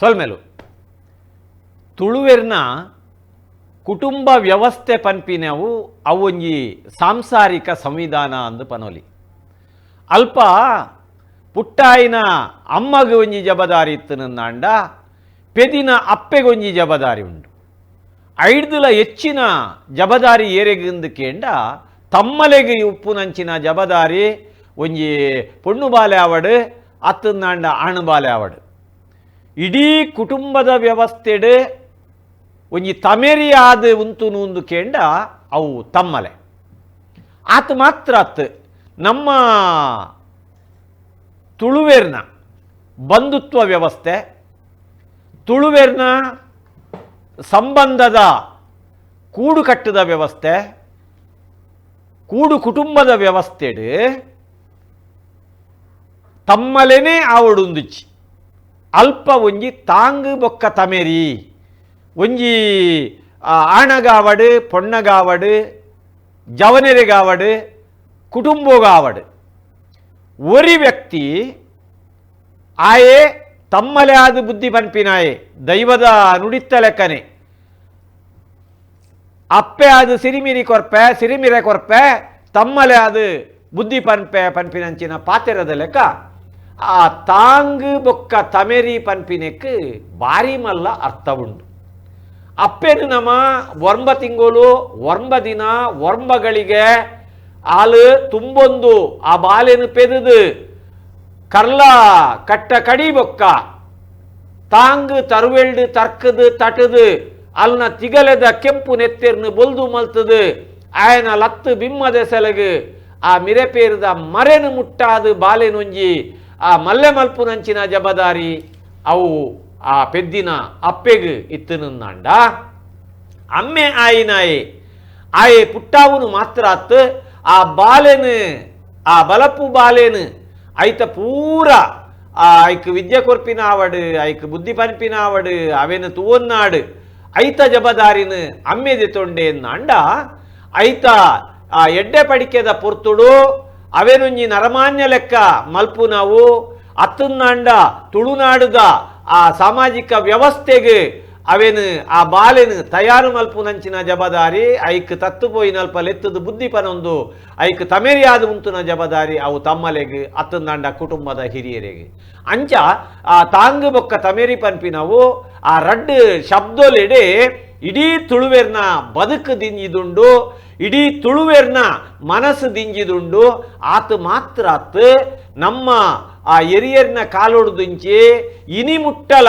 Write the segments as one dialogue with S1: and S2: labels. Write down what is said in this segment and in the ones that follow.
S1: ಸೊಲ್ಮೆಲು ತುಳುವೆರ್ನ ಕುಟುಂಬ ವ್ಯವಸ್ಥೆ ಪನ್ಪಿನವು ಅವೊಂಜಿ ಸಾಂಸಾರಿಕ ಸಂವಿಧಾನ ಅಂದು ಪನೋಲಿ. ಅಲ್ಪ ಪುಟ್ಟಾಯಿನ ಅಮ್ಮಗ್ ಒಂಜಿ ಜಬದಾರಿ ಇತ್ತುನಂದಾಂಡ ಪೆದಿನ ಅಪ್ಪೆಗೊಂಜಿ ಜಬದಾರಿ ಉಂಡು. ಐಡ್ದುಲ ಹೆಚ್ಚಿನ ಜಬದಾರಿ ಏರೆಗಿಂದು ಕೇಂಡ ತಮ್ಮಲೆಗೆ ಉಪ್ಪುನಂಚಿನ ಜಬದಾರಿ ಒಂಜಿ ಪೊಣ್ಣು ಬಾಲೆ ಆವಡು ಅತ್ತಂದಾಂಡ ಆಣು ಬಾಲೆ ಆವಡು. ಇಡೀ ಕುಟುಂಬದ ವ್ಯವಸ್ಥೆಡ್ ಒಂಜಿ ತಮೆರಿಯಾದ ಉಂತು ನೂಂದು ಕೇಂಡ ಅವು ತಮ್ಮಲೆ. ಆತ ಮಾತ್ರ ಅತ್ತು ನಮ್ಮ ತುಳುವೆರ್ನ ಬಂಧುತ್ವ ವ್ಯವಸ್ಥೆ, ತುಳುವೆರ್ನ ಸಂಬಂಧದ ಕೂಡು ಕಟ್ಟದ ವ್ಯವಸ್ಥೆ, ಕೂಡು ಕುಟುಂಬದ ವ್ಯವಸ್ಥೆಡ್ ತಮ್ಮಲೆನೇ ಆವಡುಂದುಚ್ಚಿ. ಅಲ್ಪ ಒಂಜಿ ತಾಂಗು ಬೊಕ್ಕ ತಮೆರಿ, ಒಂಜಿ ಆಣಗಾವಡು ಪೊಣ್ಣಗಾವಡು ಜವನೆರೆಗಾವಡು ಕುಟುಂಬೋಗಾವಡು ಒರಿ ವ್ಯಕ್ತಿ ಆಯೆ ತಮ್ಮಲೆ ಆದ ಬುದ್ಧಿ ಪನ್ಪಿನಾಯೆ ದೈವದ ನುಡಿತ್ತ ಲೆಕ್ಕನೆ ಅಪ್ಪೆ ಆದ ಸಿರಿಮಿರಿ ಕೊರ್ಪೆ ಸಿರಿಮಿರೆ ಕೊರ್ಪೆ ತಮ್ಮಲೆ ಆದ ಬುದ್ಧಿ ಪನ್ಪೆ ಪನ್ಪಿನಂಚಿನ ಪಾತೆರದ ಲೆಕ್ಕ ಆ ತಾಂಗು ಬೊಕ್ಕ ತಮೆರಿ ಪನ್ಪಿನೆಕ್ ಬಾರಿ ಮಲ್ಲ ಅರ್ಥ ಉಂಡು. ಅಪ್ಪೆನು ನಮ್ಮ ಒರ್ಂಬ ತಿಂಗಳು ಒರ್ಂಬ ದಿನ ಒರ್ಂಬಗಳಿಗೆ ಆಲು ತುಂಬೊಂದು ಆ ಬಾಲೆನು ಪೆದುದು ಕರ್ಲ ಕಟ್ಟ ಕಡಿ ಬೊಕ್ಕ ತಾಂಗು ತರುವೆಲ್ಡು ತರ್ಕದು ತಟದು ಅಲ್ನ ತಿಗಲೆದ ಕೆಂಪು ನೆತ್ತೆರ್ನು ಬೊಲ್ದು ಮಲ್ತದು ಆಯನ ಲತ್ತು ಬಿಮ್ಮದ ಸೆಲಗು ಆ ಮಿರೆಪೇರದ ಮರೆನು ಮುಟ್ಟಾದು ಬಾಲೆನೊಂಜಿ ಆ ಮಲ್ಲೆ ಮಲ್ಪುನಂಚಿನ ಜಬದಾರಿ ಅವು ಆ ಪೆದ್ದಿನ ಅಪ್ಪೆಗು ಇತ್ತುನಂದಾಂಡ ಅಮ್ಮೆ ಆಯಿನಾಯೆ ಆಯೆ ಪುಟ್ಟಾವುನು ಮಾತ್ರ ಅತ್ತು ಆ ಬಾಲೆನು ಆ ಬಲಪ್ಪು ಬಾಲೆನು ಐತ ಪೂರ ಆ ಐಕ್ ವಿದ್ಯೆ ಕೊರ್ಪಿನ ಆವಡು ಐಕ್ ಬುದ್ಧಿ ಪನ್ಪಿನ ಆವಡು ಅವೇನು ತೂವನ್ನಾಡು ಐತ ಜಬದಾರಿನ ಅಮ್ಮೆದಿ ತೊಂಡೆ ಅಂಡ ಐತ ಆ ಎಡ್ಡೆ ಪಡಿಕೆದ ಪೊರ್ತುಡು ಅವೇನೊಂಜಿ ನರಮಾನ್ಯ ಲೆಕ್ಕ ಮಲ್ಪು ನಾವು ಅತ್ತನ್ನಾಂಡ ತುಳುನಾಡುದ ಆ ಸಾಮಾಜಿಕ ವ್ಯವಸ್ಥೆಗೆ ಅವೇನು ಆ ಬಾಲೆನು ತಯಾರು ಮಲ್ಪುನಂಚಿನ ಜಬದಾರಿ ಐಕ್ ತತ್ತು ಪೋಯಿನಲ್ಪ ಲೆತ್ತದು ಬುದ್ಧಿ ಪನೊಂದು ಐಕ್ ತಮೆರಿಯಾದ ಉಂತುನ ಜಬದಾರಿ ಅವು ತಮ್ಮಲೆಗ್ ಅತ್ತಂದಾಂಡ ಕುಟುಂಬದ ಹಿರಿಯರಿಗೆ. ಅಂಚ ಆ ತಾಂಗು ಬೊಕ್ಕ ತಮೆರಿ ಪನ್ಪಿನವು ಆ ರಡ್ಡು ಶಬ್ದೊಲೆಡೆ ಇಡೀ ತುಳುವೆರ್ನ ಬದುಕು ದಿಂಜಿದುಂಡು, ಇಡೀ ತುಳುವೆರ್ನ ಮನಸ್ಸು ದಿಂಜಿದುಂಡು. ಆತ ಮಾತ್ರ ಅತ್ತು ನಮ್ಮ ಆ ಎರಿಯರ್ನ ಕಾಲೊಡ್ದಿಂಚಿ ಇನಿ ಮುಟ್ಟಲ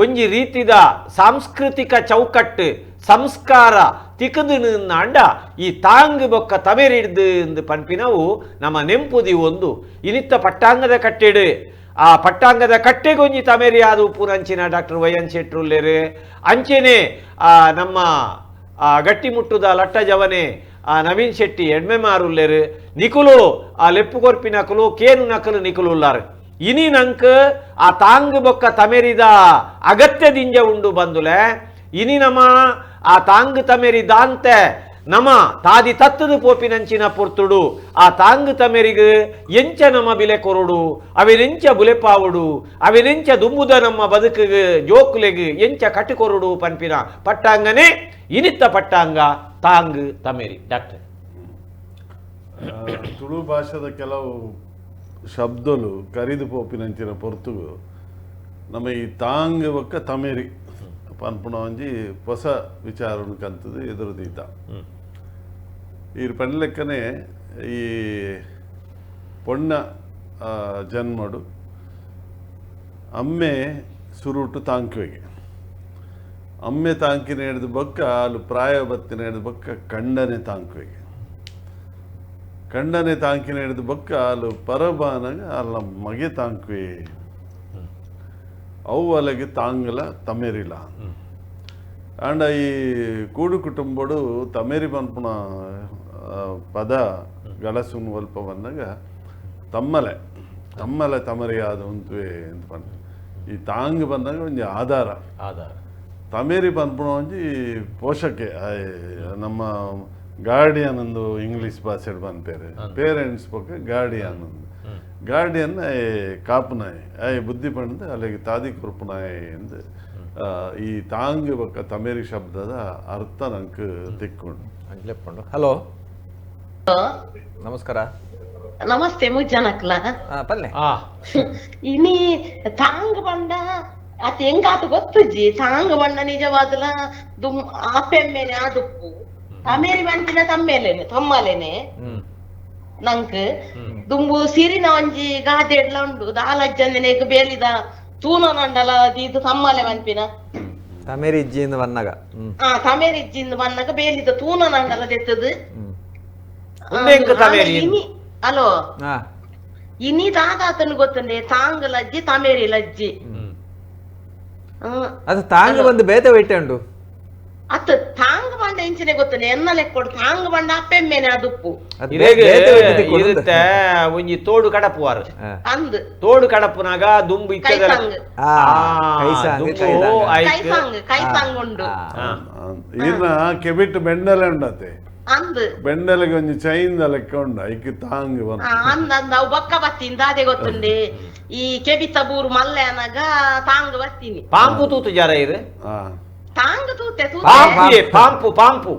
S1: ಒಂಜಿ ರೀತಿದ ಸಾಂಸ್ಕೃತಿಕ ಚೌಕಟ್ಟು ಸಂಸ್ಕಾರ ತಿಕ್ಕದು ಅಂಡ ಈ ತಾಂಗ್ ಬೊಕ್ಕ ತಮೆರಿಡ್ದು ಎಂದು ಪನ್ಪಿನವು ನಮ್ಮ ನೆಂಪುದಿ ಒಂದು ಇನಿತ್ತ ಪಟ್ಟಾಂಗದ ಕಟ್ಟೆಡು. ಆ ಪಟ್ಟಾಂಗದ ಕಟ್ಟೆಗೊಂಜಿ ತಮೆರಿ ಆದ ಉಪ್ಪುನಂಚಿನ doctor Y N ಶೆಟ್ರುಲ್ಲೇರು ಅಂಚೆನೆ ನಮ್ಮ ಗಟ್ಟಿಮುಟ್ಟುದ ಲಟ್ಟ ಜವನೆ ನವೀನ್ ಶೆಟ್ಟಿ ಎಡ್ಮೆ ಮಾರುಲ್ಲೇರು ನಿಕುಲು ಆ ಲೆಪ್ಪು ಕೊರ್ಪಿ ನಕಲು ಕೇನು ನಕಲು ನಿಕುಲು ಉಲ್ಲಾರು. ಇನಿ ನಂಕ್ ಆ ತಾಂಗ್ ಬೊಕ್ಕ ತಮೆರಿದ ಅಗತ್ಯ ದಿಂಜ ಉಂಡು ಬಂದುಲೆ. ಇನಿ ನಮ ಆ ತಾಂಗ್ ತಮೆರಿ ದಾಂತೆ ನಮ ತಾದಿ ತತ್ತದು ಪೋಪಿನಂಚಿನ ಪೊರ್ತುಡು ಆ ತಾಂಗ್ ತಮೆರಿಗ್ ಎಂಚ ನಮ ಬಿಲೆ ಕೊರಡು, ಅವೆನೆಂಚ ಬುಲೆಪಾವುಡು, ಅವೆನೆಂಚ ದುಂಬುದ ನಮ್ಮ ಬದುಕಿಗೆ ಜೋಕುಲೆಗ್ ಎಂಚ ಕಟ್ಟಿಕೊರಡು ಪನ್ಪಿನ ಪಟ್ಟಾಂಗನೇ ಇನಿತ್ತ ಪಟ್ಟಾಂಗ ತಾಂಗ್ ತಮೆರಿ. ಡಾಕ್ಟರ್
S2: ತುಳು ಭಾಷೆದ ಕೆಲವು ಶಬ್ದಲು ಕರಿದು ಪೋಪಿನಂಚಿನ ಪೊರ್ತುಗು ನಮ್ಮ ಈ ತಾಂಗ್ ಬೊಕ್ಕ ತಮೇರಿ ಪನ್ಪುಣ ಒಂಜಿ ಹೊಸ ವಿಚಾರವನ್ನು ಕಂತದು ಎದುರು ದೀತ. ಈ ಪನ್ಲೆಕ್ಕನೆ ಈ ಪೊಣ್ಣ ಜನ್ಮಡು ಅಮ್ಮೆ ಸುರುಟು ತಾಂಕುವೆಗೆ ಅಮ್ಮೆ ತಾಂಕಿನ ಹಿಡಿದು ಬೊಕ್ಕ ಅಲ್ಲು ಪ್ರಾಯ ಬತ್ತಿನ ಹಿಡಿದು ಬೊಕ್ಕ ಕಂಡನೆ ತಾಂಕುವೆಗೆ ಕಂಡನೆ ತಾಂಕಿನ ಹಿಡಿದು ಬೊಕ್ಕ ಅಲ್ಲು ಪರಬಾನಗ ಅಲ್ಲ ಮಗೆ ತಾಂಕುವೆ ಅವು ಅಲೆಗೆ ತಾಂಗಲ ತಮೇರಿಲ. ಆಂಡ ಈ ಕೂಡು ಕುಟುಂಬಡು ತಮೇರಿ ಪನ್ಪುಣ ಪದ ಗಳಸುನ್ ಒಲ್ಪ ಬಂದಾಗ ತಮ್ಮಲೆ ತಮ್ಮಲೆ ತಮರಿಯಾದ ಉಂತುವೆ ಅಂತ ಪಂಡ ಈ ತಾಂಗ್ ಬಂದಾಗ ಒಂಜಿ ಆಧಾರ
S1: ಆಧಾರ
S2: ತಮೇರಿ ಪನ್ಪುಣ ಒಂಜಿ ಪೋಷಕೆ ನಮ್ಮ ಗಾರ್ಡಿಯನ್ ಒಂದು ಇಂಗ್ಲೀಷ್ ಭಾಷೆಡ್ ಪನ್ಪೇರು ಪೇರೆಂಟ್ಸ್ ಬೊಕ್ಕ ಗಾರ್ಡಿಯನ್ ಒಂದು ಗಾರ್ಡಿಯನ್ ಕಾಪುನಾಯ್ ಆಯ್ ಬುದ್ಧಿ ಪಂಡ್ದು ಅಲ್ಲಿಗೆ ತಾದಿ ಕೊರ್ಪುನಾಯ್ ಎಂದು ಈ ತಾಂಗ್ ಬೊಕ್ಕ ತಮೇರಿ ಶಬ್ದದ ಅರ್ಥ ನಂಗೆ ತಿಕ್ಕೊಂಡು.
S3: ಲೆಪ್ಪುಂಡು. ಹಲೋ, ನಮಸ್ಕಾರ.
S4: ನಮಸ್ತೆ ಮುಜ್ಜನಕ್ಲ.
S3: ಪಲ್ಲೆ.
S4: ಇನಿ ತಾಂಗ್ ಬಂಡ ಅತ್ ಹೆಂಗಾತ ಗೊತ್ತುಜ್ಜಿ ತಾಂಗ್ ಬಂಡ ನಿಜವಾದಲ ದುಮ್ ಆಪೆಮ್ಮೇನೆ ಆದುಪ್ಪು ತಮೇರಿ ಬಂಟಿನ ತಮ್ಮೇಲೇನೆ ತಮ್ಮಲೇನೆ ನಂಕ್ ದುಂಬು ಸಿರಿನ ಒಂಜಿ ಗಾದೆ ಎಡ್ಲ ಉಂಡು ದಾಲಜ್ಜಂದಿನೇಕ್ ಬೇಲಿದ ತೂನಂಡಲ ದೀದು ತಮ್ಮಲೆ ಪನ್ಪಿನ
S3: ತಮೇರಿ ಇಜ್ಜಿಂದ ಬನ್ನಾಗ.
S4: ತಮೇರಿ ಇಜ್ಜಿಂದ ಬನ್ನಾಗ ಬೇಲಿದ ತೂನಂಡಲ ದೆತ್ತದು. ಅಲೋ ಇನಿ ದಾದಾತನ ಗೊತ್ತಂಡೆ ತಾಂಗ್ ಲಜ್ಜಿ ತಮೇರಿ ಲಜ್ಜಿ.
S3: ಅದು ತಾಂಗ್ ಬಂದು ಬೇತೆ ವೈಟೆ ಉಂಡು.
S4: ಅತ್ ತಾಂಗ್ ಬಂಡ ಇಂಚಿನೆ ಗೊತ್ತಂಡೆ ಎನ್ನ ಲೆಕ್ಕೊಡು ತಾಂಗ್ ಬಂಡ ಅಪ್ಪೆಮ್ಮೇನೆ ಅದುಪ್ಪು
S1: ಇರುತ್ತೆ ಒಂಜಿ ತೋಡು ಕಡಪುವಾರು
S4: ಅಂದ್
S1: ತೋಡು ಕಡಪುನಾಗ ದುಂಬು
S4: ಕೈಸಾಂಗ್ ಉಂಡು.
S2: ಇನ್ನ ಕೆಬಿಟ್ಟು ಬೆಂಡಲೆ ಉಂಡತೆ
S4: ಅಂದ್
S2: ಬೆಂಡಲೆಗೆ ಒಂಜಿ ಚೈನ್ ಲೆಕ್ಕ ಉಂಡು ಐಕ್ ತಾಂಗ್
S4: ಅಂದ್ ಅಂದ್ ಅವು ಬೊಕ್ಕ ಬತ್ತೀನಿ ದಾದೆ ಗೊತ್ತುಂಡೆ ಈ ಕೆಬಿತ ಬೂರು ಮಲ್ಲೆ ಅನಗ ತಾಂಗ್ ಬತ್ತೀನಿ.
S1: ಪಾಂಪು ತೂತು ಜರ ಇರು
S4: ತಾಂಗ್ ತೂತೆ
S1: ಪಾಂಪು ಪಾಂಪು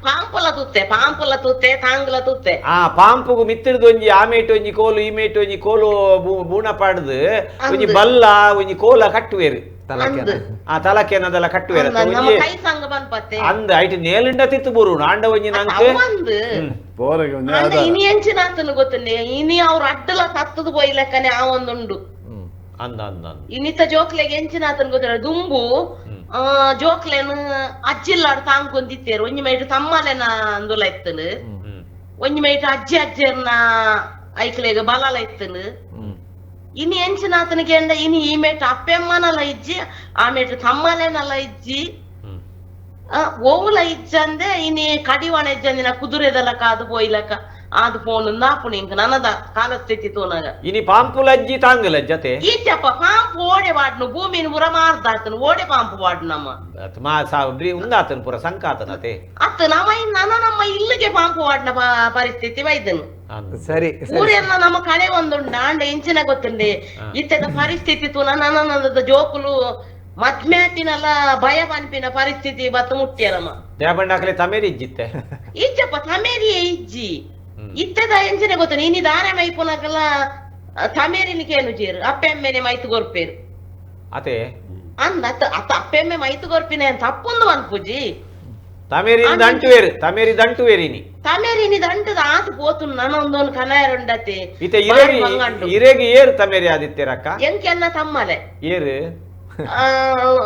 S4: ಪಾಂಪುಲ ತೂತೆ ಪಾಂಪುಲ ತೂತೆ ತಾಂಗ್ಲ ತೂತೆ.
S1: ಆ ಪಾಂಪುಗು ಮಿತ್ತಿಡ್ದು ಒಂಜಿ ಆಮೇಟು ಒಂಜಿ ಕೋಲು ಈ ಮೇಟು ಒಂಜಿ ಕೋಲು ಬೂಣ ಪಾಡ್ದು ಒಂಜಿ ಬಲ್ಲ ಒಂಜಿ ಕೋಲ ಕಟ್ಟುವೇರು. ಆ ತಲಕೆನದೆಲ್ಲ ಕಟ್ಟುವೇರ ಅಂದ್ ಐಟ್ ನೇಲುಂಡ ತಿತ್ತು ಬೂರು ಆಂಡ ಒಂಜಿ ನಂಗೆ
S4: ಇನಿ ಎಂಚಿನಾತನು ಗೊತ್ತುಂಡೆ ಇನಿ ಅವ್ರ ಅಡ್ಡಲ ಸತ್ತದು ಪೋಯ್ಲೆಕ್ಕನೆ ಆ ಒಂದುಂಡು.
S1: ಅಂದ ಅಂದ
S4: ಇನ್ನಿತ ಜೋಕ್ಲೆಗೆ ಎಂಚಿನಾತನ್ ಗೊತ್ತಿಲ್ಲ ದುಂಬು ಜೋಕ್ಲೆನ್ ಅಜ್ಜಿಲ್ಲಾಡ್ ತಾಂಕೊಂದಿತ್ತೇರು ಒಂಜಿ ಮೈಟ್ ತಮ್ಮಲೆನ ಅಂದುಲ ಇತ್ತನು ಒಂಜಿ ಮೈಟ್ ಅಜ್ಜಿ ಅಜ್ಜಿಯರ್ನ ಐಕ್ಲೆಗ್ ಬಲಲ ಇತ್ತನು. ಇನಿ ಎಂಚಿನಾತನ ಕೇಂಡ ಇನಿ ಈ ಮೇಟ್ ಅಪ್ಪೆಮ್ಮನಲ ಇಜ್ಜಿ ಆ ಮೇಟ್ ತಮ್ಮಲೆನಲ ಇಜ್ಜಿ ಓವುಲ ಇಜ್ಜಂದೆ ಇನಿ ಕಡಿವಾಣ ಇಜ್ಜಂದಿನ ಕುದುರೆದಲ ಕಾದು ಪೋಯ್ಲಕ ಆದ್ ಫೋನ್ ನಾಪುಣಿ ಇಂಕ ನನದ ಕಾಲಸ್ಥಿತಿ ತೋನಾಗ.
S1: ಇನಿ ಪಾಂಪು ಲಜ್ಜಿ ತಾಂಗಲ ಜತೆ
S4: ಈಚಪ್ಪ ಪಾಂಪು ಓಡೆ ವಾಡ್ನು ಭೂಮಿನ ಪೂರ ಮಾರ್ದಾತನು ಓಡೆ ಪಾಂಪು ವಾಡ್ ನಮ್ಮ
S1: ಉಂದಾತನು ಪೂರ ಸಂಕಾತನತೆ
S4: ಅತ್ತ ನಮ್ಮ ನನ ನಮ್ಮ ಇಲ್ಲಿಗೆ ಪಾಂಪು ವಾಡ್ನ ಪರಿಸ್ಥಿತಿ ವೈದನು.
S3: ಸರಿ
S4: ಊರೆಲ್ಲ ನಮ್ಮ ಕಡೆ ಒಂದುಂಡು ಆಂಡ ಇಂಚಿನ ಗೊತ್ತುಂಡೆ ಇತ್ತದ ಪರಿಸ್ಥಿತಿ ತೂನ ನನ್ನ ಜೋಕುಲು ಮದ್ಮ್ಯಾತಿನಲ್ಲ ಭಯ ಪನ್ಪಿನ ಪರಿಸ್ಥಿತಿ ಬತ್ತು ಮುಟ್ಟಿಯ ನಮ್ಮ
S1: ದೇಬಂಡಾಕಲೆ ತಮೇರಿ ಇಜ್ಜಿತ್ತೆ
S4: ಇಜ್ಜಪ್ಪ ತಮೇರಿಯೇ ಇಜ್ಜಿ ಇತ್ತದ ಎಂಚಿನ ಗೊತ್ತ ನೀನಿ ದಾರೆ ಮೈಪುನಕಲ್ಲ ತಮೇರಿನಿಕೇನು ಜೇರು ಅಪ್ಪೆಮ್ಮೆನೆ ಮೈತು ಕೊರ್ಪೇರು
S1: ಅದೇ
S4: ಅಂದ ಅತ್ತ ಅತ್ತ ಅಪ್ಪೆಮ್ಮೆ ಮೈತು ಕೊರ್ಪಿನ ತಪ್ಪೊಂದು ಮನ್ಪುಜಿ
S1: ತಮೇರಿ ದಂಟುವೇರು ತಮೇರಿ ದಂಟುವೇರಿನಿ
S4: ತಮೇರಿನಿ ದಂಟದ ಆತು ಪೋತು ನಾನೊಂದೊಂದು ಕನಾಯರುಂಡತೆ
S1: ಇತ್ತೆ ಇರೇಗಿ ಇರೇಗಿ ಏರು ತಮೇರಿ ಆದಿತ್ಯರಕ್ಕ
S4: ಎಂಕೆನ್ನ ತಮ್ಮಲೆ
S1: ಏರು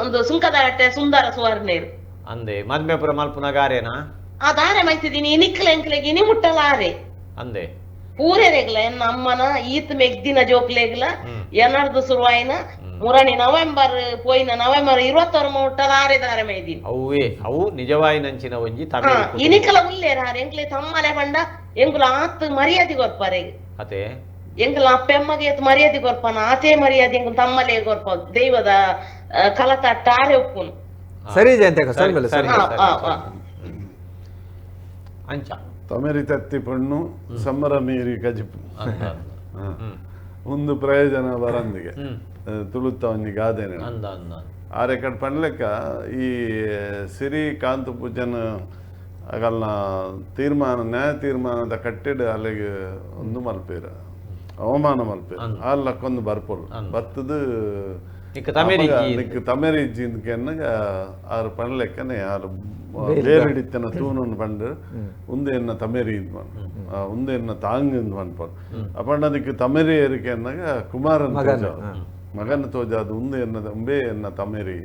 S4: ಒಂದು ಸುಂಕದಗಟ್ಟೆ ಸುಂದರ ಸುವರ್ಣೇರು
S1: ಅಂದೆ ಮದ್ಮೆಪುರ ಮಲ್ಪುನಗಾರೇನಾ
S4: ಆ ದಾರೆ ಮೈತಿದ್ದೀನಿ ಇನಿಕ್ಲೆ ಎಂಕ್ಲೆಗ್ ಇನಿ ಮುಟ್ಟಲಾರೆ
S1: ಅಂದೆ
S4: ಪೂರೆರೆಗ್ಲ ಎನ್ನ ಅಮ್ಮನ ಈತ್ ಮೆಗ್ದಿನ ಜೋಕ್ಲೆಗ್ಲ ಎನರ್ದು ಸುರುವಾಯಿನ ಮುರಣಿ ನವೆಂಬರ್ ಪೋಯಿನ ನವೆಂಬರ್ 21 ಮುಟ್ಟಲಾರೆ ದಾರೆ ಮೈದಿನಿ
S1: ಅವುವೇ ಅವು ನಿಜವಾಯಿನಂಚಿನ ಒಂಜಿ ತಮೇರಿ
S4: ಇನಿಕಲ ಉಲ್ಲೇರ ಎಂಕ್ಲೆ ತಮ್ಮಲೆ ಪಂಡ ಎಂಕುಲ ಆತ್ ಮರ್ಯಾದೆ ಕೊರ್ಪಾರೆ
S1: ಅದೇ
S4: ಎಂಕುಲ ಅಪ್ಪೆಮ್ಮಗೆ ಏತ್ ಮರ್ಯಾದೆ ಕೊರ್ಪಾನ ಆತೇ ಮರ್ಯಾದೆ ಎಂಕುಲು ತಮ್ಮಲೆ ಕೊರ್ಪ ದೈವದ ಕಲತ ಟಾರೆ ಉಪ್ಪುನು.
S3: ಸರಿ ಜಯಂತಿ
S1: ಸರಿ ಅಂಚ
S2: ತಮೇರಿ ತತ್ತಿ ಪಣ್ಣು ಸಮರ ಮೀರಿ ಕಜಿಪು ಒಂದು ಪ್ರಯೋಜನ ಬರಂದಿಗೆ ತುಳುತ್ತ ಒಂಜಿ ಗಾದೆನೆ ಆರೆ ಕಡೆ ಪಣ್ಲೆಕ್ಕ ಈ ಸಿರಿ ಕಾಂತ ಪೂಜನ ಅಗಲ್ನ ತೀರ್ಮಾನ ನ್ಯಾಯ ತೀರ್ಮಾನದ ಕಟ್ಟಿಡು ಅಲ್ಲಿಗೆ ಒಂದು ಮಲ್ಪೇರ ಅವಮಾನ ಮಲ್ಪೇರ ಅಲ್ಲಕ್ಕೊಂದು ಬರ್ಪೋಳು ಬತ್ತದು ನಿಕ್ ತಮೇರಿ ಇಜ್ಜಿಂದಕೆನ್ನಗ ಆರು ಪಣ್ಲೆಕ್ಕನೆ ಆರು ಬೇರೆ ತೂನನ್ನು ಪಂಡು ಉಂದು ಎನ್ನ ತಮೇರಿ ಇಂದ್ ಪಂಡು ಉಂದು ಎನ್ನ ತಾಂಗ್ ಇಂದ್ ಪನ್ಪರು ಅಪಂಡ ಅದಕ್ಕೆ ತಮೇರಿ ಏರಿಕೆ ಅನ್ನಾಗ ಕುಮಾರನ್ ಮಗನ ತೋಜಾದ ಉಂದು ಎನ್ನ ಉಂಬೆ ಎನ್ನ ತಮೇರಿ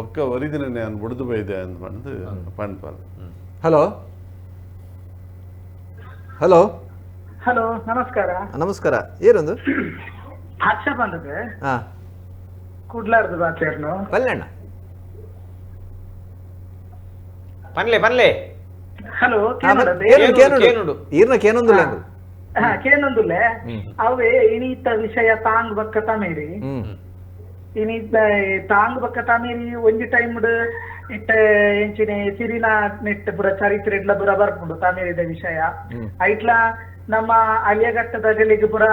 S2: ಒಕ್ಕ ಒರಿದಿನೇ ಅನ್ ಬುಡ್ದು ಬೈದೆ ಅಂದ್ ಪಂಡು ಪನ್ಪರು.
S3: ಹಲೋ ಹಲೋ
S5: ಹಲೋ ನಮಸ್ಕಾರ.
S3: ನಮಸ್ಕಾರ. ಏನೊಂದು
S5: ಹರ್ಷ ಬಂದದೆ ಕುಡ್ಲಾರ್ದು ಬಾಚೇರ್ನು
S3: ಪಲ್ಲೆಣ್ಣ
S1: ಪನ್ಲೆ ಪನ್ಲೆ.
S5: ಹಲೋ
S3: ಈರ್ನ ಕೇನೊಂದುಲ್ಲ
S5: ಕೇನೊಂದುಲ್ಲೆ ಅವೇ ಇನೀತ ವಿಷಯ ತಾಂಗ್ ಬಕ್ಕ ತಮೇರಿ. ಇನಿ ತಾಂಗ್ ಬಕ್ಕ ತಮೇರಿ ಒಂಜಿ ಟೈಮ್ ಇಟ್ಟ ಎಂಚಿನ ಸಿರಿನ ನೆಟ್ ಪುರ ಚರಿತ್ರೆ ಇಡ್ಲ ಪುರ ಬರ್ಪುಂಡು ತಮೇರಿದ ವಿಷಯ. ಐಟ್ಲ ನಮ್ಮ ಅಲಿಯಘಟ್ಟದ ಗಳಿಗೆ ಪುರ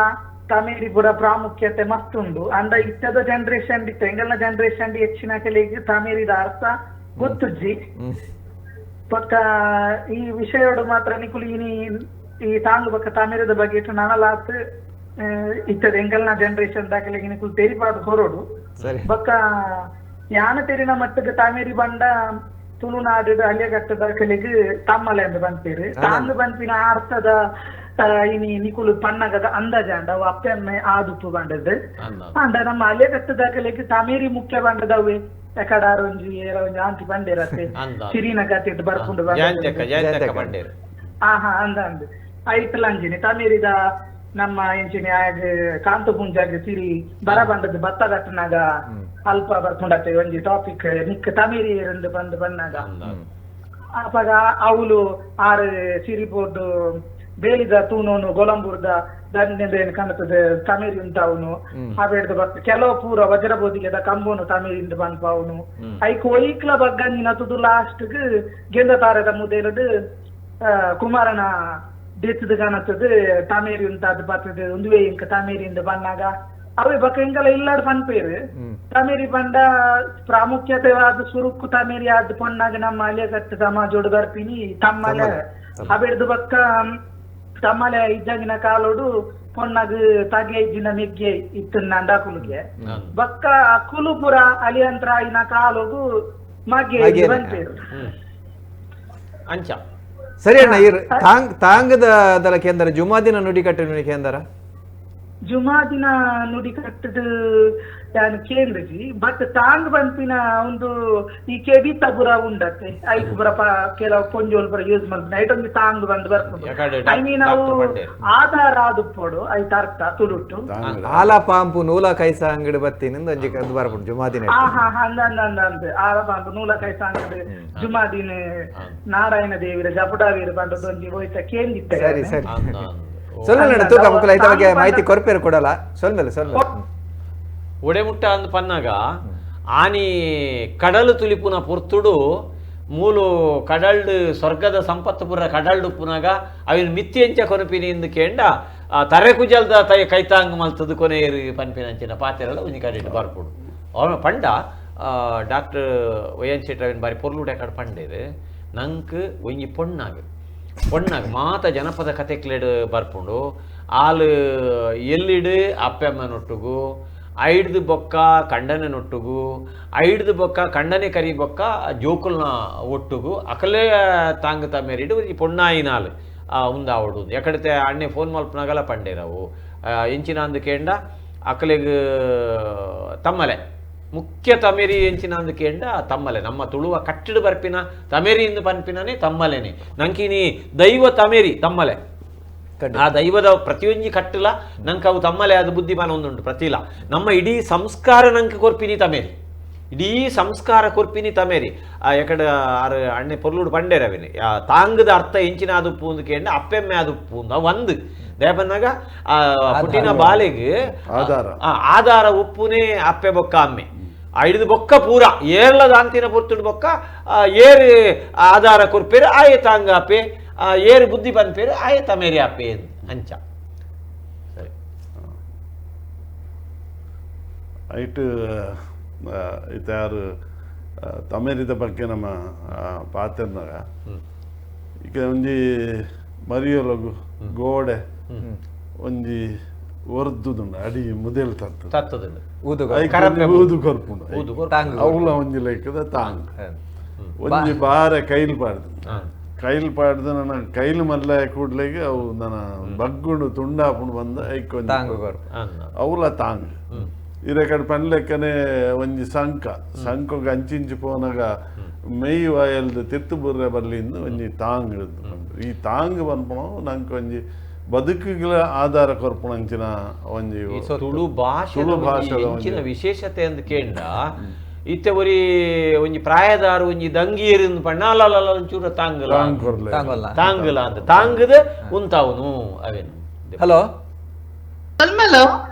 S5: ತಮೇರಿ ಪುರ ಪ್ರಾಮುಖ್ಯತೆ ಮಸ್ತ್ ಉಂಡು. ಅಂದ ಇತ್ತದ ಜನರೇಷನ್ ಇತ್ತು ಎಂಗಲ್ನ ಜನರೇಷನ್ ಹೆಚ್ಚಿನ ಕಲಿಗೆ ತಮೇರಿದ ಅರ್ಥ ಗೊತ್ತುಜ್ಜಿ. ಪಕ್ಕ ಈ ವಿಷಯೋಡು ಮಾತ್ರ ನಿಕುಲು ಇನಿ ಈ ತಾಂಗ್ ಬಕ್ಕ ತಮೇರಿದ ಬಗ್ಗೆ ಇಟ್ಟು ನನಲಾತ್ ಇತ್ತದ ಎಂಗಲ್ನ ಜನರೇಷನ್ ದಾಖಲೆಗೆ ನಿಕುಲು ತೆರಿಪಾದ ಹೊರಡು. ಬಕ್ಕ ಯಾನ ತೆರಿನ ಮಟ್ಟಕ್ಕೆ ತಮೇರಿ ಬಂಡ ತುಳುನಾಡು ಅಲಿಯಘಟ್ಟದ ಕಲಿಗೆ ತಮ್ಮಲೆ ಅಂತ ಬಂತೀರಿ. ತಾಂಗ್ ಬಂಪಿನ ಅರ್ಥದ ಇನಿ ನಿಕುಲು ಪನ್ನಗದ ಅಂದಾಜಾಂಡ ಅವು ಅಪ್ಪೆಮ್ಮೆ ಆದುಪ್ಪು ಬಂಡದ್ದು. ಅಂಡ ನಮ್ಮ ಅಲಿಯಘಟ್ಟದ ಕಲಿಗೆ ತಮೇರಿ ಮುಖ್ಯ ಬಂಡದವೆ ಎಕಡಾರೊಂಜಿ ಏರೊಂಜಿ ಆಂತಿ ಬಂಡೇರತ್ತೆ ಸಿರಿನ ಕತ್ತಿಟ್ಟು ಬರ್ಕೊಂಡು
S1: ಬಂಡೇರು.
S5: ಹಾ ಹಾ ಅಂದ ಅಂದ್ ಐತಲಂಜಿನಿ ತಮೇರಿದ ನಮ್ಮ ಎಂಚಿನ ಕಾಂತ ಪುಂಜಾಗ ಸಿರಿ ಬರ ಬಂಡದ್ದು ಭತ್ತ ಕಟ್ಟನಾಗ ಅಲ್ಪ ಬರ್ಕೊಂಡತ್ತೆ ಒಂಜಿ ಟಾಪಿಕ್ ನಿಕ್ ತಮೇರಿ ಏರಂದು ಬಂದು ಬಂದಾಗ ಅವಾಗ ಅವಳು ಆರು ಸಿರಿ ಬೋರ್ಡು ಬೇಲಿದ ತೂನೋನು ಗೊಲಂಬೂರ್ದ ದಂಡೆಂದ ಏನು ಕಾಣುತ್ತದೆ ತಮೇರಿ ಉಂಟ ಅವನು ಆ ಬೇಡ್ದ ಬಕ್ ಕೆಲವು ಪೂರ ವಜ್ರ ಬೋದಿಗೆದ ಕಂಬೋನು ತಮೇರಿಂದ ಬಂದ್ಪ ಅವನು ಐಕ್ ಒಯ್ಕ್ಲ ಬಗ್ಗಂಜಿನ ತುದು ಲಾಸ್ಟ್ ಗೆಂದ ತಾರದ ಮುದೇಲಡು ಕುಮಾರನ ದೇತದ ಕಾಣುತ್ತದೆ ತಮೇರಿ ಉಂಟಾದ ಬರ್ತದೆ ಒಂದುವೇ ಇಂಕ ತಮೇರಿಯಿಂದ ಬಂದಾಗ ಅವೇ ಬಕ್ಕ ಇಂಕಲ ಇಲ್ಲಾಡ್ ಪನ್ಪೇರು ತಮೇರಿ ಬಂಡ ಪ್ರಾಮುಖ್ಯತೆ ಆದ ಸುರುಕ್ಕು ತಮೇರಿ ಆದ ಪೊನ್ನಾಗ ನಮ್ಮ ಅಲಿಯಘಟ್ಟ ಸಮಾಜೋಡು ಬರ್ಪಿನಿ ತಮ್ಮಲೆ ಅಬೇಡ್ದು ಬಕ್ಕ ತಮ್ಮಲೆ ಇಜ್ಜಾಗಿನ ಕಾಲೋಡು ಪೊನ್ನಾಗ ತಗೆ ಇಜ್ಜಿನ ಮೆಗ್ಗೆ ಇತ್ತು ಅಂಡಾಕುಲಿಗೆ ಬಕ್ಕ ಅಕುಲು ಪುರ ಅಲಿಯಂತ್ರ ಇನ ಕಾಲೋಗು ಮಗ್ಗೆ ಬಂತೇರು
S1: ಅಂಚ.
S3: ಸರಿ ಅಣ್ಣ, ಈ ತಾಂಗ್ ತಾಂಗದ ದಲ ಕೇಂದ್ರ ಜುಮಾದಿನ ನುಡಿ ಕಟ್ಟಿನ ಕೇಂದ್ರ
S5: ಜುಮಾದಿನ ನುಡಿ ಕಟ್ಟದ ಯಾನ್ ಕೇಂದ್ರಜಿ ಬಟ್ ತಾಂಗ್ ಬಂಪಿನ ಒಂದು ಈ ಕೆಬಿತ ಪುರ ಉಂಡತ್ತೆ ಐಕ್ ಪುರ ಕೆಲವು ಪೊಂಜೋಲ್ ಪುರ ಯೂಸ್ ಮಲ್ಪಿನ ಐಟ್ ಒಂಜಿ ತಾಂಗ್ ಬಂದು ಬರ್ಪುಂಡು. I mean ಅವು ಆಧಾರ ಆದುಪ್ಪೊಡು ಐತ ಅರ್ಥ ತುಳುಟು
S3: ಆಲ ಪಾಂಪು ನೂಲ ಕೈಸ ಅಂಗಡಿ ಬತ್ತಿ ಒಂಜಿ ಅದು ಬರ್ಪುಂಡು ಜುಮಾದಿನ.
S5: ಹಾ ಹಾ ಅಂದ ಅಂದ ಅಂದ ಅಂದ್ ಆಲ ಪಾಂಪು ನೂಲ ಕೈಸ ಅಂಗಡಿ ಜುಮಾದಿನ ನಾರಾಯಣ ದೇವಿರ ಜಪುಡಾವೀರ ಬಂದದ್ದು ಒಂಜಿ ಹೋಯ್ತ ಕೇಂದಿತ್ತ.
S3: ಸರಿ ಸರಿ ಸೊಲ್ಮೆಲೆ ತೂಕ ಮುಕ್ಕುಲ ಐತ ಬಗ್ಗೆ ಮಾಹಿತಿ ಕೊರ್ಪೇರು ಕೊಡಲ್ಲ. ಸೊಲ್ಮೆಲೆ ಸೊಲ್ಮೆಲೆ
S1: ಒಡೆಮುಟ್ಟ ಅಂದ್ ಪನ್ನಾಗ ಆನಿ ಕಡಲು ತುಲಿಪುನ ಪೊರ್ತುಡು ಮೂಲು ಕಡಲ್ಡು ಸ್ವರ್ಗದ ಸಂಪತ್ತು ಪುರ ಕಡಲ್ಡು ಪುನಾಗ ಅವಿನ ಮಿತ್ತಿ ಎಂಚ ಕೊನಪಿನಿ ಎಂದು ಕೇಂಡ ತರೆ ಕುಜಲ್ದ ತೈ ಕೈತಾಂಗ್ ಮಲ್ತದ ಕೊನೆಯರು ಪನ್ಪಿನಂಚಿನ ಪಾತೆರಲ್ಲ ಒಂಜಿ ಕಡೆಟ್ ಬರ್ಪುಡು. ಅವನ ಪಂಡ doctor Y N ಶೆಟ್ಟಿ ಅವಿನ ಬಾರಿ ಪೊರ್ಲುಡೆ ಕಡೆ ಪಂಡೇರು ನಂಕ್ ಒಂಜಿ ಪೊಣ್ಣಾಗ ಪೊಣ್ಣಾಗ ಮಾತ ಜನಪದ ಕತೆಕ್ಲೆಡ್ ಬರ್ಪುಂಡು. ಆಲು ಎಲ್ಲಿಡು ಅಪ್ಪೆಮ್ಮನೊಟ್ಟುಗು ಐಡ್ದು ಬೊಕ್ಕ ಕಂಡನೆ ನೊಟ್ಟುಗು ಐಡ್ದು ಬೊಕ್ಕ ಕಂಡನೆ ಕರಿ ಬೊಕ್ಕ ಜೋಕುಲ್ನ ಒಟ್ಟುಗು ಅಕಲೇ ತಾಂಗ್ ತಮೇರಿಡು ಈ ಪೊಣ್ಣಾಯಿನಾಲು ಉಂದಾವಡು. ಎಕಡತೆ ಅಣ್ಣೆ ಫೋನ್ ಮಲ್ಪನಾಗಲ ಪಂಡೇರವು ಎಂಚಿನ ಅಂದು ಕೇಂಡ ಅಕಲೆಗ್ ತಮ್ಮಲೆ ಮುಖ್ಯ ತಮೇರಿ ಎಂಚಿನ ಅಂದು ಕೇಂಡ ತಮ್ಮಲೆ ನಮ್ಮ ತುಳುವ ಕಟ್ಟಿಡು ಬರ್ಪಿನ ತಮೇರಿ ಇಂದು ಪನ್ಪಿನನೇ ತಮ್ಮಲೆನೆ ನಂಕಿನಿ ದೈವ ತಮೇರಿ ತಮ್ಮಲೆ ಆ ದೈವದ ಪ್ರತಿಯೊಂಜಿ ಕಟ್ಟಲ ನಂಗೆ ಅವು ತಮ್ಮಲೆ ಅದು ಬುದ್ಧಿಮಾನ ಒಂದುಂಟು ಪ್ರತಿಲ ನಮ್ಮ ಇಡೀ ಸಂಸ್ಕಾರ ನಂಗೆ ಕೊರ್ಪಿನಿ ತಮೇರಿ ಇಡೀ ಸಂಸ್ಕಾರ ಕೊರ್ಪಿನಿ ತಮೇರಿ ಆ ಎಕಡೆ ಆರು ಅಣ್ಣೆ ಪೊರ್ಲುಡು ಪಂಡೇರವಿನಿ ತಾಂಗದ ಅರ್ಥ ಎಂಚಿನ ಅದು ಪೂಂದು ಕೇಂಡ ಅಪ್ಪೆಮ್ಮೆ ಅದು ಪೂಂದು ಒಂದು ದೇಪನ್ನಾಗ ಆ ಪುಟ್ಟಿನ ಬಾಲೆಗೆ ಆಧಾರ ಉಪ್ಪುನೇ ಅಪ್ಪೆ ಬೊಕ್ಕ ಅಮ್ಮೆ ಐದು ಬೊಕ್ಕ ಪೂರ ಏರ್ಲದ ಅಂತಿನ ಪೊರ್ತುಡು ಬೊಕ್ಕ ಏರು ಆಧಾರ ಕೊರ್ಪೇರು ಆಯೆ ತಾಂಗ ಅಪ್ಪೆ ಏರು ಬುದ್ಧಿ ಪನ್ಪೇರು ಆಯೆ ತಮೇರಿ ಅಪ್ಪೆ ಅಂಚ. ಸರಿ
S2: ಐಟ್ ಇತ್ತಾರು ತಮೇರಿದ ಬಗ್ಗೆ ನಮ್ಮ ಪಾತೆರ್ನಾಗ ಈಗ ಒಂಜಿ ಮರಿಯೊಲಗು ಗೋಡೆ ಒಂಜಿ ಒರ್ದುದುಂಡು ಅಡಿ ಮುದೆಲ್ ತತ್ತು
S1: ತತ್ತದುಂಡು
S2: ಊದು ಕೊರ್ಪುಂಡು ಅವುಲ ಒಂಜಿ ಲೆಕ್ಕದ ತಾಂಗ್ ಒಂಜಿ ಬಾರೆ ಕೈಲ್ ಪಾಡ್ದು ಕೈಲ್ ಪಾಡ್ದು ನನ್ನ ಕೈಲು ಮಲ್ಲ ಕೂಡ್ಲೆಗೆ ಅವು ನನ್ನ ಬಗ್ಗುಂಡು ತುಂಡಾಪುಂಡು ಬಂದ ಐಕ್ ಒಂಜಿ ಅವುಲ ತಾಂಗ್. ಇರೆ ಕಡೆ ಪನ್ಲೆಕ್ಕನೆ ಒಂಜಿ ಸಂಕ ಸಂಕೊಗ್ ಅಂಚಿಂಚಿ ಪೋನಾಗ ಮೆಯ್ ವಾಯಲ್ದು ತಿರ್ತು ಬುರ್ರೆ ಬರ್ಲಿಂದು ಒಂಜಿ ತಾಂಗ್. ಈ ತಾಂಗ್ ಪನ್ಪುನ ನಂಗೆ ಒಂಜಿ ಬದುಕುಗಳ ಆಧಾರ ಕೊರ್ಪುಣಂಚಿನ ಒಂಜಿ
S1: ತುಳು ಭಾಷೆ ಭಾಷೆದ ವಿಶೇಷತೆ ಅಂದ್ ಕೇಂಡ ಇತ್ತೆ ಒರಿ ಒಂಜಿ ಪ್ರಾಯದಾರು ಒಂಜಿ ದಂಗಿಯರಿಂದ ಪಣ್ಣ ಅಲ್ಲ ಒಂಚೂರ ತಾಂಗಲ ತಾಂಗಲ ಅಂತ ತಾಂಗದ ಉಂತಾವನು ಅವೇನು.
S3: ಹಲೋ
S6: ಸೊಲ್ಮೆಲೋ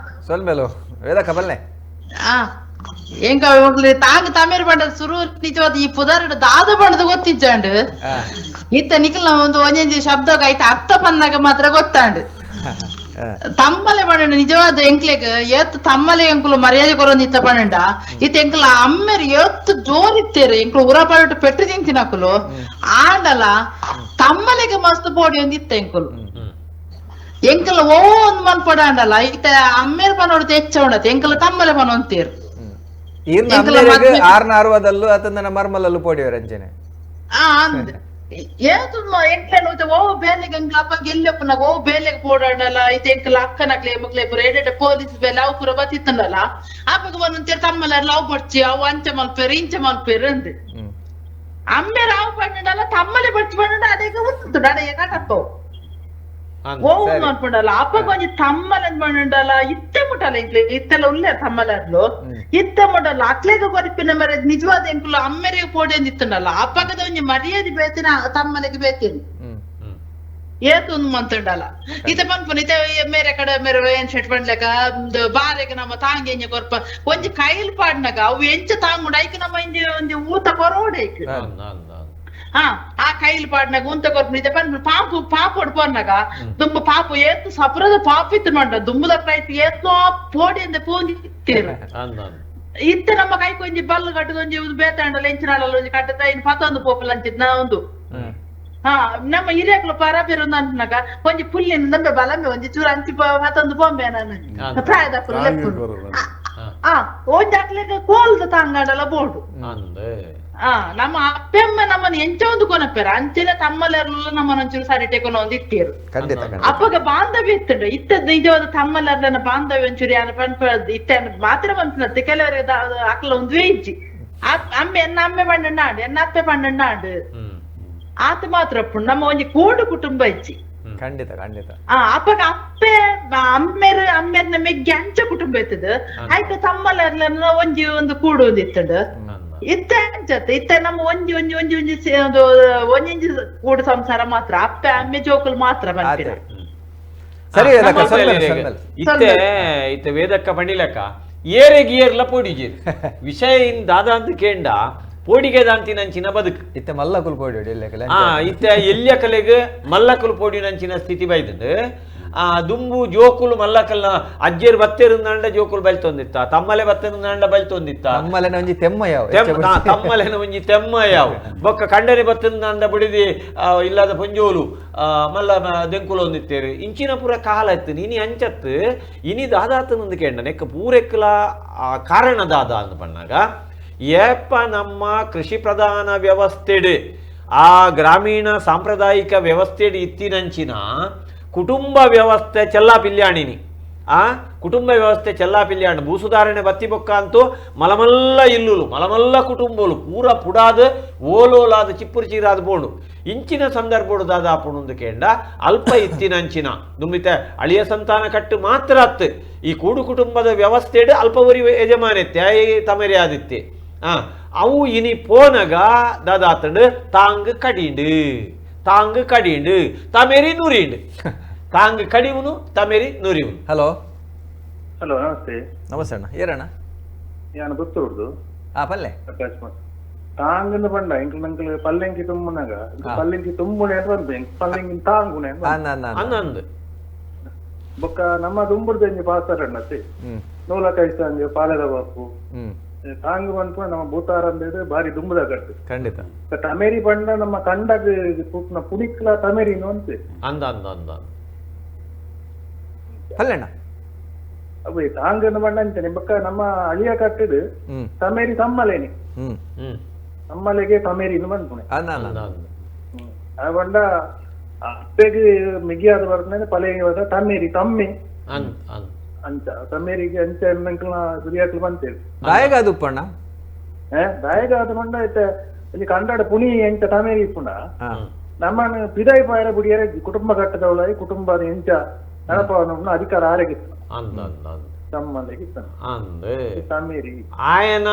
S3: ಸೊಲ್ಮೆಲೋ ವೇದ ಕಬಲ್ನೆ.
S6: ಎಂಕ ತಾಂಗ್ ತಮೇರ್ ಬಂಡದ ಸುರು ನಿಜವಾದ ಈ ಪುದಾರ ದಾದ ಬಂಡದ ಗೊತ್ತಿಜ್ಜಾಂಡ್ ಇತ್ತ ನಿಖಲ್ ಒಂದು ಒಂಜೊಂಜಿ ಶಬ್ದ ಐತ ಅರ್ಥ ಬಂದಾಗ ಮಾತ್ರ ಗೊತ್ತಾಂಡ್. ತಮ್ಮಲೆ ಪಂಡ ನಿಜವಾದ ಎಂಕ್ಲೆಗ್ ಏತ್ ತಮ್ಮಲೆ ಎಂಕುಲು ಮರ್ಯಾದೆ ಕೊರೊಂದು ಇತ್ತ ಪಂಡ ಇತ್ತ ಎಂಕುಲ ಅಮ್ಮೇರು ಏತ್ ಜೋರಿತ್ತೇರು ಎಂಕುಲು ಉರ ಪಾಡು ಪೆಟ್ಟು ತಿಂತಿನಕುಲು ಆಂಡಲ ತಮ್ಮಲೆಗೆ ಮಸ್ತ್ ಪೋಡಿ ಒಂದ್ ಇತ್ತ ಎಂಕುಲು ಎಂಕಲ ಓ ಒಂದ್ ಮನ್ ಪಡಾಂಡಲ ಇತ್ತ ಅಮ್ಮೇರು ಪನೋಡ್ದು ಹೆಚ್ಚ ಉಂಡತ್ತೆ ಎಂಕಲ ತಮ್ಮಲೆ ಪನೊಂತೀರು.
S3: ಆರ್ನ ಅರ್ವದಲ್ಲೂ ಅತಂದನ ಮರ್ಮಲಲ್ಲೂ ಪೋಡಿಯವರು ಅಂಚನೆ.
S6: ಏತು ಎಂಕ್ಲೆನ ಓ ಬೇಲೆಗೆ ಎಂಕ್ಲ ಅಪ್ಪ ಗೆಲ್ಲಪ್ಪನಾಗ ಓ ಬೇಲೆಗೆ ಪೋಡಾಡಲ್ಲ ಇತ್ತ ಎಂಕಲ ಅಕ್ಕನಕ್ಲೆ ಮಕ್ಲೆ ಪೂರ ಎಡೆ ಪೊಲೀಸ್ ಬೇಲೆ ಅವು ಪೂರ ಬತ್ತಿತ್ತಂಡಲ್ಲ ಅಪ್ಪಗ ಒಂದೊಂದ್ ತಮ್ಮಲ ಅವು ಬಡ್ಚಿ ಅವು ಅಂಚೆ ಮಲ್ಪೇರು ಇಂಚೆ ಮಲ್ಪೇರು ಅಂದ್ ಅಮ್ಮೇರು ಅವು ಪಂಡಲ್ಲ ತಮ್ಮಲೆ ಬಡ್ಚಿ ಪಂಡ ಅದೇಗ ಉಂಟು ಅಡೆಯ ಕಟಪ್ಪವು ಓ ಅನ್ಕೊಂಡಲ್ಲ ಅಪ್ಪಗ ಒಂಜಿ ತಮ್ಮಲ ಬಂಡಲ್ಲ ಇತ್ತೆ ಮುಟ್ಟಲ್ಲ ಎಂಕ್ಲೆ ಇತ್ತೆಲ್ಲ ಉಲ್ಲೆ ತಮ್ಮಲರ್ಲು ಇತ್ತೆ ಮುಟ್ಟಲ್ಲ ಅಕ್ಲೆಗ ಕೊರಿಪಿನ ಮರೆ ನಿಜವಾದ ಎಂಕುಲು ಅಮ್ಮೆರಿಗೆ ಪೋಡಿ ಅಂದಿತ್ತನಲ್ಲ ಅಪ್ಪಗದ ಒಂಜಿ ಮರ್ಯಾದೆ ಬೇತಿನ ತಮ್ಮಲೆಗೆ ಬೇತೀನಿ ಏತು ಮಂತುಂಡಲ್ಲ ಇತ್ತೆ ಪನ್ಪುನ ಇತ್ತೆ ಮೇರೆ ಕಡೆ ಮೇರೆ ಏನ್ ಶೆಟ್ ಪಂಡ್ಲೆಕ ಬಾರೆಗೆ ನಮ್ಮ ತಾಂಗಿ ಎಂಜ ಕೊರ್ಪ ಒಂಜಿ ಕೈಲ್ ಪಾಡ್ನಾಗ ಅವು ಎಂಚ ತಾಂಗುಂಡು ಐಕ್ ನಮ್ಮ ಇಂಜಿ ಒಂಜಿ ಊತ ಕೊರೋಡೈಕ್. ಹಾ ಆ ಕೈಲ್ ಪಾಡ್ನಾಗ ಉಂತ ಕೊರ್ಪುನ ಇತ್ತೆ ಪನ್ಪುನ ಪಾಪು ಪಾಪೊಡು ಪೋರ್ನಾಗ ದುಂಬು ಪಾಪು ಏತ್ ಸಪ್ರದ ಪಾಪು ಇತ್ತು ಮಂಡ ದುಂಬುದ ಐತಿ ಏತ್ನೋ ಪೋಡಿ ಅಂದೆ ಪೋಂದಿತ್ತೇರು ಇತ್ತೆ ನಮ್ಮ ಕೈಕ್ ಒಂಜಿ ಬಲ್ಲು ಕಟ್ಟದ ಒಂಜಿ ಬೇತಾಂಡಲ ಎಂಚಿನಾಡಲ್ಲ ಒಂಜಿ ಕಟ್ಟದ ಇನ್ನು ಪತ್ತೊಂದು ಪೋಪಲ್ ಅಂಚಿದ್ ನಾ ಒಂದು. ಹಾ ನಮ್ಮ ಹಿರಿಯಕ್ಲು ಪರ ಬೇರೊಂದು ಅಂತಾಗ ಒಂಜಿ ಪುಲ್ಲಿನ ನಂಬೆ ಬಲಂಬೆ ಒಂಜಿ ಚೂರು ಅಂಚಿ ಮತ್ತೊಂದು ಬೊಂಬೆ ನಾನು ಪ್ರಾಯದ ಆ ಒಂಜಿ ಅಕ್ಲೆಗ್ ಕೋಲ್ದ ತಾಂಗಾಡಲ ಬೋಡು. ಆ ನಮ್ಮ ಅಪ್ಪೆಮ್ಮ ನಮ್ಮನ್ನ ಎಂಚ ಒಂದು ಕೊನಪೇರ ಅಂಚೆನೆ ತಮ್ಮಲೆರ್ಲ ನಮ್ಮನ್ನ ಒಂಚೂರು ಸರಿಟೆ ಕೊನ ಒಂದು ಇಟ್ಟಿರು. ಅಪ್ಪಗ ಬಾಂಧವ್ಯ ಇತ್ತುಂಡು ಇತ್ತದ್ದು ನಿಜವಾದ ತಮ್ಮಲೆರ್ಲನ ಬಾಂಧವ್ಯ ಒಂಚೂರು ಯಾನ ಪನ್ಪ ಇತ್ತ ಮಾತ್ರ ಪನ್ಪನತ್ತೆ ಕೆಲವರಿಗೆ ಅಕ್ಲ ಒಂದುವೇ ಇಜ್ಜಿ ಅಮ್ಮೆ ಎನ್ನ ಅಮ್ಮೆ ಪಂಡಂಡಾಂಡು ಎನ್ನ ಅಪ್ಪೆ ಪಂಡಂಡಾಂಡು ಆತ ಮಾತ್ರ ನಮ್ಮ ಒಂಜಿ ಕೂಡು ಕುಟುಂಬ ಇಜ್ಜಿ.
S3: ಖಂಡಿತ ಖಂಡಿತ.
S6: ಆ ಅಪ್ಪಗ ಅಪ್ಪೆ ಅಮ್ಮೇರು ಅಮ್ಮೇರ್ನ ಮೆಗ್ಗಿ ಅಂಚ ಕುಟುಂಬ ಇತ್ತದ ಆಯ್ತು ತಮ್ಮಲೆರ್ಲನ ಒಂಜಿ ಒಂದು ಕೂಡು ಒಂದು ಇತ್ತುಂಡು ಇತ್ತೆ ಅಂಚತ್ತೆ ಇತ್ತೆ ನಮ್ಮ ಒಂಜಿ ಒಂಜಿ ಒಂಜಿ ಒಂಜಿ ಒಂದು ಒಂಜೊಂಜಿ ಕೂಡು ಸಂಸಾರ ಮಾತ್ರ ಅಪ್ಪೆ ಅಮ್ಮೆ ಜೋಕುಲು ಮಾತ್ರ ಬಂದಿರ.
S3: ಸರಿ
S1: ಇತ್ತೆ ಇತ್ತೆ ವೇದಕ್ಕ ಪಂಡಿಲಕ್ಕ ಏರೆ ಗಿಯರ್ಲ ಪೋಡಿಜೇರು ವಿಷಯ ಇನ್ ದಾದಾ ಅಂತ ಕೇಂಡ ಪೋಡಿಗೆ ದಾಂತಿ ನಂಚಿನ ಬದುಕು
S3: ಇತ್ತೆ ಮಲ್ಲಕುಲ್ ಪೋಡಿ
S1: ಇತ್ತೆ ಎಲ್ಲಿಯ ಕಲೆಗೆ ಮಲ್ಲಕುಲ್ ಪೋಡಿ ನಂಚಿನ ಸ್ಥಿತಿ ಬೈದಂಡು. ಆ ದುಂಬು ಜೋಕುಲು ಮಲ್ಲಕಲ್ನ ಅಜ್ಜೇರು ಬತ್ತೆರುಂದಾಂಡ ಜೋಕುಲು ಬಲ್ತೊಂದಿತ್ತ ತಮ್ಮಲೆ ಬತ್ತೆರುಂದಾಂಡ ಬಲ್ತೊಂದಿತ್ತ
S3: ತಮ್ಮಲೆನ ಒಂಜಿ ತೆಮ್ಮ ಯಾವ
S1: ತಮ್ಮಲೆನ ಒಂಜಿ ತೆಮ್ಮ ಯಾವ ಬೊಕ್ಕ ಕಂಡನೆ ಬತ್ತೆರುಂದಾಂಡ ಬಿಡಿದಿ ಇಲ್ಲದ ಪೊಂಜೋಲು ಮಲ್ಲ ದೆಂಕುಲು ಒಂದಿತ್ತೇರು ಇಂಚಿನ ಪೂರ ಕಾಲ ಇತ್ತು. ಇನಿ ಅಂಚತ್ತು ಇನಿ ದಾದಾತನೊಂದು ಕೇಂಡ ನೆಕ್ಕ ಪೂರೆಕ್ಲ ಆ ಕಾರಣ ದಾದ ಅಂದ್ ಪಣ್ಣಾಗ ಏಪ ನಮ್ಮ ಕೃಷಿ ಪ್ರಧಾನ ವ್ಯವಸ್ಥೆಡು ಆ ಗ್ರಾಮೀಣ ಸಾಂಪ್ರದಾಯಿಕ ವ್ಯವಸ್ಥೆಡು ಇತ್ತಿನಂಚಿನ ಕುಟುಂಬ ವ್ಯವಸ್ಥೆ ಚೆಲ್ಲಾ ಪಿಲ್ಯಾಣಿನಿ ಆ ಕುಟುಂಬ ವ್ಯವಸ್ಥೆ ಚೆಲ್ಲಾ ಪಿಲ್ಯಾಣಿ ಭೂಸುಧಾರಣೆ ಬತ್ತಿ ಬೊಕ್ಕ ಅಂತೂ ಮಲಮಲ್ಲ ಇಲ್ಲುಲು ಮಲಮಲ್ಲ ಕುಟುಂಬಲು ಪೂರ ಪುಡಾದ ಓಲೋಲಾದ ಚಿಪ್ಪುರು ಚೀರಾದ ಬೋಂಡು ಇಂಚಿನ ಸಂದರ್ಭಡು ದಾದಾಪುಣಂದು ಕೇಂಡ ಅಲ್ಪ ಇತ್ತಿನಂಚಿನ ದುಂಬಿತ ಅಳಿಯ ಸಂತಾನ ಕಟ್ಟು ಮಾತ್ರ ಅತ್ತು ಈ ಕೂಡು ಕುಟುಂಬದ ವ್ಯವಸ್ಥೆಡು ಅಲ್ಪವರಿ ಯಜಮಾನೆತ್ತೆ ತಮರಿ ಆದಿತ್ತೆ ಅವು ಇನಿ ಪೋನಗ ದಾದಾತಂಡು ತಾಂಗ್ ಕಡಿಂಡು ತಾಂಗ್ ಕಡಿಂಡು ತಮೇರಿ ನುರಿಂಡು ತಾಂಗ್ ಕಡಿವುನು ತಮೇರಿ ನುರಿವುನು.
S3: ಹಲೋ
S7: ಹಲೋ ನಮಸ್ತೆ.
S3: ನಮಸ್ತೆ ಅಣ್ಣ, ಏರಣ್ಣ?
S7: ನಾನು ಗೊತ್ತುರ್ದು.
S3: ಆ ಪಲ್ಲೆ
S7: ತಾಂಗಂದು ಪಂಡ ಎಂಕ್ಲ ನಂಕಲ್ ಪಲ್ಲೆಂಕಿ ತುಂಬುನಾಗ ಪಲ್ಲೆಂಕಿ ತುಂಬುಣೆ ಅಂತ ಬಂತು ಪಲ್ಲೆಂಕಿ ತಾಂಗುಣೆ
S1: ಅನ್ನಂದು
S7: ಬೊಕ್ಕ ನಮ್ಮ ದುಂಬುರ್ದು ಎಂಜಿ ಪಾಸರಣ್ಣತೆ ನೂಲ ಕೈಸಂಗ್ ಪಾಲೆದ ಬಾಪು ತಾಂಗು ಪನ್ಪು ನಮ್ಮ ಭೂತಾರ ಅಂದಿದ್ರೆ ಬಾರಿ ದುಂಬುದ ಕಟ್ಟು.
S3: ಖಂಡಿತ.
S7: ತಮೇರಿ ಪಂಡ ನಮ್ಮ ಕಂಡಗ ಪೂಪ್ನ ಪುಡಿಕ್ಲ ತಮೇರಿನು ಅಂತೆ
S1: ಅಂದ ಅಂದ ಅಂದ
S3: ಪಲ್ಲೆಣ್ಣ
S7: ಅಬ್ಬೇ ತಾಂಗನ ಬಣ್ಣ ಅಂತಾನೆ ಬೊಕ್ಕ ನಮ್ಮ ಅಳಿಯ ಕಟ್ಟಿದ್ ತಮೇರಿ ತಮ್ಮಲೇನಿ ತಮ್ಮಲೆಗೆ ತಮೇರಿನು ಬಂದ್ಪುಣೆ ಆ ಬಂಡ ಅಪ್ಪೆಗೆ ಮಿಗಿಯಾದ ಬರ್ತಾನೆ ಪಲೆಗೆ ಹೋದ ತಮೇರಿ ತಮ್ಮಿ ಅಂಚ ತಮೇರಿಗೆ ಅಂಚ ಎಂಕಲ್ನ ಸುರಿಯಾಕ್ಲು ಬಂತೇಳಿ
S3: ದಾಯಗ ಅದು ಉಪ್ಪಣ್ಣ
S7: ದಾಯಗ ಅದು ಬಂಡ ಐತೆ ಇಲ್ಲಿ ಕಂಡಾಡ ಪುಣಿ ಎಂಚ ತಮೇರಿ ಇಪ್ಪುಂಡ ನಮ್ಮನ್ನು ಪಿದಾಯಿ ಪಾಯರ ಬುಡಿಯರ ಕುಟುಂಬ ಕಟ್ಟದವಳಾಗಿ ಕುಟುಂಬದ ಎಂಚ ನಡಪವನ ಅಧಿಕಾರ ಆರೆಗಿತ್ತು
S1: ಆಯನ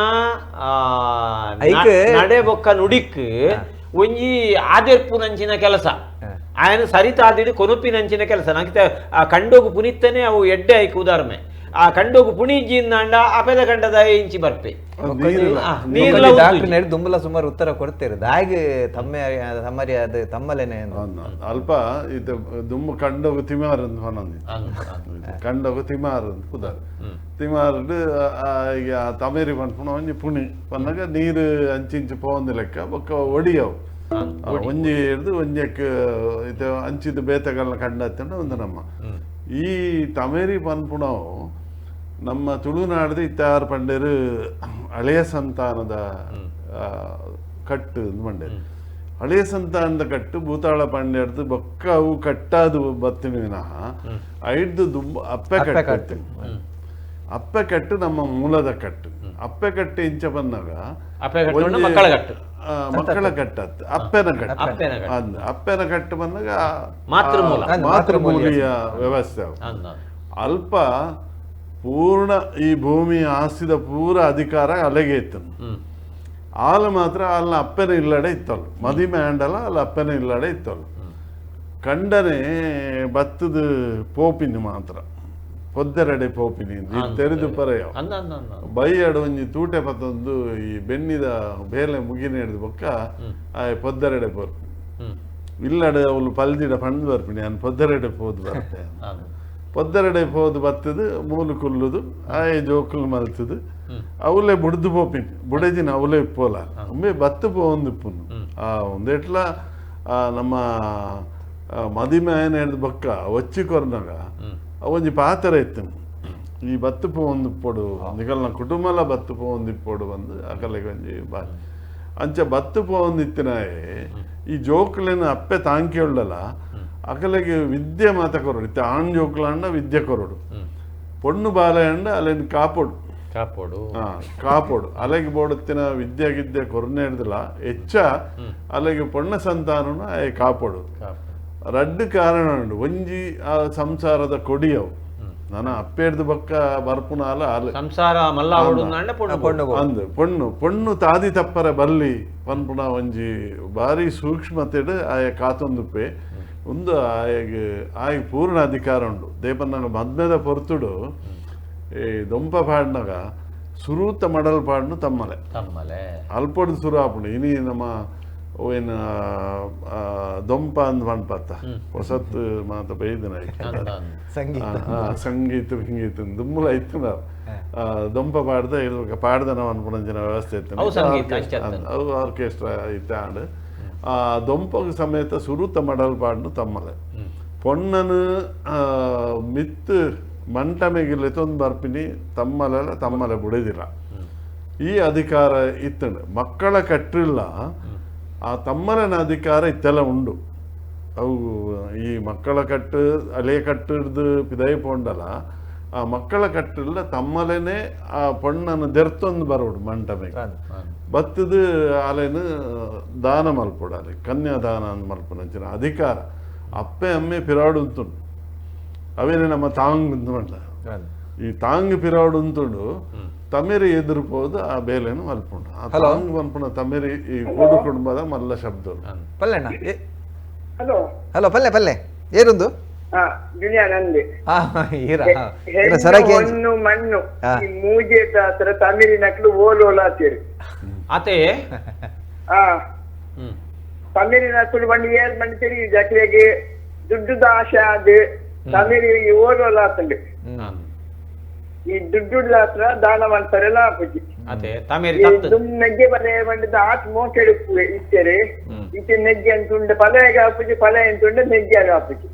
S1: ನಡೆ ಬೊಕ್ಕ ನುಡಿಕ್ ಒಂಜಿ ಆದೆರ್ಪುನಂಚಿನ ಕೆಲಸ ಆಯನ ಸರಿತಾದಿಡು ಕೊನುಪಿನಂಚಿನ ಕೆಲಸ ನಂಗೆ ಆ ಕಂಡೋಗು ಪುನಿತ್ತನೆ ಅವು ಎಡ್ಡೆ ಐಕ್ ಉದಾಹರಣೆ. ಆ ಕಂಡೋಗು ಪುಣಿಜ್ಜಿಂದಾಂಡ ಅಪೆದ ಕಂಡದ ಇಂಚಿ ಬರ್ಪೆ
S3: ನೀರ್ಲ ಡಾಕ್ಟರ್ ದುಂಬಲ ಸುಮಾರು ಉತ್ತರ ಕೊಡ್ತೇರು ದಾಗಿ ತಮ್ಮೆ ತಮ್ಮರಿ ಅದು ತಮ್ಮಲೇನೆ
S2: ಅಲ್ಪ ಇದು ದುಂಬು ಕಂಡೋಗು ತಿಮಾರ್ ಅಂತ ಪನೊಂದು ಕಂಡೋಗು ತಿಮಾರ್ ಅಂತ ಪುದರ್ ತಿಮಾರ್ಡ್ ಈಗ ತಮೇರಿ ಪನ್ಪುಣ ಒಂಜಿ ಪುಣಿ ಪನ್ನಾಗ ನೀರು ಅಂಚಿಂಚು ಪೋವೊಂದು ಲೆಕ್ಕ ಬೊಕ್ಕ ಒಡಿಯವು ಒಂಜಿ ಹಿಡ್ದು ಒಂಜಕ್ಕೆ ಇದು ಅಂಚಿದ ಬೇತಗಳನ್ನ ಕಂಡತ್ತಂಡ ಒಂದು ನಮ್ಮ ಈ ತಮೇರಿ ಪನ್ಪುಣವು ನಮ್ಮ ತುಳುನಾಡ್ದು ಇತ್ತಾರು ಪಂಡೇರು ಹಳೆಯ ಸಂತಾನದ ಕಟ್ಟು ಪಂಡೇರು ಹಳೆಯ ಸಂತಾನದ ಕಟ್ಟು ಭೂತಾಳ ಪಂಡ್ಯರ್ದು ಬೊಕ್ಕ ಅವು ಕಟ್ಟಾದು ಬತ್ತಿನ ವಿನಃ ಐಡ್ದು ದುಂಬ ಅಪ್ಪೆ ಕಟ್ಟು ಅಪ್ಪೆ ಕಟ್ಟು ನಮ್ಮ ಮೂಲದ ಕಟ್ಟು ಅಪ್ಪೆ ಕಟ್ಟು ಇಂಚ ಬಂದಾಗ
S1: ಮಕ್ಕಳ ಕಟ್ಟು
S2: ಮಕ್ಕಳ ಕಟ್ಟತ್ತು ಅಪ್ಪೆನ ಕಟ್ಟು ಅಪ್ಪೆನ ಕಟ್ಟು ಬಂದಾಗ ಮಾತೃಮೂಲಿಯ ವ್ಯವಸ್ಥೆ ಅಲ್ಪ ಪೂರ್ಣ ಈ ಭೂಮಿ ಆಸ್ತಿದ ಪೂರ ಅಧಿಕಾರ ಅಲೆಗೆ ಇತ್ತು ಆಲ ಮಾತ್ರ ಅಲ್ಲ ಅಪ್ಪನ ಇಲ್ಲಡೆ ಇತ್ತಲ್ಲ ಮದಿಮೆ ಆಂಡಲ ಅಲ್ಲ ಅಪ್ಪನ ಇಲ್ಲಡೆ ಇತ್ತಲ್ಲ ಕಂಡನೆ ಬತ್ತದ ಪೋಪಿನ ಮಾತ್ರ ಪೊದ್ದೆರಡೆ ಪೋಪಿನಿ ತೆರೆದು ಪರೆಯ ಬೈಯಡು ಒಂಜಿ ತೂಟೆ ಪತ್ತೊಂದು ಈ ಬೆನ್ನಿದ ಬೇಲೆ ಮುಗಿನ ಹಿಡಿದು ಬೊಕ್ಕ ಆ ಪೊದ್ದೆರಡೆ ಪೋರ್ಪಿ ಇಲ್ಲಡೆ ಅವಳು ಪಲ್ದಿಡ ಪಂಡ್ ಬರ್ಪಿನಿ ನಾನು ಪೊದ್ದೆರಡೆ ಪೋದು ಬರ್ತೆ ಪೊದ್ದೆರಡೆ ಪೋದು ಬತ್ತದು ಮೂಲು ಕುಲ್ಲುದು ಆಯ್ ಜೋಕುಲು ಮಲ್ತದು ಅವಲೇ ಬುಡ್ದು ಪೋಪಿನಿ ಬುಡಜಿನ ಅವಲೇ ಇಪ್ಪೋಲ ಒಮ್ಮೆ ಬತ್ತು ಪೋಂದು ಇಪ್ಪುನು ಆ ಒಂದೆಟ್ಲ ನಮ್ಮ ಮದಿಮೆ ಆಯನ ಹಿಡ್ದು ಬೊಕ್ಕ ಒಚ್ಚಿ ಕೊರ್ನಾಗ ಒಂಜಿ ಪಾತ್ರ ಇತ್ತು ಈ ಬತ್ತು ಪೋಂದು ಇಪ್ಪೊಡು ನಿಗಲ್ನ ಕುಟುಂಬಲ ಬತ್ತು ಪೋಂದು ಇಪ್ಪೊಡು ಬಂದು ಅಕಲೆಗೆ ಒಂಜಿ ಬಾ ಅಂಚ ಬತ್ತು ಪೋಂದು ಇತ್ತಿನಾಯೆ ಈ ಜೋಕುಲೇನ ಅಪ್ಪೆ ತಾಂಕಿ ಉಳ್ಳಲ್ಲ ಅಕಲೆಗೆ ವಿದ್ಯೆ ಮಾತ ಕೊರಡು ಇತ್ತೆ ಆಣ್ ಜೋಕುಲಾಂಡ ವಿದ್ಯೆ ಕೊರಡು ಪೊಣ್ಣು ಬಾಲೆ ಅಂಡ ಅಲ್ಲೇನು ಕಾಪೊಡು
S1: ಕಾಪೊಡು
S2: ಕಾಪೊಡು ಅಲೆಗೆ ಬೋಡುತ್ತಿನ ವಿದ್ಯೆ ಗಿದ್ಯೆ ಕೊರನೆ ಹಿಡ್ದಿಲ್ಲ ಹೆಚ್ಚ ಅಲೆಗೆ ಪೊಣ್ಣ ಸಂತಾನನು ಆಯೆ ಕಾಪೊಡು ರಡ್ಡು ಕಾರಣ ಉಂಡು ಒಂಜಿ ಆ ಸಂಸಾರದ ಕೊಡಿಯವು ನಾನು ಅಪ್ಪೇರ್ದು ಬಕ್ಕ ಬರ್ಪುನ ಅಲ ಅಲೆ
S1: ಸಂಸಾರ ಮಲ್ಲ
S2: ಅಂದ್ ಪೊಣ್ಣು ಪೊಣ್ಣು ತಾದಿ ತಪ್ಪರೆ ಬಲ್ಲಿ ಪನ್ಪುನ ಒಂಜಿ ಭಾರಿ ಸೂಕ್ಷ್ಮತೆಡು ಆಯ ಕಾತೊಂದುಪ್ಪೆ ಒಂದು ಆಯಗ್ ಆಯಗ್ ಪೂರ್ಣ ಅಧಿಕಾರ ಉಂಡು ದೇಪನ್ನಾಗ ಮದ್ಮೆದ ಪೊರ್ತುಡು ಈ ದೊಂಪ ಪಾಡ್ನಾಗ ಸುರೂತ ಮಡಲ್ ಪಾಡ್ನು ತಮ್ಮಲೆ
S1: ತಮ್ಮಲೆ
S2: ಅಲ್ಪೊಡು ಸುರು ಆಪುಂಡು ಇನಿ ನಮ್ಮ ಏನು ದೊಂಪ ಅಂದ್ ಪನ್ಪತ್ತ ಹೊಸತ್ತು ಮಾತ ಬೈದಿನ
S3: ಸಂಗೀತ
S2: ಸಂಗೀತ ಸಂಗೀತ ದುಮ್ಮುಲ ಇತ್ತು ನಾವು ದೊಂಪ ಪಾಡ್ದ ಇವಾಗ ಪಾಡ್ದನ ಅನ್ಪುಣಂಚಿನ ವ್ಯವಸ್ಥೆ ಇತ್ತು ಅವು ಆರ್ಕೆಸ್ಟ್ರಾ ಇತ್ತಾಂಡ್ ಆ ದೊಂಪಗ ಸಮೇತ ಸುರುತ ಮಡಲ್ ಪಾಡ್ನು ತಮ್ಮಲೆ ಪೊಣ್ಣನು ಮಿತ್ತು ಮಂಟಮೆಗಿಲ್ಲ ತೊಂದು ಬರ್ಪಿನಿ ತಮ್ಮಲೆಲ್ಲ ತಮ್ಮಲೆ ಬುಡಿದಿಲ್ಲ ಈ ಅಧಿಕಾರ ಇತ್ತಂಡು ಮಕ್ಕಳ ಕಟ್ಟಿಲ್ಲ ಆ ತಮ್ಮಲನ ಅಧಿಕಾರ ಇತ್ತೆಲ್ಲ ಉಂಡು ಅವು ಈ ಮಕ್ಕಳ ಕಟ್ಟು ಅಲೆ ಕಟ್ಟು ಹಿಡ್ದು ಪಿದೈ ಪೋಂಡಲ ಆ ಮಕ್ಕಳ ಕಟ್ಟಿಲ್ಲ ತಮ್ಮಲೇನೆ ಆ ಪೊಣ್ಣನ್ನು ದೆರ್ತೊಂದು ಬರೋಡು ಮಂಟಮೆಗೆ ಬತ್ತದು ಅಲೆನು ದಾನ ಮಲ್ಪೊಡು ಅಲೆ ಕನ್ಯಾದಾನ ಅಂದ್ ಮಲ್ಪುನಂಚಿನ ಅಧಿಕಾರ ಅಪ್ಪೆ ಅಮ್ಮೆ ಪಿರಾಡು ಉಂಟುಂಡು ಅವೇನೆ ನಮ್ಮ ತಾಂಗ್ ಅಂತ ಮಾಡ್ಲ ಈ ತಾಂಗ್ ಪಿರಾಡು ಉಂಟುಂಡು ತಮೇರಿ ಎದುರು ಪೋದು ಆ ಬೇಲೆನು ಮಲ್ಪುಂಡು ಆ ತಾಂಗ್ ಮಲ್ಪುಣ ತಮೇರಿ ಈ ಕೂಡು ಕುಟುಂಬದ ಮಲ್ಲ ಶಬ್ದ
S3: ಪಲ್ಲೆಣ್ಣ
S5: ಹಲೋ
S3: ಹಲೋ ಪಲ್ಲೆ ಪಲ್ಲೆ ಏರೊಂದು
S5: ಮಣ್ಣು ಮಣ್ಣು ಮೂಜೆ ತಮಿಳಿ ನಕ್ಲು ಓಲ್ ಓಲ ಆತೀರಿ
S1: ಆತೆ
S5: ತಮಿಳಿ ನಕ್ಲು ಮಣ್ಣು ಏರ್ ಮಣ್ಣು ತಿರುಗಿ ಜಕ್ರೆಗೆ ದುಡ್ಡುದ ಆಶೆ ಅದು ತಮಿಳಿ ಓಲ್ ಓಲ ಆತಂಡು ಈ ದುಡ್ಡು ಹತ್ರ ದಾನ ಮಾಡ್ತಾರೆಲ್ಲ ಆಪುಜಿ ನೆಗ್ಗೆ ಪಲೆ ಬಂಡಿದ ಆತ್ ಮೋಕೆಡು ಇತ್ತೇರಿ ಇತ್ತೆ ನೆಗ್ಗೆ ಅಂತುಂಡು ಪಲೆಗ ಆಪುಜಿ ಪಲೆ ಅಂತುಂಡು ನೆಗ್ಗೆ ಆಪುಜಿ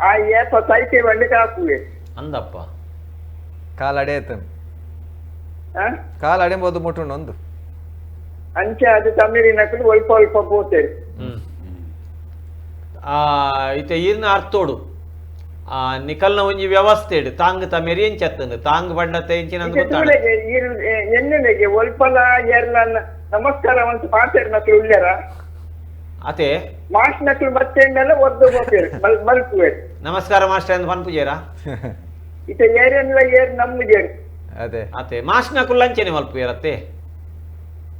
S5: ಆ ಏಪ ಸೈಕೆ ಬಂಡಿಗೆ ಆಪುವೆ
S1: ಅಂದಪ್ಪ
S3: ಕಾಲ ಅಡೆ ಆಯ್ತು ಕಾಲ ಅಡೆಂಬೋದು ಮುಟ್ಟುಂಡು ಒಂದು
S5: ಅಂಚೆ ಅದು ತಮಿಳಿನಕುಲು ಒಲ್ಪ ಒಲ್ಪ ಪೋತೇರಿ
S1: ಆ ಇತ್ತೆ ಈರ್ನ ಅರ್ಥೋಡು ಆ ನಿಕಲ್ನ ಒಂಜಿ ವ್ಯವಸ್ಥೆ ಇಡು ತಾಂಗ್ ತಮೇರಿ ಎಂಚತ್ತಂದು ತಾಂಗ್ ಬಣ್ಣತೆ ಎಂಚಿನ
S5: ಎನ್ನುಲೆಗೆ ಒಲ್ಪಲ ಏರ್ಲ ನಮಸ್ಕಾರ ಒಂದು ಪಾತೇರ್ ನಕ್ಲು ಉಳ್ಳೇರ
S1: ಅತೆ
S5: ಮಾಸ್ಟ್ ನಕ್ಲು ಬತ್ತೇಂಡಲ್ಲ ಒದ್ದು ಹೋಗ್ತೇರು ಮಲ್ಪುವೇರು
S1: ನಮಸ್ಕಾರ ಮಾಸ್ಟರ್ ಅಂದ್ ಪನ್ಪುಜೇರಾ
S5: ಇತ್ತೆ ಏರೆನ್ಲ ಏರ್ ನಮ್ಮುಜೇರು
S3: ಅದೇ
S1: ಅತೆ ಮಾಸ್ಟ್ ನಕುಲ್ ಅಂಚೆನೆ ಮಲ್ಪುವೇರತ್ತೆ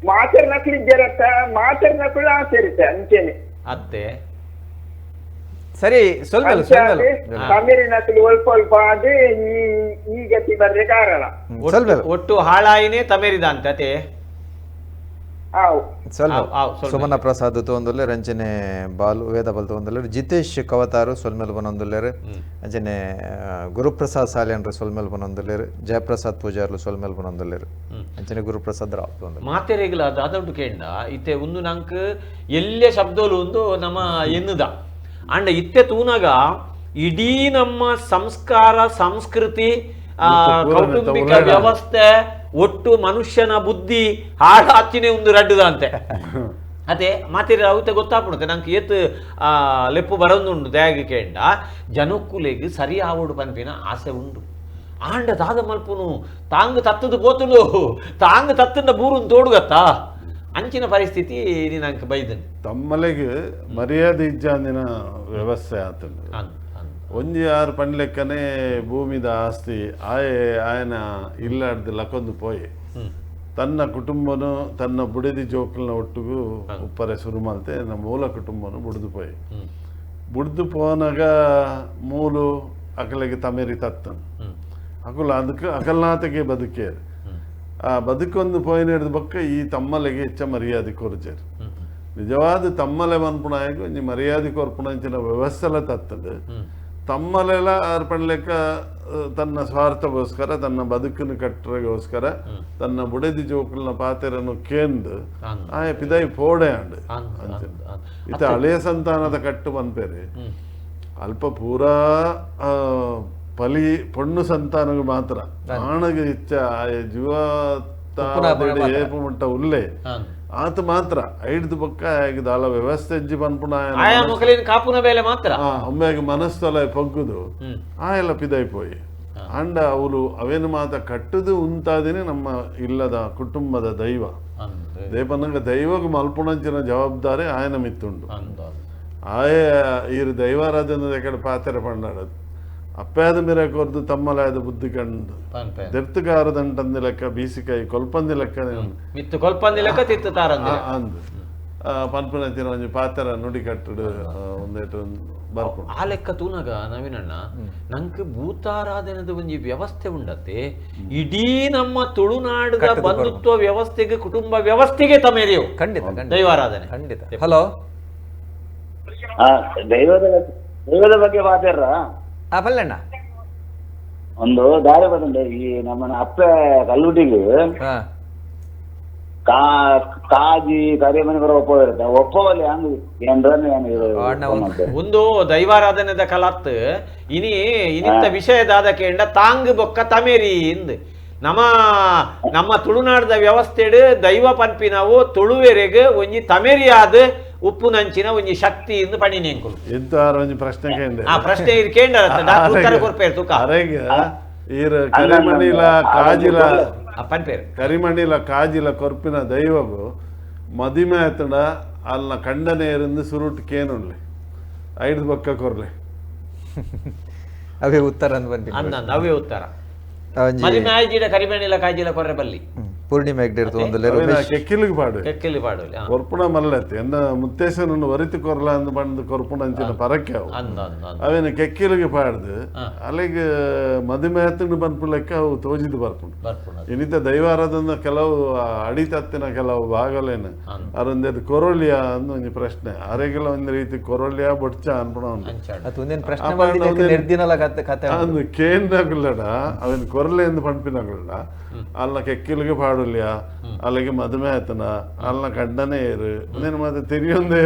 S5: ಮಾತರ್ ನಕ್ಲು ಇದ್ದೇರತ್ತ ಮಾತರ್ ನಕುಲು ಆಸೇರಿತೆ ಅಂಚೆನೆ
S1: ಅತ್ತೆ
S3: ಸರಿ ಸೊಲ್ಮೆಲು ಸೊಲ್ಮೆಲು
S8: ತಮಿಳಿನಕುಲು ಒಲ್ಪ ಒಲ್ಪ ಆದ್ ಈ ಗತಿ ಬರ್ರೆ ಕಾರಣ
S1: ಒಟ್ಟು ಹಾಳಾಯಿನೇ ತಮೇರಿದ ಅಂತ ಅತೆ.
S3: ಸುಮನ ಪ್ರಸಾದ್ ತೋಂದುಲ್ಲೆರ್, ಅಂಚನೆ ಬಾಲು ವೇದ ಬಲ್ ತೋಂದುಲ್ಲೆರ್, ಜಿತೇಶ್ ಕವತಾರು ಸೊಲ್ಮೆಲ್ ಬನೊಂದುಲ್ಲೆರ್, ಅಂಚನೆ ಗುರುಪ್ರಸಾದ್ ಸಾಲ್ಯನ್ರು ಸೊಲ್ಮೆಲ್ ಬನೊಂದುಲ್ಲೆರ್, ಜಯಪ್ರಸಾದ್ ಪೂಜಾರ್ಲು ಸೊಲ್ಮೆಲ್ ಬನೊಂದುಲ್ಲೆರ್, ಅಂಚನೆ ಗುರುಪ್ರಸಾದ್ ರಾವ್ ತೋಂದುಲ್ಲೆರ್.
S1: ಮಾತೆರೆಗ್ಲ ದಾದೊಂಡು ಕೇಂಡ ಇತ್ತೆ ಉಂದು ನಂಕ್ ಎಲ್ಲೆ ಶಬ್ದಲು ಉಂದು ನಮ್ಮ ಎನ್ನುದ ಆಂಡ ಇತ್ತೆ ತೂನಾಗ ಇಡೀ ನಮ್ಮ ಸಂಸ್ಕಾರ ಸಂಸ್ಕೃತಿ ಕೌಟುಂಬಿಕ ವ್ಯವಸ್ಥೆ ಒಟ್ಟು ಮನುಷ್ಯನ ಬುದ್ಧಿ ಹಾಳಾಚಿನೇ ಒಂದು ರಡ್ಡುದ ಅಂತೆ ಅದೇ ಮಾತಿರ ಅವತ್ತೆ ಗೊತ್ತಾಪುಡುತ್ತೆ ನಂಗೆ ಏತ್ ಲೆಪ್ಪು ಬರೋದುಂಡು ದ್ಯಾಗ ಕೇಂಡ ಜನಕ್ಕುಲೆಗ್ ಸರಿ ಆವಡು ಪನ್ಪಿನ ಆಸೆ ಉಂಡು. ಆಂಡ ದಾದ ಮಲ್ಪುನು ತಾಂಗ್ ತತ್ತದು ಪೋತುಂಡು ತಾಂಗ್ ತತ್ತಂಡ ಬೂರುನ್ ತೋಡುಗತ್ತಾ ಅಂಚಿನ ಪರಿಸ್ಥಿತಿ ನಂಗೆ ಬೈದನ್.
S2: ತಮ್ಮಲೆಗ್ ಮರ್ಯಾದೆ ಇಜ್ಜಾಂದಿನ ವ್ಯವಸ್ಥೆ ಆತಂಡು. ಒಂಜಿ ಆರು ಪಂಡ್ಲೆಕ್ಕನೆ ಭೂಮಿದ ಆಸ್ತಿ ಆಯೆ ಆಯನ ಇಲ್ಲಾಡ್ದು ಲಕೊಂದು ಪೋಯೆ ತನ್ನ ಕುಟುಂಬನು ತನ್ನ ಬುಡದಿ ಜೋಕುಲ್ನ ಒಟ್ಟಿಗೂ ಉಪ್ಪರೆ ಶುರು ಮಲ್ತೆ ನಮ್ಮ ಮೂಲ ಕುಟುಂಬನು ಬುಡ್ದು ಪೋಯೆ. ಬುಡ್ದು ಪೋನಾಗ ಮೂಲು ಅಕಲಿಗೆ ತಮೇರಿ ತತ್ತನು ಅಕುಲು ಅದಕ್ಕೆ ಅಕಲ್ನಾಥಗೆ ಬದುಕೇರು. ಆ ಬದುಕೊಂದು ಪೋಯಿನ ಹಿಡ್ದು ಬೊಕ್ಕ ಈ ತಮ್ಮಲೆಗೆ ಹೆಚ್ಚ ಮರ್ಯಾದೆ ಕೊರ್ಜೇರು. ನಿಜವಾದ ತಮ್ಮಲೆ ಮನ್ಪುಣಾಯಗ ಒಂಜಿ ಮರ್ಯಾದೆ ಕೊರ್ಪುಣಂಚಿನ ವ್ಯವಸ್ಥೆಲ ತತ್ತಂಡು. ತಮ್ಮಲೆಲ್ಲ ಅರ್ಪಣಲೆಕ್ಕ ತನ್ನ ಸ್ವಾರ್ಥಗೋಸ್ಕರ ತನ್ನ ಬದುಕನ್ನು ಕಟ್ಟರೆಗೋಸ್ಕರ ತನ್ನ ಬುಡದಿ ಜೋಕುಲ್ನ ಪಾತೆರನ್ನು ಕೇಂದು ಆಯ ಪಿದಾಯಿ ಪೋಡೆ ಅಂಡು. ಇತ್ತ ಹಳೆಯ ಸಂತಾನದ ಕಟ್ಟು ಪನ್ಪೇರೆ ಅಲ್ಪ ಪೂರಾ ಪಲಿ ಪೊಣ್ಣು ಸಂತಾನಗ ಮಾತ್ರ ಆಣಗ ಇಚ್ಚ ಆಯ ಜೀವ ಏಪು ಮುಟ್ಟ ಉಲ್ಲೆ ಆತ ಮಾತ್ರ ಐಡ್ದು ಬೊಕ್ಕ ದಾಲ ವ್ಯವಸ್ಥೆ ಅಜ್ಜಿ ಪನ್ಪುಣ
S1: ಕಾಪುನ ಬೇಲೆ ಮಾತ್ರ
S2: ಒಮ್ಮೆಗೆ ಮನಸ್ತಲ ಪೊಗ್ಗುದು ಆ ಎಲ್ಲ ಪಿದಾಯಿ ಪೋಯಿ. ಅಂಡ ಅವಳು ಅವೇನು ಮಾತ ಕಟ್ಟುದು ಉಂತಾದಿನೇ ನಮ್ಮ ಇಲ್ಲದ ಕುಟುಂಬದ ದೈವ ದೇಪನಂಗ ದೈವಗ ಮಲ್ಪುಣಂಚಿನ ಜವಾಬ್ದಾರಿ ಆಯನ ಮಿತ್ತುಂಡು. ಆಯ ಈರು ದೈವಾರಾಧನೆ ಕಡೆ ಪಾತ್ರೆ ಪಂಡಾಡ ಅಪ್ಪಾದ ಮಿರ ಕೊರ್ದು ತಮ್ಮಲಾದ ಬುದ್ಧಿ ಕಂಡು ದೆರ್ತುಗಾರದಂಟಂದಿ ಲೆಕ್ಕ ಬೀಸಿಕಾಯಿ ಕೊಲ್ಪಂದಿ ಲೆಕ್ಕ
S1: ಮಿತ್ತು ಕೊಲ್ಪಂದಿ ಲೆಕ್ಕ ತಿತ್ತು ತಾರಂದು
S2: ಅಂದು ಪನ್ಪುನಂಚಿನ ಒಂಜಿ ಪಾತ್ರ ನುಡಿ ಕಟ್ಟಡು ಒಂದೇಟು ಬರ್ಪುಂಡು.
S1: ಆ ಲೆಕ್ಕ ತೂನಾಗ ನವೀನಣ್ಣ ನಂಗೆ ಭೂತಾರಾಧನೆದ ಒಂಜಿ ವ್ಯವಸ್ಥೆ ಉಂಡತೆ ಇಡೀ ನಮ್ಮ ತುಳುನಾಡದ ಬಂಧುತ್ವ ವ್ಯವಸ್ಥೆಗೆ ಕುಟುಂಬ ವ್ಯವಸ್ಥೆಗೆ ತಮೇರಿಯವು
S3: ಖಂಡಿತ
S1: ದೈವಾರಾಧನೆ
S3: ಖಂಡಿತ. ಹಲೋ,
S8: ದೈವದ ಬಗ್ಗೆ ಮಾತಾಡ್ರ
S3: ಪಲ್ಲಣ್ಣ
S8: ಒಂದು ದಾರಿ ಬಂದ ಈ ನಮ್ಮ ಅಪ್ಪೆ ಕಲ್ಲುಟಿಗೆ ಕಾಜಿ ಕರಿಮನೆ ಬರೋ ಒಪ್ಪ ಇರುತ್ತೆ ಒಪ್ಪವಲ್ಲಿ ಹಂಗ
S1: ಒಂದು ದೈವಾರಾಧನೆದ ಕಲತ್ ಇನಿ ಇನಿತ್ತ ವಿಷಯದಾದ ಕೇಂಡ ತಾಂಗ್ ಬೊಕ್ಕ ತಮೇರಿ ಇಂದ್ ನಮ್ಮ ನಮ್ಮ ತುಳುನಾಡದ ವ್ಯವಸ್ಥೆಡ್ ದೈವ ಪನ್ಪಿನವು ತುಳುವೆರೆಗ್ ಒಂಜಿ ತಮೇರಿಯಾದ ಉಪ್ಪುನಂಚಿನ ಒಂಜಿ ಶಕ್ತಿ ಇಂದು ಪಣಿನೇಂಕುಲು.
S2: ಎಂತ ಒಂಜಿ ಪ್ರಶ್ನೆ ಕೇಂದ್ರ
S1: ಆ ಪ್ರಶ್ನೆ ಇರ್ ಕೇಂದ್ರ ಉತ್ತರ ಕೊರ್ಪೇರು ತುಕ
S2: ಅರೆಗ ಈರ್ ಕರಿಮಣಿಲ ಕಾಜಿಲ
S1: ಪನ್ಪೇರು
S2: ಕರಿಮಣಿಲ ಕಾಜಿಲ ಕೊರ್ಪಿನ ದೈವಗು ಮದಿಮೆ ಆತಂಡ ಅಲ್ನ ಕಂಡನೇರಿಂದ ಸುರುಟ್ ಕೇನುಳ್ಳಿ ಐದು ಬೊಕ್ಕ ಕೊರ್ಲೆ
S3: ಅವೇ ಉತ್ತರ
S1: ಅಂದ ಅವೇ ಉತ್ತರ ಮದಿಮೆ ಆಯ್ಜಿಡ ಕರಿಮಣಿಲ ಕಾಜಿಲ ಕೊರ್ರೆ ಬಲ್ಲಿ
S3: ಪೂರ್ಣಿಮೆ
S2: ಕೆಕ್ಕಿಲಿಗೆ ಪಾಡು
S1: ಕೆಕ್ಕಿಲಿ ಪಾಡು
S2: ಕೊರ್ಪುಣ ಮಲ್ಲತ್ತಿ ಎನ್ನ ಮುತ್ತೇಶನನ್ನು ಒರಿತು ಕೊರ್ಲ ಅಂದ್ ಬಂದು ಕೊರ್ಪುಣ ಅಂಚಿನ ಪರಕ್ಕೆ ಅವು ಅವೇನು ಕೆಕ್ಕಿಲಿಗೆ ಪಾಡ್ದು ಅಲ್ಲಿಗೆ ಮದುಮೆ ಆತಂಡು ಪನ್ಪು ಲೆಕ್ಕ ಅವು ತೋಜಿದು ಬರ್ಪುಂಡು. ಇನ್ನಿತ ದೈವಾರಾಧನ ಕೆಲವು ಅಡಿತತ್ತಿನ ಕೆಲವು ಭಾಗಲೇನು ಅರೊಂದು ಕೊರೊಲಿಯಾ ಅಂದ್ ಒಂಜಿ ಪ್ರಶ್ನೆ ಅರೆಗೆಲ್ಲ ಒಂದ್ ರೀತಿ ಕೊರೊಲಿಯಾ ಬೊಡ್ಚ ಅನ್ಪುಣ ಅಂದು ಕೇಂದ್ರಗುಲ್ಲಡ ಅವೇನು ಕೊರಲೆ ಎಂದು ಪನ್ಪಿನಗುಲ್ಲಡ ಅಲ್ಲ ಕೆಕ್ಕಿಲಿಗೆ ಪಾಡುಲಿಯ ಅಲ್ಲಿಗೆ ಮದುವೆ ಆಯ್ತನ ಅಲ್ಲ ಕಂಡನೇ ಇರು ಮತ್ತೆ ತೆರಿಯೊಂದೇ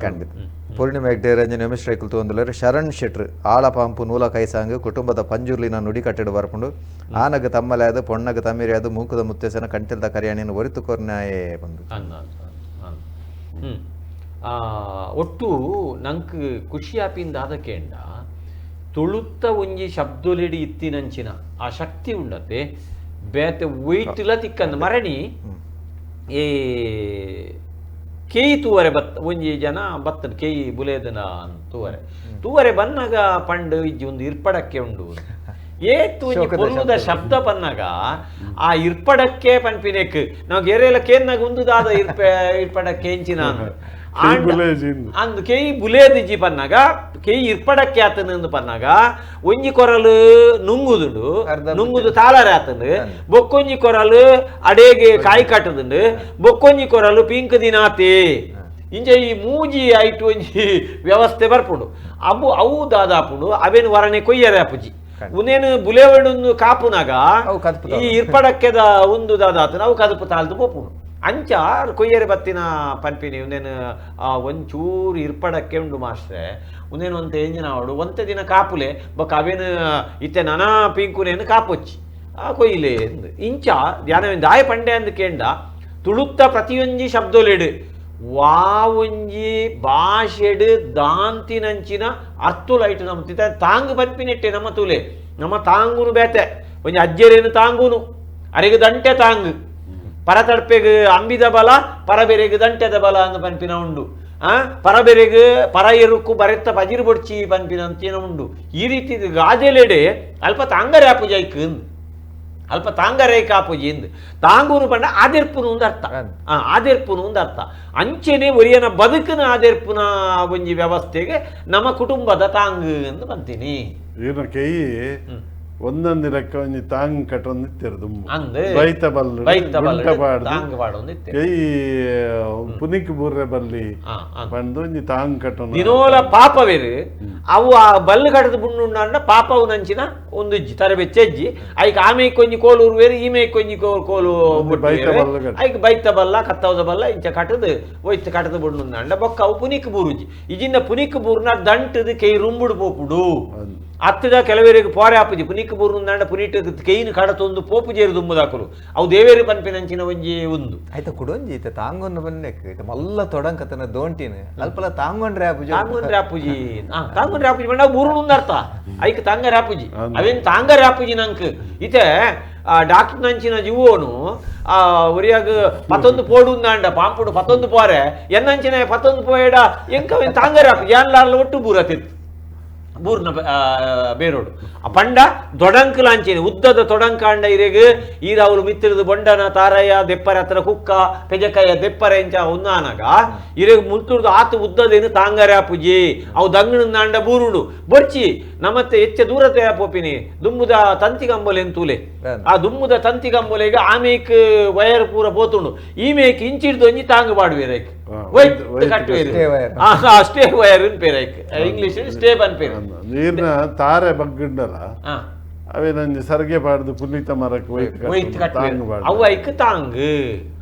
S3: ಖಂಡಿತ. ಪೂರ್ಣಿಮೆ ಹೆಗ್ಡೆ ರಂಜನೆ ಉಮೇಶ್ ರೈಕುಲ್ ತೋಂದುಲ್ಲೆರ್ ಶರಣ್ ಶೆಟ್ರು ಆಳ ಪಾಂಪು ನೂಲ ಕೈಸಾಂಗ್ ಕುಟುಂಬದ ಪಂಜುರ್ಲಿನ ನುಡಿ ಕಟ್ಟೆಡು ಬರ್ಪುಂಡು ಆನಗ ತಮ್ಮಲಾದ ಪೊಣ್ಣಗ ತಮ್ಮಿರಿಯಾದ ಮೂಕುದ ಮುತ್ತೇಸನ ಕಂಟೆಲ್ದ ಕರಿಯಾಣಿನ ಒರಿತು ಕೊರ್ನಾಯೇ ಬಂದು.
S1: ಒಟ್ಟು ನಂಕ್ ಖುಷಿ ಆಪಿಂದ ಆದಕೇಂಡ ತುಳುತ್ತ ಒಂಜಿ ಶಬ್ದೊಲಿಡಿ ಇತ್ತಿನಂಚಿನ ಆ ಶಕ್ತಿ ಉಂಡತೆ ಬೇತೆ ಒಯ್ಟಿಲ ತಿಕ್ಕಂದು ಮರಣಿ ಈ ಕೇಯಿ ತೂವರೆ ಬತ್ ಒಂಜಿ ಜನ ಬತ್ತನ ಕೇಯಿ ಬುಲೇದನ ತೂವರೆ ತೂವರೆ ಬನ್ನಾಗ ಪಂಡು ಇಜ್ಜಿ ಒಂದು ಇರ್ಪಡಕ್ಕೆ ಉಂಡು ಏತು ಒಂಜಿ ಪೊರ್ಲುದ ಶಬ್ದ ಪನ್ನಾಗ ಆ ಇರ್ಪಡಕ್ಕೆ ಪನ್ಪಿನೆಕ್ ನಾವು ಗೆರೆಲ ಕೇನ್ನಾಗ ಉಂದುದಾದ ಇರ್ಪಡಕ್ಕೆ ಎಂಚಿನ. ಅಂದ್ ಕೆಯಿ ಬುಲೇದಿಜ್ಜಿ ಪನ್ನಾಗ ಕೆಯಿ ಇರ್ಪಡಕ್ಕೆ ಆತನ ಪನ್ನಾಗ ಒಂಜಿ ಕೊರಲು ನುಂಗುದುಂಡು, ನುಂಗುದು ತಾಳರೆ ಆತಂಡು, ಬೊಕ್ಕೊಂಜಿ ಕೊರಲು ಅಡೇಗೆ ಕಾಯಿ ಕಟ್ಟದುಂಡು, ಬೊಕ್ಕೊಂಜಿ ಕೊರಲು ಪಿಂಕ್ ದಿನಾತೆ. ಇಂಚ ಈ ಮೂಜಿ ಐಟು ಒಂಜಿ ವ್ಯವಸ್ಥೆ ಬರ್ಪುಂಡು. ಅವು ಅವು ದಾದಾಪುಂಡು ಅವೇನು ವರಣೆ ಕೊಯ್ಯರೆ ಅಪುಜಿ. ಉನೇನು ಬುಲೆವಡುಂದು ಕಾಪುನಾಗ ಈ ಇರ್ಪಡಕ್ಕೆದ ಒಂದು ದಾದಾತನ ಅವು ಕದಪು ತಾಳ್ದು ಪೋಪುಂಡು. ಅಂಚ ಕೊಯ್ಯರೆ ಬತ್ತಿನ ಪನ್ಪಿನಿ ಉಂದೇನು ಒಂಚೂರು ಇರ್ಪಡಕ್ಕೆ ಉಂಡು ಮಾಸ್ಟ್ರೆ. ಉಂದೇನು ಒಂತೆ ಎಂಜಿನ ಅವಡು ಒಂತೆ ದಿನ ಕಾಪುಲೆ ಬೊಕ್ಕ ಅವೇನು ಇತ್ತೆ ನಾನಾ ಪಿಂಕುನೇನು ಕಾಪೊಚ್ಚಿ ಆ ಕೊಯ್ಲೆ ಇಂಚ ಧ್ಯಾನವೇನು ದಾಯ ಪಂಡೆ ಅಂದ್ ಕೇಂಡ ತುಳುತ್ತ ಪ್ರತಿಯೊಂಜಿ ಶಬ್ದೊಲೆಡು ವಾವೊಂಜಿ ಭಾಷೆಡು ದಾಂತಿನಂಚಿನ ಅರ್ತುಲೈಟ್ ನಮ್ಮ ತಿತ ತಾಂಗು ಪನ್ಪಿನೆಟ್ಟೆ ನಮ್ಮ ತುಲೆ ನಮ್ಮ ತಾಂಗುನು ಬೇತೆ ಒಂಜಿ ಅಜ್ಜರೇನು ತಾಂಗುನು ಅರೆಗು ದಂಟೆ ತಾಂಗು ಪರತಡ್ಪೆಗ್ ಅಂಬಿದ ಬಲ ಪರಬೆರೆಗ್ ದಂಟೆದ ಬಲ ಅಂದ್ ಪನ್ಪಿನ ಉಂಡು. ಪರಬೆರೆಗ್ ಪರ ಎರುಕ್ಕು ಬರೆತ್ತ ಪಜಿರು ಬೊಡ್ಚಿ ಪನ್ಪಿನ ಅಂಚಿನ ಉಂಡು. ಈ ರೀತಿ ಗಾದೆಲೆಡೆ ಅಲ್ಪ ತಾಂಗರೆ ಆಪುಜೈಕ್ ಅಲ್ಪ ತಾಂಗರೇ ಕಾಪುಜಿ ಇಂದ್ ತಾಂಗೂನು ಪಂಡ ಆದೆರ್ಪುನು ಒಂದು ಅರ್ಥ, ಆದೆರ್ಪುನು ಒಂದು ಅರ್ಥ. ಅಂಚೆನೆ ಒರಿಯನ ಬದುಕಿನ ಆದೆರ್ಪುನ ಒಂಜಿ ವ್ಯವಸ್ಥೆಗೆ ನಮ್ಮ ಕುಟುಂಬದ ತಾಂಗು ಎಂದು ಬಂತೀನಿ.
S2: ಈರ್ನ ಕೈ ಒಂದೊಂದು ಲೆಕ್ಕ ಒಂಜಿ ತಾಂಗ್ ಕಟ್ಟೊಂದು ಇತ್ತೆರ್ ದುಂಬು ಬೈತ ಬಲ್ಲು
S1: ತಾಂಗ್ ಪಾಡೊಂದು
S2: ಕೈ ಪುನಿಕ್ ಬೂರ್ರೆ ಬಲ್ಲಿ ಪಂದು ಒಂಜಿ ತಾಂಗ್ ಕಟ್ಟೊಂದು
S1: ದಿನೋಲ ಪಾಪವೇರು ಅವು ಆ ಬಲ್ಲು ಕಟ್ಟದ ಬುಣ್ಣುಂಡ ಪಾಪವು ನಂಚಿನ ಒಂದು ಇಜ್ಜಿ ತರೆ ಬೆಚ್ಚೆಜ್ಜಿ ಐಕ್ ಆಮೇಕ್ ಒಂಜಿ ಕೋಲು ಉರುವೇರು ಈಮೇಕ್ ಒಂಜಿ ಕೋಲು ಐಕ್ ಬೈತ ಬಲ್ಲ ಕತ್ತವದ ಬಲ್ಲ ಇಂಚ ಕಟ್ಟದು ಒಯ್ತು ಕಟ್ಟದ ಬುಣ್ಣುಂಡ ಬೊಕ್ಕ ಅವು ಪುನಿಕ್ ಬೂರುಜಿ. ಇಜಿಂದ ಪುನಿಕ್ ಬೂರ್ನ ದಂಟದ ಕೈ ರುಂಬುಡು ಪೋಪುಡು ಅತ್ತದ ಕೆಲವರಿಗೆ ಪೋರೆ ಆಪುಜಿ ಪುನಿಕ್ ಬೂರುಂದಾಂಡ ಪುನಿಟ್ ಕೈನ ಕಡತೊಂದು ಪೋಪು ಜೇರು ದುಂಬುದಾಕುಲು ಅವು ದೇವೇರು ಪನ್ಪಿನಂಚಿನ ಒಂಜಿ ಒಂದು
S3: ಆಯ್ತಾ ಕುಡೊಂಜಿ ಈತ ತಾಂಗೊಂದು ಬನ್ನೆಕ್ ಈತ ಮಲ್ಲ ತೊಡಂಕತನ ದೋಂಟಿನ ಅಲ್ಪಲ ತಾಂಗೊಂಡ್ರೆ ಆಪುಜಿ
S1: ತಾಂಗೊಂಡ್ರೆ ಆಪುಜಿ ತಾಂಗೊಂಡ್ರೆ ಆಪುಜಿ ಪಂಡ ಬೂರುಂದು ಅರ್ಥ ಐಕ್ ತಾಂಗರೆ ಆಪುಜಿ ಅವೇನು ತಾಂಗರೆ ಆಪುಜಿ ನಂಕ್ ಇತೆ ಆ ಡಾಕ್ಟರ್ ನಂಚಿನ ಜೀವೋನು ಆ ಒರಿಯಾಗ ಪತ್ತೊಂದು ಪೋಡುಂದಾಂಡ ಪಾಂಪುಡು ಪತ್ತೊಂದು ಪೋರೆ ಎನ್ನಂಚಿನ ಪತ್ತೊಂದು ಪೋಯಡ ಎಂಕ ಅವೇನು ತಾಂಗರೆ ಆಪುಜಿ ಯಾನ್ಲಾರ್ಲ ಒಟ್ಟು ಬೂರತಿತ್ತು ಬೂರ್ನ ಬೇರೋಡು ಆ ಪಂಡ ದೊಡಂಕಲಾಂಚೇನೆ ಉದ್ದದ ತೊಡಂಕಾಂಡ ಇರೆಗ್ ಈರಾవుಲು ಮಿತ್ತಿರದು ಬೊಂಡನ ತಾರಯ್ಯ ದೆಪ್ಪರ ಹತ್ರ ಕುಕ್ಕ ಪೆಜಕಾಯ ದೆಪ್ಪರ ಇಂಚ ಉನ್ನಾನಗ ಇರೆಗ್ ಮುಲ್ತುರ್ದು ಆತು ಉದ್ದದೇನು ತಾಂಗರೆ ಆಪುಜಿ ಅವು ದಂಗಣಂದಾಂಡ ಬೂರುಡು ಬೊರ್ಚಿ ನಮ್ಮತ್ತೆ ಹೆಚ್ಚ ದೂರತೆ ಪೋಪಿನಿ ದುಂಬುದ ತಂತಿ ಕಂಬೊಲೆ ತೂಲೆ ಆ ದುಂಬುದ ತಂತಿ ಕಂಬೊಲೆಗೆ ಆಮೇಕ್ ವಯರ್ ಪೂರ ಪೋತುಂಡು ಈ ಮೇಕ್ ಇಂಚಿಡ್ದು ಒಂಜಿ ತಾಂಗ್ ಪಾಡುವೇರು ಕಟ್ಟುವೇರು ಸ್ಟೇ ವಯರ್ ಪೇರು ಐಕ್ ಇಂಗ್ಲಿಷ್ ಸ್ಟೇ ಪನ್ಪೇರು.
S2: ನೀರಿನ ತಾರೆ ಬಗ್ಗಂಡಲ ಅವೇ ನಂಜಿ ಸರ್ಗೆ ಪಾಡ್ದು ಪುಲ್ಲಿತ ಮರಕ್ಕೆ
S1: ಒಯ್ತು ಕಟ್ಟುವೇರು ಅವು ಐಕ್ ತಾಂಗ್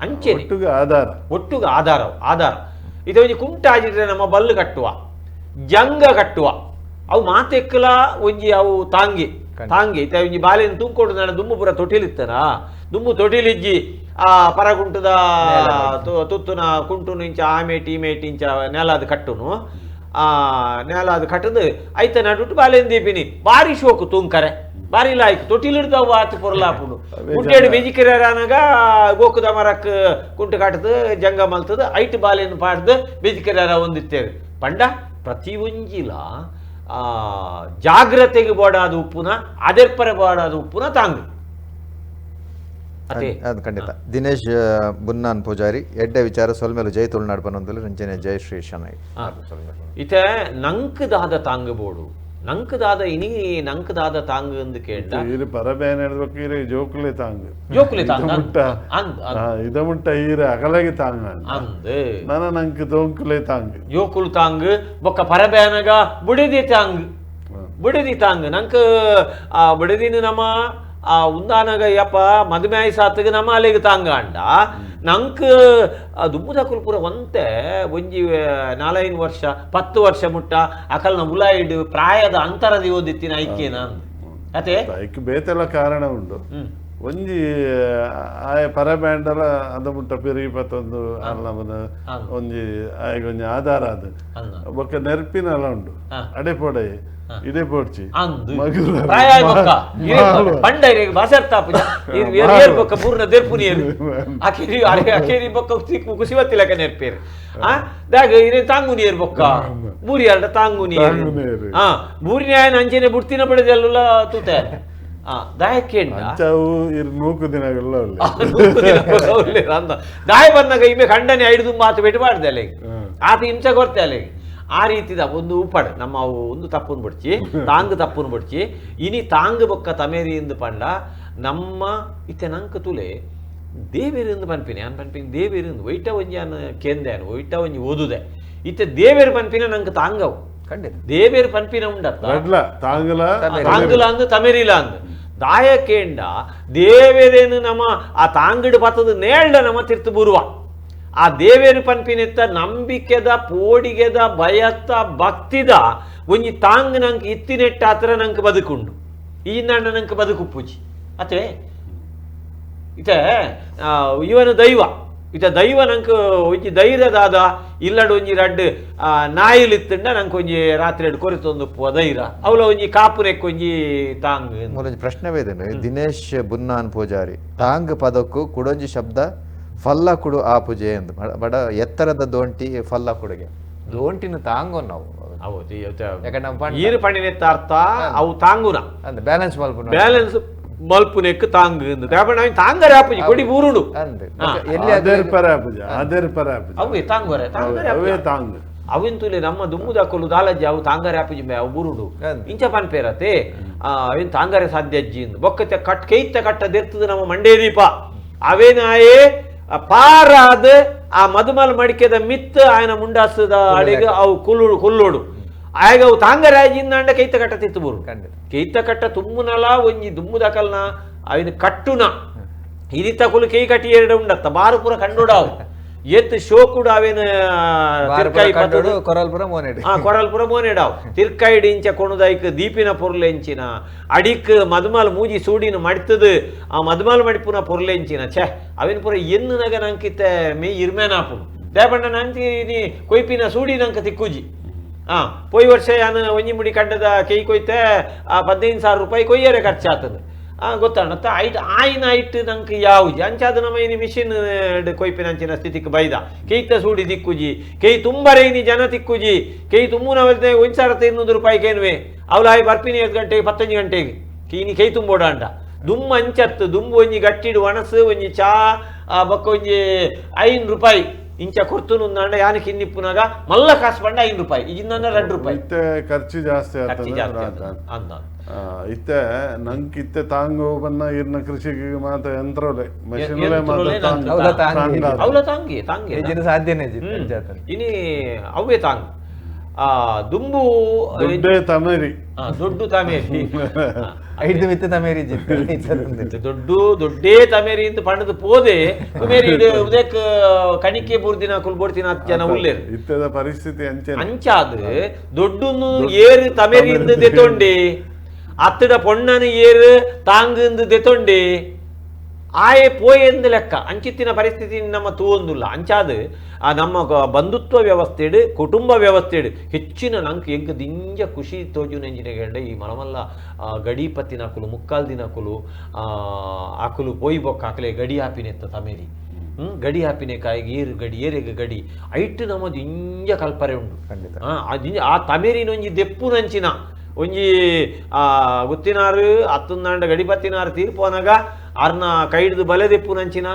S1: ಅಂಚೆನೆ
S2: ಒಟ್ಟುಗ ಆಧಾರ
S1: ಒಟ್ಟುಗ ಆಧಾರ ಆಧಾರ. ಇದು ಒಂಜಿ ಕುಂಟಾಜಿದ್ರೆ ನಮ್ಮ ಬಲ್ಲು ಕಟ್ಟುವ ಜಂಗ ಕಟ್ಟುವ ಅವು ಮಾತೆಕ್ಕಲ ಒಂಜಿ ಅವು ತಾಂಗಿ ತಾಂಗಿ ಇತ್ತೆ ಒಂಜಿ ಬಾಲೆನ್ ತೂಂಕೊಡು ನಡ ದುಂಬು ಪೂರ ತೊಟಿಲಿತ್ತನ ದುಂಬು ತೊಟಿಲಿಜ್ಜಿ ಆ ಪರಗುಂಟದ ತುತ್ತುನ ಕುಂಟುನು ಇಂಚ ಆಮೇಟಿ ಈಮೇಟಿ ಇಂಚ ನೆಲದ ಕಟ್ಟುನು ಆ ನೆಲ ಅದು ಕಟ್ಟದು ಐತ ನಡುಟು ಬಾಲೆನ್ ದೀಪಿನಿ ಬಾರಿ ಶೋಕು ತೂಂಕರೆ ಬಾರಿ ಲಾಯ್ಕ್ ತೊಟಿಲಿಡ್ದವು ಆತು ಪೊರ್ಲಾಪುಂಡು ಕುಂಟೇಡು ಬೆಜಿಕೆರೆ ಗೋಕುದ ಮರಕ್ ಕುಂಟು ಕಟ್ಟದು ಜಂಗ ಮಲ್ತದ ಐಟ್ ಬಾಲೆನ್ ಪಾಡ್ದು ಬೆಜಿಕೆರೆ ಒಂದಿತ್ತೇರು. ಪಂಡ ಪ್ರತಿ ಒಂಜಿಲ ಜಾಗ್ರತೆಗೆ ಬೋಡಾದ ಉಪ್ಪುನ ಅದೆರ್ಪರೆ ಬೋಡಾದ ಉಪ್ಪುನ ತಾಂಗ್
S3: ಅದು ಖಂಡಿತ. ದಿನೇಶ್ ಬುನ್ನಾನ್ ಪೂಜಾರಿ ಎಡ್ಡೆ ವಿಚಾರ ಸೊಲ್ಮೇಲು ಜೈ ತುಳುನಾಡು ಬನ್ನೊಂದು ರಂಜನೆ ಜೈ ಶ್ರೀ ಶನೈ.
S1: ಇತೆ ನಂಕದಾದ ತಾಂಗ್ ಬೋಡು ನಂಕದಾದ ಇನಿ ನಂಕದಾದ ತಾಂಗ್ ಎಂದು ಕೇಳ್ದ
S2: ಈರು ಪರಬೇನ ಹೇಳ್ಬೇಕು ಈರೆ ಜೋಕುಲೆ ತಾಂಗ್
S1: ಜೋಕುಲೆ ತಾಂಗ್
S2: ಮುಟ್ಟ ಇದ ಮುಟ್ಟ ಈರೆ ಅಗಲಗೆ ತಾಂಗ್
S1: ಅಂದ್
S2: ನನ ನಂಕ್ ದೋಂಕುಲೆ ತಾಂಗ್
S1: ಜೋಕುಲು ತಾಂಗ್ ಬೊಕ್ಕ ಪರಬೇನಗ ಬುಡೆದಿ ತಾಂಗ್ ಬುಡೆದಿ ತಾಂಗ್ ನಂಕ್ ಆ ಬುಡೆದಿನ ನಮ್ಮ ಆ ಉಂದಾನಗ ಯಪ್ಪ ಮದುವೆ ಸಾತಿಗೆ ನಮ್ಮ ಅಲೆಗೆ ತಾಂಗಾಂಡ ನಂಕ್ ದುಂಬುದಕುಲು ಪೂರ ಒಂತೆ ಒಂಜಿ 4-5 ವರ್ಷ 10 ವರ್ಷ ಮುಟ್ಟ ಅಕಲ್ನ ಉಲಾಯಿಡು ಪ್ರಾಯದ ಅಂತರದ ಓದಿತ್ತಿನ ಐಕ್ಯನ ಅತೆ
S2: ಐಕ್ ಬೇತೆಲ್ಲ ಕಾರಣ ಉಂಡು. ಒಂಜಿ ಆಯ ಪರಬ್ಯಾಂಡಲ ಅದ ಮುಟ್ಟ ಪಿರಿ ಪತ್ತೊಂದು ಅಲ್ಲಮನ ಒಂಜಿ ಆಯಗ ಒಂಜಿ ಆಧಾರ ಅದು ಬೊಕ್ಕ ನೆರ್ಪಿನಲ ಉಂಡು ಅಡೆ ಪೋಡೆ ಇದೇ ಪೋಡ್ಚಿ
S1: ಪಂಡ ಬಸರ್ತಾಪುಜ ಬೊಕ್ಕ ಪೂರ್ಣ ದೆರ್ಪುನಿಯರು ಅಕೇರಿ ಅಕೇರಿ ಬೊಕ್ಕ ಕುಸಿವತ್ತಿಲಕ ನೆರ್ಪೇರು ಆ ದಾಗ ಇರೇ ತಾಂಗುನಿಯರು ಬೊಕ್ಕ ಬೂರಿ ಅಲ್ಡ ತಾಂಗುನಿಯರು ಹಾ ಬೂರಿನ ಅಂಚೆನೆ ಬುಡ್ತಿನ ಪಡೆದಲ್ಲ ತೂತೆ ದಾಯ ಬಂದಾಗ ಇಮೆ ಖಂಡನೆ ಐದು ಮಾತು ಬೆಟ್ಟು ಮಾಡ್ದೆ ಆತ ಹಿಂಸೆ ಕೊರ್ತೆ ಅಲ್ಲಿಗೆ ಆ ರೀತಿದ ಒಂದು ಉಪ್ಪಡು ನಮ್ಮ ಅವು ಒಂದು ತಪ್ಪುನ್ ಬಡ್ಚಿ ತಾಂಗ್ ತಪ್ಪುನ್ ಬಡ್ಚಿ ಇನಿ ತಾಂಗ್ ಬೊಕ್ಕ ತಮೇರಿ ಇಂದು ಪಂಡ ನಮ್ಮ ಇತ್ತೆ ನಂಕ್ ತುಲೆ ದೇವೇರಿಂದು ಪನ್ಪಿನಿ ಅನ್ ಪನ್ಪಿನಿ ದೇವೇರಿಂದು ಒಯ್ಟ ಒಂಜಿ ಅನ್ ಕೇಂದೆ ಅನ್ ಒಯ್ಟ ಒಂಜಿ ಓದುದೆ ಇತ್ತೆ ದೇವೇರು ಪನ್ಪಿನ ನಂಗೆ ತಾಂಗವು
S3: ಖಂಡಿತ
S1: ದೇವೇರು ಪನ್ಪಿನ ಉಂಡತ್ತ
S2: ತಾಂಗಲ
S1: ತಾಂಗುಲ ಅಂದು ತಮೇರಿಲ ಅಂದು ದಾಯಕೇಂಡ ದೇವೇರೇನು ನಮ್ಮ ಆ ತಾಂಗಡು ಪತ್ತದ ನೇಳ್ಡ ನಮ್ಮ ತಿರ್ತು ಬುರುವ ಆ ದೇವೇರು ಪನ್ಪಿನೆತ್ತ ನಂಬಿಕೆದ ಪೋಡಿಗೆದ ಭಯತ್ತ ಭಕ್ತಿದ ಒಂಜಿ ತಾಂಗ್ ನಂಗೆ ಇತ್ತಿನೆಟ್ಟ ಆತರ ನಂಗೆ ಬದುಕುಂಡು ಈ ನನ್ನ ನಂಗೆ ಬದುಕು ಪೂಜಿ ಅತ್ತೆ ಇತ್ತೆ ಇವನು ದೈವ ಇತ್ತ ದೈವ ನಂಗೆ ಒಂಜಿ ಧೈರ್ಯದಾದ ಇಲ್ಲಡು ಒಂಜಿ ರಡ್ಡು ನಾಯಿಲಿತ್ತಂಡ ನಂಗೆ ಒಂಜಿ ರಾತ್ರಿ ಎರಡು ಕೊರಿತೊಂದು ಧೈರ್ಯ ಅವಳ ಒಂಜಿ ಕಾಪುನೆಕ್ ಒಂಜಿ ತಾಂಗ್
S3: ಮೂಲೊಂಜಿ ಪ್ರಶ್ನೆ ವೇದನೆ ದಿನೇಶ್ ಬುನ್ನಾನ್ ಪೂಜಾರಿ ತಾಂಗ್ ಪದಕ್ಕೂ ಕುಡೊಂಜಿ ಶಬ್ದ ಫಲ್ಲ ಕುಡು ಆ ಪೂಜೆ ಎಂದು ಬಡ ಎತ್ತರದ ದೋಂಟಿ ಫಲ್ಲ ಕುಡುಗೆ ದೋಂಟಿನ ತಾಂಗೋ ನಾವು
S1: ಈರು ಪಣಿನೆತ್ತ ಅರ್ಥ ಅವು ತಾಂಗುನ
S3: ಅಂದ್ ಬ್ಯಾಲೆನ್ಸ್ ಮಲ್ಪುನ
S1: ಬ್ಯಾಲೆನ್ಸ್ ಮಲ್ಪುನೆಕ್ ತಾಂಗ್ ತಾಂಗರೆ ಆಪುಜಿ ಕೊಡಿ ಬೂರುಡು ಅವೇ ತಾಂಗೋರೆ
S2: ಅವೇ ತಾಂಗ್
S1: ಅವಿನ ತುಲೆ ನಮ್ಮ ದುಮ್ಮುದಕ್ಕಲು ದಾಲಜ್ಜಿ ಅವು ತಾಂಗಾರೆ ಆಪುಜಿ ಮೇ ಅವು ಬೂರುಡು ಇಂಚ ಪನ್ಪೇರತೆ ಅವಿನ ತಾಂಗಾರೆ ಸಾಧ್ಯ ಅಜ್ಜಿ ಬೊಕ್ಕತೆ ಕಟ್ ಕೈತ್ತ ಕಟ್ಟ ದೆರ್ತದ ನಮ್ಮ ಮಂಡೇ ದೀಪ ಅವೇನಾಯೇ ಪಾರಾದ ಆ ಮದುಮಲ್ ಮಡಿಕೆದ ಮಿತ್ತ ಆಯನ ಮುಂಡಾಸದ ಅಡಿಗೆ ಅವು ಕುಲ್ಲುಡು ಕುಲ್ಲೋಡು ಆಗ ಅವು ತಾಂಗರಾಜಿಂದ ಅಂಡ ಕೈತ ಕಟ್ಟ ತಿತ್ತು ಬೂರು ಕೈತ ಕಟ್ಟ ತುಮ್ಮುನಲ ಒಂಜಿ ದುಮ್ಮುದಕಲ್ನ ಅವಿನ ಕಟ್ಟುನ ಇದಿತ್ತ ಕುಲು ಕೈ ಕಟ್ಟಿ ಎರಡು ಉಂಡತ್ತ ಬಾರು ಪೂರ ಕಂಡುಡಾವು ಎತ್ತು ಶೋಕುಡು ಅವೇನ ತಿರ್ಕಾಯಿ
S3: ಕೊರಲ್ಪುರ ಮೋನೆಡು
S1: ಕೊರಲ್ಪುರ ಮೋನೆಡಾವು ತಿರ್ಕಾಯಿಡ್ ಇಂಚ ಕೊಣುದೈಕ್ ದೀಪಿನ ಪೊರ್ಲೆಂಚಿನ ಅಡಿಕ್ ಮದುಮಾಲ್ ಮೂಜಿ ಸೂಡಿನ ಮಡ್ತದು ಆ ಮದುಮಾಲ್ ಮಡಿಪುನ ಪೊರ್ಲೆಂಚಿನ ಛೇ ಅವಿನ ಪುರ ಎನ್ನುನಗ ನಂಕಿತ್ತ ಮೇ ಇರ್ಮೇನಾಪುನು ದೇಪಂಡ ನಂತಿ ನೀ ಕೊಯ್ಪಿನ ಸೂಡಿ ನಂಕ ತಿಕ್ಕುಜಿ ಪೋಯ್ ವರ್ಷ ಯಾನು ಒಂಜಿ ಮುಡಿ ಕಂಡದ ಕೈ ಕೊಯ್ತೆ 15,000 ರೂಪಾಯಿ ಕೊಯ್ಯರೆ ಖರ್ಚಾತದ ಗೊತ್ತಾಣತ್ತ ಐಟ್ ಆಯ್ನ ಐಟ್ ನಂಗೆ ಯಾವುಜಿ ಅಂಚಾದ ನಮ್ಮ ಇನಿ ಮಿಷಿನ್ ಕೊಯ್ಪಿನ ಅಂಚಿನ ಸ್ಥಿತಿಗೆ ಬೈದ ಕೈತ ಸೂಡಿ ದಿಕ್ಕುಜಿ ಕೈ ತುಂಬರೆ ಇನಿ ಜನ ತಿಕ್ಕುಜಿ ಕೈ ತುಂಬುನ 1,200 ರೂಪಾಯಿ ಕೇನುವೆ ಅವಲಾಯಿ ಬರ್ಪಿನಿ 5 ಗಂಟೆಗೆ 15 ಗಂಟೆಗೆ ಇನಿ ಕೈ ತುಂಬೋಡ ಅಂಡ ದುಮ್ಮ ಅಂಚತ್ತು ದುಂಬು ಒಂಜಿ ಗಟ್ಟಿಡು ಒಣಸು ಒಂಜಿ ಚಾ ಬೊಕ್ಕ ಒಂಜಿ 5 ರೂಪಾಯಿ ಇಂಚ ಕೊರ್ತುನು ಅಂಡ ಯಾನಕ್ಕೆ ಇನ್ನಿಪ್ಪುನಾಗ ಮಲ್ಲ ಕಾಸು ಪಂಡ 5 ರೂಪಾಯಿ ಇಜಿಂದ 2 ರೂಪಾಯಿ
S2: ಇತ್ತೆ ಖರ್ಚು ಜಾಸ್ತಿ
S1: ಆಗ್ತದೆ ಅಂದ
S2: ಇತ್ತೆ ನಂಗೆ ಇತ್ತೆ ತಾಂಗು ಬನ್ನ ಇರ್ನ ಕೃಷಿಗೆ ಮಾತ್ರ ಯಂತ್ರಲೆ ಮಷಿನ್ಲೆ
S1: ಮಾತ್ರ ಅವಲ ತಾಂಗಿ ತಾಂಗಿ
S3: ಸಾಧ್ಯನೇ
S1: ಇನಿ ಅವೇ ತಾಂಗ್ ಆ ದುಂಬು
S2: ದೊಡ್ಡ ತಮೇರಿ
S1: ದೊಡ್ಡ ತಮೇರಿ
S3: ಐದು ಮಿತ್ತ ತಮೇರಿ
S1: ದೊಡ್ಡ ದೊಡ್ಡೇ ತಮೇರಿ ಅಂತ ಪಂಡದ ಪೋದೆ ಮೇರಿ ಉದಯಕ್ ಕಣಿಕೆ ಬೂರ್ದಿನ ಕುಲ್ಬೋಡ್ತಿನ ಹತ್ತು ಜನ ಉಲ್ಲೇರು
S2: ಇತ್ತದ ಪರಿಸ್ಥಿತಿ ಅಂಚೆ
S1: ಅಂಚಾದ ದೊಡ್ಡನ್ನು ಏರು ತಮೇರಿ ಇಂದ ದೆತೊಂಡಿ ಅತ್ತಡ ಪೊಣ್ಣನ ಏರು ತಾಂಗಿಂದು ದೆತೊಂಡಿ ಆಯೆ ಪೋಯೆಂದು ಲೆಕ್ಕ ಅಂಚಿತ್ತಿನ ಪರಿಸ್ಥಿತಿ ನಮ್ಮ ತೂವೊಂದುಲ್ಲ ಅಂಚಾದ ಆ ನಮ್ಮ ಬಂಧುತ್ವ ವ್ಯವಸ್ಥೆಡು ಕುಟುಂಬ ವ್ಯವಸ್ಥೆಡು ಹೆಚ್ಚಿನ ನಂಗೆ ಎಂಕ್ ದಿಂಜ ಖುಷಿ ತೋಜುನ ಎಂಜಿನಿಗಂಡ ಈ ಮಲಮಲ್ಲ ಗಡಿ ಪತ್ತಿನಕುಲು ಮುಕ್ಕಾಲ್ ದಿನಕುಲು ಆಕುಲು ಪೋಯಿ ಬೊಕ್ಕ ಆಕಲೆ ಗಡಿ ಆಪಿನೆತ್ತ ತಮೇರಿ ಗಡಿ ಹಾಪಿನೆ ಕಾಯಿಗೆ ಏರು ಗಡಿ ಏರೆಗೆ ಗಡಿ ಐಟ್ ನಮ್ಮ ದಿಂಜ ಕಲ್ಪರೆ ಉಂಡು ಆ ತಮೇರಿನೊಂಜಿ ದೆಪ್ಪುನಂಚಿನ ಒಂಜಿ ಗುತ್ತಿನಾರು ಅತ್ತಂದಾಂಡ ಗಡಿಪತ್ತಿನಾರು ತೀರ್ಪೋನಾಗ ಅರ್ನ ಕೈಡ್ದು ಬಲೆ ದೆಪ್ಪುನಂಚಿನ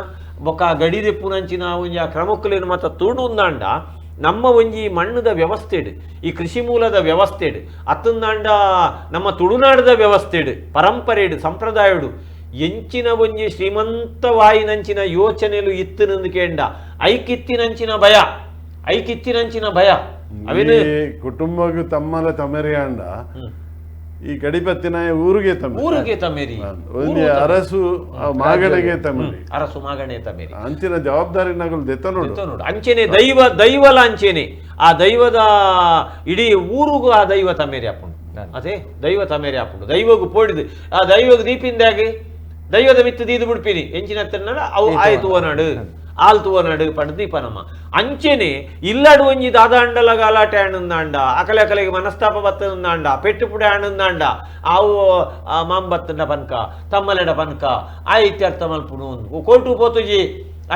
S1: ಬೊಕ್ಕ ಗಡಿ ದೆಪ್ಪುನಂಚಿನ ಒಂಜಿ ಆ ಕ್ರಮಕ್ಕುಲೇನು ಮಾತ್ರ ತೂಡು ನಮ್ಮ ಒಂಜಿ ಮಣ್ಣದ ವ್ಯವಸ್ಥೆಡು ಈ ಕೃಷಿ ಮೂಲದ ವ್ಯವಸ್ಥೆಡು ಅತ್ತಂದಾಂಡ ನಮ್ಮ ತುಳುನಾಡದ ವ್ಯವಸ್ಥೆಡು ಪರಂಪರೆಡು ಸಂಪ್ರದಾಯಡು ಎಂಚಿನ ಒಂಜಿ ಶ್ರೀಮಂತವಾಯಿನಂಚಿನ ಯೋಚನೆಲು ಇತ್ತುನಂದು ಕೇಂಡ ಐಕಿತ್ತಿನಂಚಿನ ಭಯ ಐಕಿತ್ತಿನಂಚಿನ ಭಯ
S2: ಅವೇನು ಕುಟುಂಬಗೂ ತಮ್ಮಲ ತಮೆರಿಯಾಂಡ ಈ ಗಡಿಪತ್ತಿನ ಊರಿಗೆ ತಮೇರಿ
S1: ಊರಿಗೆ ತಮೇರಿ
S2: ಒಂದು ಅರಸು ಮಾಗಡೆಗೆ ತಮೇರಿ
S1: ಅರಸು ಮಾಗಣೆ ತಮೇರಿ
S2: ಅಂಚಿನ ಜವಾಬ್ದಾರಿ ನಗಲು ದೆತ್ತ
S1: ನೋಡು ಅಂಚೆನೆ ದೈವ ದೈವಲ ಅಂಚೆನೆ ಆ ದೈವದ ಇಡೀ ಊರಿಗೂ ಆ ದೈವ ತಮೇರಿ ಅಪ್ಪುಂಡು ಅದೇ ದೈವ ತಮೇರಿ ಅಪ್ಪುಂಡು ದೈವಗೂ ಪೋಡಿದು ಆ ದೈವಗ ದೀಪಿಂದಾಗಿ ದೈವದ ಮಿತ್ತು ದೀದು ಬಿಡ್ಪಿನಿ ಎಂಚಿನ ಅವು ಆಯ್ತು ನಾಡು ಆಲ್ ತುವನಾಡು ಪಂಡ ದೀಪನಮ್ಮ ಅಂಚೆನೆ ಇಲ್ಲಡು ಒಂಜಿ ದಾದಾಂಡಲ ಗಲಾಟೆ ಆಣಂದಾಂಡ ಅಕಲೆ ಅಕಲೆಗೆ ಮನಸ್ತಾಪ ಬತ್ತಂದಾಂಡ ಪೆಟ್ಟು ಪುಡೆ ಆಣಂದಾಂಡ ಆವು ಮಾಂಬತ್ತಂಡ ಪನ್ಕ ತಮ್ಮಲೆಡ ಪನ್ಕ ಆಯಿತ್ಯರ್ಥ ಮಲ್ಪುನು ಕೋರ್ಟು ಪೋತುಜಿ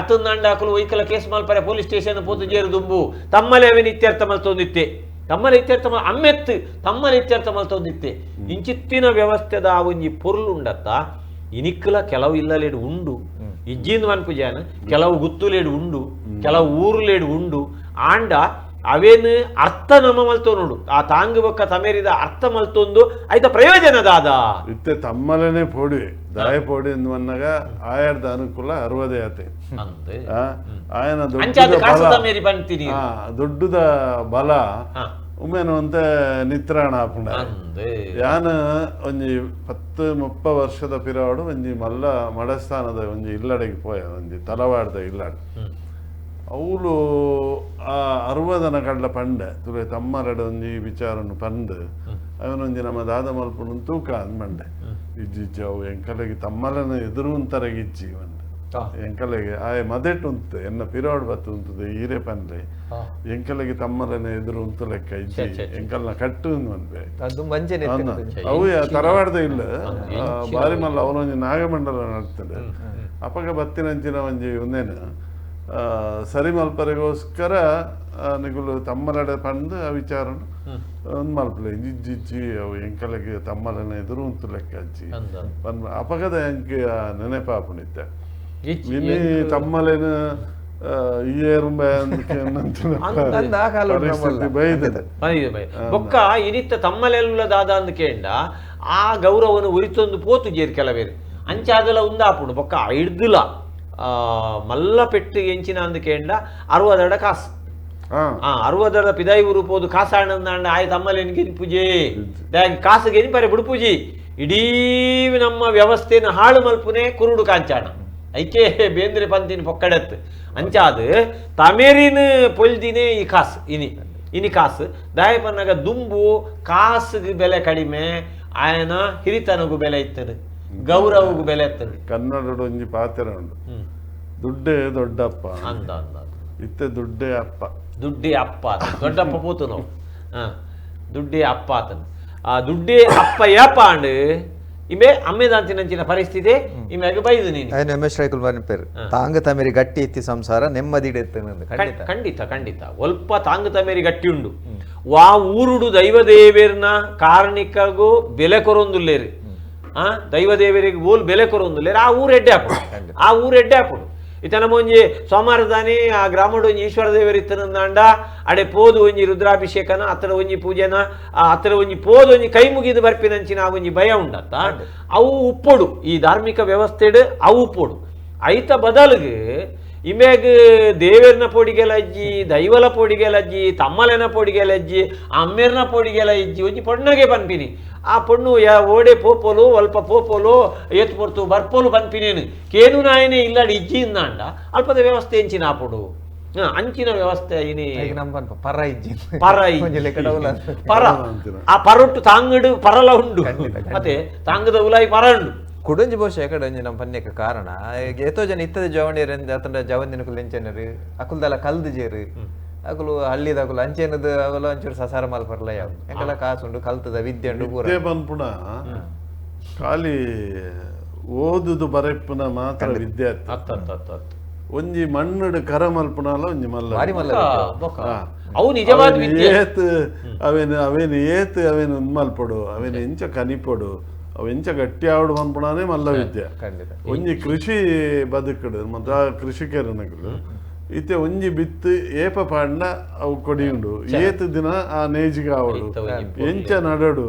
S1: ಅತ್ತಂದಾಂಡ ಅಕಲು ಒಯ್ಕಲ ಕೇಸ್ ಮಲ್ಪರೆ ಪೊಲೀಸ್ ಸ್ಟೇಷನ್ ಪೋತುಜೇರು ದುಂಬು ತಮ್ಮಲೆ ಅವೇನು ಇತ್ಯರ್ಥ ಮಲ್ತೊಂದಿತ್ತೆ ತಮ್ಮಲೆ ಇತ್ಯರ್ಥ ಅಮ್ಮೆತ್ತು ತಮ್ಮಲೆ ಇತ್ಯರ್ಥ ಮಲ್ತೊಂದಿತ್ತೆ ಇಂಚಿತ್ತಿನ ವ್ಯವಸ್ಥೆದ ಆ ಒಂಜಿ ಪೊರ್ಲುಂಡತ್ತ ಇನಿಕ್ಕಲ ಕೆಲವು ಇಲ್ಲಲೇಡು ಉಂಡು ಇಜ್ಜಿಂದ ಮನ್ಪುಜಾನ ಕೆಲವು ಗುತ್ತುಲೇಡು ಉಂಡು ಕೆಲವು ಊರುಲೇಡು ಉಂಡು ಆಂಡ ಅವೇನು ಅರ್ಥ ನಮ್ಮ ಮಲ್ತೋನುಡು ಆ ತಾಂಗ್ ಬೊಕ್ಕ ತಮೇರಿದ ಅರ್ಥ ಮಲ್ತೊಂದು ಐತ ಪ್ರಯೋಜನ ದಾದ
S2: ಇತ್ತೆ ತಮ್ಮಲನೆ ಪೋಡಿ ದಾಯ ಪೋಡಿ ಅನ್ನಾಗ ಆಯರ್ದ ಅನುಕೂಲ 60 ಆತೆ ಆಯನ ದೊಡ್ಡದ ಬಲ ಉಮ್ಮೇನು ಅಂತ ನಿತ್ರಾಣ ಆಪುಂಡ ಯಾನ ಒಂಜಿ 10-30 ವರ್ಷದ ಪಿರಾಡು ಒಂಜಿ ಮಲ್ಲ ಮಡಸ್ಥಾನದ ಒಂಜಿ ಇಲ್ಲಡೆಗೆ ಪೋಯ ಒಂಜಿ ತಲವಾಡ್ದ ಇಲ್ಲಡೆ ಅವಳು ಆ 60ನ ಕಡ್ಲ ಪಂಡೆ ತುಲೆ ತಮ್ಮರಡ ಒಂಜಿ ವಿಚಾರನು ಪಂಡು ಅವನೊಂಜಿ ನಮ್ಮ ದಾದ ಮಲ್ಪುಣ ತೂಕ ಅಂದ್ ಮಂಡೆ ಇಜ್ಜಿ ಅವು ಎಂಕಲೆಗೆ ತಮ್ಮಲನ ಎದುರು ಅಂತಾರೆಗೆ ಇಜ್ಜಿ ಮಂಡೆ ಎಂಕಲೆಗೆ ಆಯ ಮದೆಟ್ ಉಂತು ಎನ್ನ ಪಿರೋಡ್ ಬತ್ತು ಉಂತದೆ ಈರೆ ಪನ್ಲೆ ಎಂಕಲೆಗೆ ತಮ್ಮಲನ ಎದುರು ಉಂತು ಲೆಕ್ಕ ಇಜ್ಜಿ ಎಂಕಲ್ನ ಕಟ್ಟು ಮನ್ಪೆ ಅವು ತರವಾಡ್ದ ಇಲ್ಲ ಬಾರಿ ಮಲ್ಲ ಅವನೊಂಜಿ ನಾಗಮಂಡಲ ನಡ್ತದೆ ಅಪಗ ಬತ್ತಿನಂಚಿನ ಒಂಜಿ ಒಂದೇನು ಸರಿ ಮಲ್ಪರೆಗೋಸ್ಕರ ನಿಗುಲು ತಮ್ಮಲಡೆ ಪಂದು ಆ ವಿಚಾರ ಒಂದು ಮಲ್ಪಲೆ ಇಜ್ಜಿ ಅವು ಎಂಕಲೆಗೆ ತಮ್ಮಲನ ಎದುರು ಉಂತು ಲೆಕ್ಕ ಅಜ್ಜಿ ಅಪಗದ ಎಂಕ್ ನೆನಪಾಪುಣಿತ್ತೆ ಇನ್ನು ತಮ್ಮಲೇನ
S1: ಬೊಕ್ಕ ಇನಿತ್ತ ತಮ್ಮಲೆಲ್ಲ ದಾದ ಅಂದ್ ಕೇಂಡ ಆ ಗೌರವನು ಉರಿತೊಂದು ಪೋತು ಜೇರ್ ಕೆಲವೇರು ಅಂಚಾದಲ ಉಂದಾಪುಂಡು ಬೊಕ್ಕ ಐಡ್ದುಲ ಮಲ್ಲ ಪೆಟ್ಟು ಎಂಚಿನ ಅಂದ್ ಕೇಂಡ 60 ಕಾಸು 60 ಪಿದಾಯಿ ಊರು ಪೋದು ಕಾಸಾಣಂದಾಂಡ ಆಯ್ ತಮ್ಮಲೇನು ಗೆನ್ಪುಜೆ ಕಾಸು ಗೆನ್ಪರೆ ಬಿಡುಪುಜಿ ಇಡೀ ನಮ್ಮ ವ್ಯವಸ್ಥೆನ ಹಾಳು ಮಲ್ಪುನೆ ಕುರುಡು ಕಾಂಚಾಣ ಐಕೆ ಬೇಂದ್ರೆ ಪಂತಿನ ಪೊಕ್ಕಡತ್ತು ಅಂಚಾದು ತಮೇರಿನ ಪೊಲ್ದಿನೇ ಈ ಕಾಸು ಇನಿ ಇನಿ ಕಾಸು ದಾಯಪನ್ನಾಗ ದುಂಬು ಕಾಸುಗೆ ಬೆಲೆ ಕಡಿಮೆ ಆಯನ ಹಿರಿತನಗೂ ಬೆಲೆ ಇತ್ತದು ಗೌರವಗೂ ಬೆಲೆ ಇತ್ತದು.
S2: ಕನ್ನಡದ ಒಂಜಿ ಪಾತ್ರ ಉಂಡು ದುಡ್ಡೇ ದೊಡ್ಡಪ್ಪ
S1: ಅಂದ ಅಂದ
S2: ಇತ್ತೆ ದುಡ್ಡೇ ಅಪ್ಪ
S1: ದುಡ್ಡೇ ಅಪ್ಪ ದೊಡ್ಡಪ್ಪ ಪೋತು ನಾವು ದುಡ್ಡೇ ಅಪ್ಪ ಆತನು ಆ ದುಡ್ಡೇ ಅಪ್ಪ ಏಪ ಅಂಡ್ ಇಮೆ ಅಮ್ಮೆದಾಂತಿನಂಚಿನ ಪರಿಸ್ಥಿತಿ ಇಮ್ಯಾಗ ಬೈದು ನೀನು
S3: ರಮೇಶ್ ರೈಕುಲ್ ಪೇರು ತಾಂಗ ತಮೇರಿ ಗಟ್ಟಿ ಇತ್ತಿ ಸಂಸಾರ ನೆಮ್ಮದಿ
S1: ಖಂಡಿತ ಖಂಡಿತ ಖಂಡಿತ ಒಲ್ಪ ತಾಂಗ ತಮೇರಿ ಗಟ್ಟಿ ಉಂಡು ವಾ ಊರುಡು ದೈವದೇವೇರ್ನ ಕಾರ್ಣಿಕಗೂ ಬೆಲೆ ಕೊರೊಂದುಲ್ಲೇರಿ ದೈವದೇವರಿಗೆ ಓಲ್ ಬೆಲೆ ಕೊರೊಂದುಲ್ಲೇರಿ ಆ ಊರು ಎಡ್ಡೆ ಹಾಪುಡು ಆ ಊರು ಎಡ್ಡೆ ಹಾಪುಡು ಇತನ ಒಂಜಿ ಸೋಮಾರದಾನಿ ಆ ಗ್ರಾಮಡು ಒಂಜಿ ಈಶ್ವರ ದೇವರು ಇತ್ತನಂದಾಂಡ ಅಡೆ ಪೋದು ಒಂಜಿ ರುದ್ರಾಭಿಷೇಕನ ಅತ್ರ ಒಂಜಿ ಪೂಜೆನ ಅತ್ರ ಒಂಜಿ ಪೋದು ಒಂಜಿ ಕೈ ಮುಗಿದು ಬರ್ಪಿನಂಚಿನ ಆ ಒಂಜಿ ಭಯ ಉಂಡತ್ತ ಅವು ಉಪ್ಪೊಡು ಈ ಧಾರ್ಮಿಕ ವ್ಯವಸ್ಥೆಡು ಅವು ಉಪ್ಪೊಡು ಐತ ಬದಲಿಗೆ ಇಮೇಗ ದೇವೇರ್ನ ಪೊಡಿಗೆಲಜ್ಜಿ ದೈವಲ ಪೊಡಿಗೆಲಜ್ಜಿ ತಮ್ಮಲೆನ ಪೊಡಿಗೆಲಜ್ಜಿ ಅಮ್ಮೇರ್ನ ಪೊಡಿಗೆಲಜ್ಜಿ ಒಂಜಿ ಪೊಣ್ಣಗೆ ಪನ್ಪಿನಿ ಆ ಪೊಣ್ಣು ಯಾ ಓಡೆ ಪೋಪೋಲು ಅಲ್ಪ ಪೋಪೋಲು ಏತ್ ಪೊರ್ತು ಬರ್ಪೋಲು ಪನ್ಪಿನೇನು ಕೇನು ನಾಯನೇ ಇಲ್ಲಾಡಿ ಇಜ್ಜಿ ಇಂದಾಂಡ ಅಲ್ಪದ ವ್ಯವಸ್ಥೆ ಎಂಚಿನ ಆಪುಡು ಅಂಚಿನ ವ್ಯವಸ್ಥೆ ಇನಿ
S3: ಪರ ಇಜ್ಜಿ
S1: ಪರ ಪರ ಆ ಪರೊಟ್ಟು ತಾಂಗಡು ಪರಲ ಉಂಡು ಮತ್ತೆ ತಾಂಗದ ಉಲಾಯಿ ಪರ ಉಂಡು
S3: ಕುಡಂಜಿ ಬಹುಶಃ ಎಕಡೆ ನಮ್ಮ ಪನ್ಯಕ್ಕೆ ಕಾರಣ ಏತೋ ಜನ ಇತ್ತದ ಜವಣಿಯರ್ ಅತಂಡ ಜವಂದಿನಕುಲು ಎಂಚೆನರು ಅಕುಲ್ದಲ ಕಲ್ದು ಜೇರು ಅಕುಲು ಹಳ್ಳಿದ ಅಕುಲು ಅಂಚೆನದು ಅವಲ ಒಂಚೂರು ಸಸಾರ ಮಲ್ಪರ್ಲ ಯಾವ ಎಂಕಲ ಕಾಸುಂಡು ಕಲ್ತದ ವಿದ್ಯೆ ಉಂಡು ಪೂರ
S2: ವಿದ್ಯೆ ಪನ್ಪುಣ ಖಾಲಿ ಓದುದು ಬರೆಪ್ಪುನ ಮಾತ್ರ ವಿದ್ಯೆ ಒಂಜಿ ಮಣ್ಣುಡು ಕರ ಮಲ್ಪುನಲ ಒಂಜಿ ಮಲ್ಲ
S3: ಬಾರಿ ಮಲ್ಲ
S1: ಅವು ನಿಜವಾದ ವಿದ್ಯೆ
S2: ಏತ್ ಅವೇನು ಅವೇನು ಏತ್ ಅವೇನು ಮಲ್ಪೊಡು ಅವೇನು ಎಂಚ ಕನಿಪೊಡು ಅವು ಎಂಚ ಗಟ್ಟಿ ಆವಡು ಪನ್ಪುಣಾನೇ ಮಲ್ಲ ವಿದ್ಯೆ. ಒಂಜಿ ಕೃಷಿ ಬದುಕಡು ಮತ್ತೆ ಆ ಕೃಷಿಕರನಗಳು ಇತ್ತೆ ಒಂಜಿ ಬಿತ್ತು ಏಪ ಪಾಂಡ ಅವು ಕೊಡಿಯುಂಡು ಏತ್ ದಿನ ಆ ನೇಜಿಗೆ ಆವಡು ಎಂಚ ನಡಡು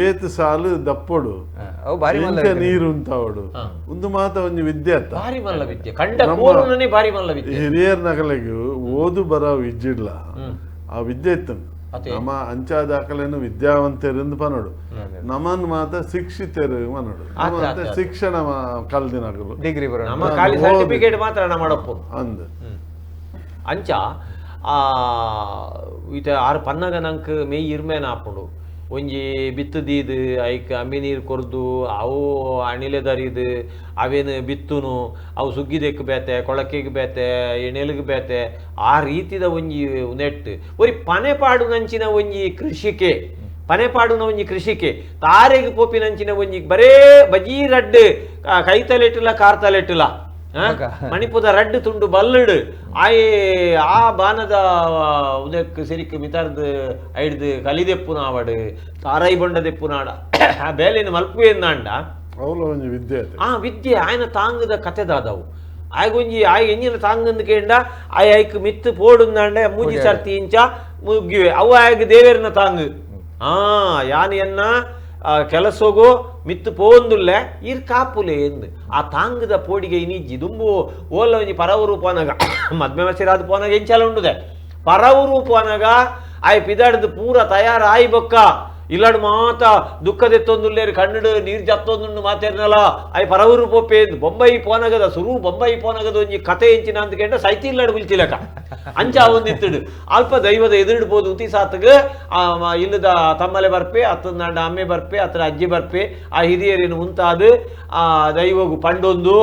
S2: ಏತ್ ಸಾಲು ದಪ್ಪೊಡು ಎಂಚ ನೀರು ಉಂತಾವಡು ಒಂದು ಮಾತ ಒಂಜಿ ವಿದ್ಯೆ ಅತ್ತ
S1: ಭಾರಿ ಮಲ್ಲ ವಿದ್ಯೆ ಕಂಡ ಕೋರುನನೇ ಭಾರಿ ಮಲ್ಲ ವಿದ್ಯೆ.
S2: ಹಿರಿಯರ್ ನಗಲಿಗೆ ಓದು ಬರ ವಿಜ್ಜಿಡ್ಲ ಆ ವಿದ್ಯೆ ಇತ್ತು ನಮ್ಮ ಅಂಚಾದಾಕಲೇನು ವಿದ್ಯಾವಂತರಿಂದ ಪನೋಡು ನಮನ್ ಮಾತ ಶಿಕ್ಷಿತರು ಮನೋಡು ಶಿಕ್ಷಣ ಕಲ್ದಿನಗಲು
S3: ಡಿಗ್ರಿ ಬರೋ
S1: ನಮ್ಮ ಖಾಲಿ ಸರ್ಟಿಫಿಕೇಟ್ ಮಾತ್ರ ನಮ್ಮಡಪ್ಪು
S2: ಅಂದ್
S1: ಅಂಚ ಆ ಇತ ಆರು ಪನ್ನಗ ನಂಕ್ ಮೇಯ್ ಇರ್ಮೇನ ಆಪುಂಡು ಒಂಜಿ ಬಿತ್ತು ದೀದ್ ಐಕ್ ಅಂಬಿ ನೀರು ಕೊರ್ದು ಅವು ಅಣಿಲೆ ದರಿದು ಅವೇನು ಬಿತ್ತುನು ಅವು ಸುಗ್ಗಿದೆಕ್ ಬೇತೆ ಕೊಳಕೆಗೆ ಬೇತೆ ಎಣೆಲಿಗೆ ಬೇತೆ ಆ ರೀತಿದ ಒಂಜಿ ನೆಟ್ ಒರಿ ಪನೆ ಪಾಡುನಂಚಿನ ಒಂಜಿ ಕೃಷಿಕೆ ಪನೆ ಪಾಡುನ ಒಂಜಿ ಕೃಷಿಕೆ ತಾರೆಗೆ ಪೋಪಿನಂಚಿನ ಒಂಜಿ ಬರೇ ಬಜೀ ರಡ್ಡು ಕೈತಲೆಟ್ಟುಲ ಕಾರ್ತಲೆಟ್ಟುಲ ಮಣಿಪುದ ರಡ್ಡು ತುಂಡು ಬಲ್ಲಡು ಆಯೆ ಆ ಬಾನದ ಉದಕ್ ಸಿರಿಕ್ ಮಿತರ್ದು ಐಡ್ದು ಕಲಿದೆಪ್ಪುನಾವಡು ತಾರೈ ಬೊಂಡದೆಪ್ಪುನಾಡ ಆ ಬೇಲೆನ ಮಲ್ಪುವೆಂದಾಂಡ
S2: ಅವಲ ಒಂಜಿ ವಿದ್ಯೆ
S1: ಆ ವಿದ್ಯೆ ಆಯನ ತಾಂಗದ ಕತೆ ದಾದವು ಆಯ್ಗೊಂಜಿ ಆಯ್ ಎಂಜಿನ ತಾಂಗಂದು ಕೇಂಡ ಆಯ್ ಐಕ್ ಮಿತ್ತು ಪೋಡುಂದಾಂಡೆ ಮೂಜಿ ಸರ್ತಿ ಇಂಚ ಮುಗ್ಗಿವೆ ಅವು ಆಯಗ್ ದೇವೇರ್ನ ತಾಂಗು ಆ ಯಾನಿಯನ್ನ ಕೆಲಸೋಗೋ ಮಿತ್ತು ಪೋಂದುಲ್ಲೆ ಈರ್ ಕಾಪುಲೆ ಎಂದು ಆ ತಾಂಗದ ಪೋಡಿಗೆ ಇನಿಜ್ಜಿ ದುಂಬು ಓಲ ಒಂಜಿ ಪರವೂರು ಪೋನಾಗ ಮದ್ಮೆ ಮಸಿರಾದ ಪೋನಾಗ ಎಂಚಲ ಉಂಡುದೆ ಪರವೂರು ಪೋನಾಗ ಆಯ್ ಪಿದಾಡ್ದು ಪೂರ ತಯಾರು ಆಯ್ ಬೊಕ್ಕ ಇಲ್ಲಡ್ ಮಾತ ದುಃಖದೆತ್ತೊಂದುಲ್ಲೇರು ಕಣ್ಣಡು ನೀರು ಜತ್ತೊಂದುಂಡು ಮಾತೇರ್ನಲ ಆಯ್ ಪರವೂರು ಪೋಪೆ ಬೊಂಬೈ ಪೋನಗದ ಸುರು ಬೊಂಬೈ ಪೋನಗದ ಒಂಜಿ ಕತೆ ಎಂಚಿನ ಅಂತ ಕೇಂಡ ಸೈತಿ ಇಲ್ಲಡ್ ಬುಲ್ಚಿಲಕ ಅಂಚ ಒಂದಿತ್ತಡು ಅಲ್ಪ ದೈವದ ಎದುರುಡು ಪೋದು ಉತಿ ಸಾತ್ಗ್ ಇಲ್ಲದ ತಮ್ಮಲೆ ಬರ್ಪೆ ಅತ್ತಂದಾಂಡ ಅಮ್ಮೆ ಬರ್ಪೆ ಅತ್ರ ಅಜ್ಜಿ ಬರ್ಪೆ ಆ ಹಿರಿಯರೇನು ಮುಂತಾದ ಆ ದೈವಗು ಪಂಡೊಂದು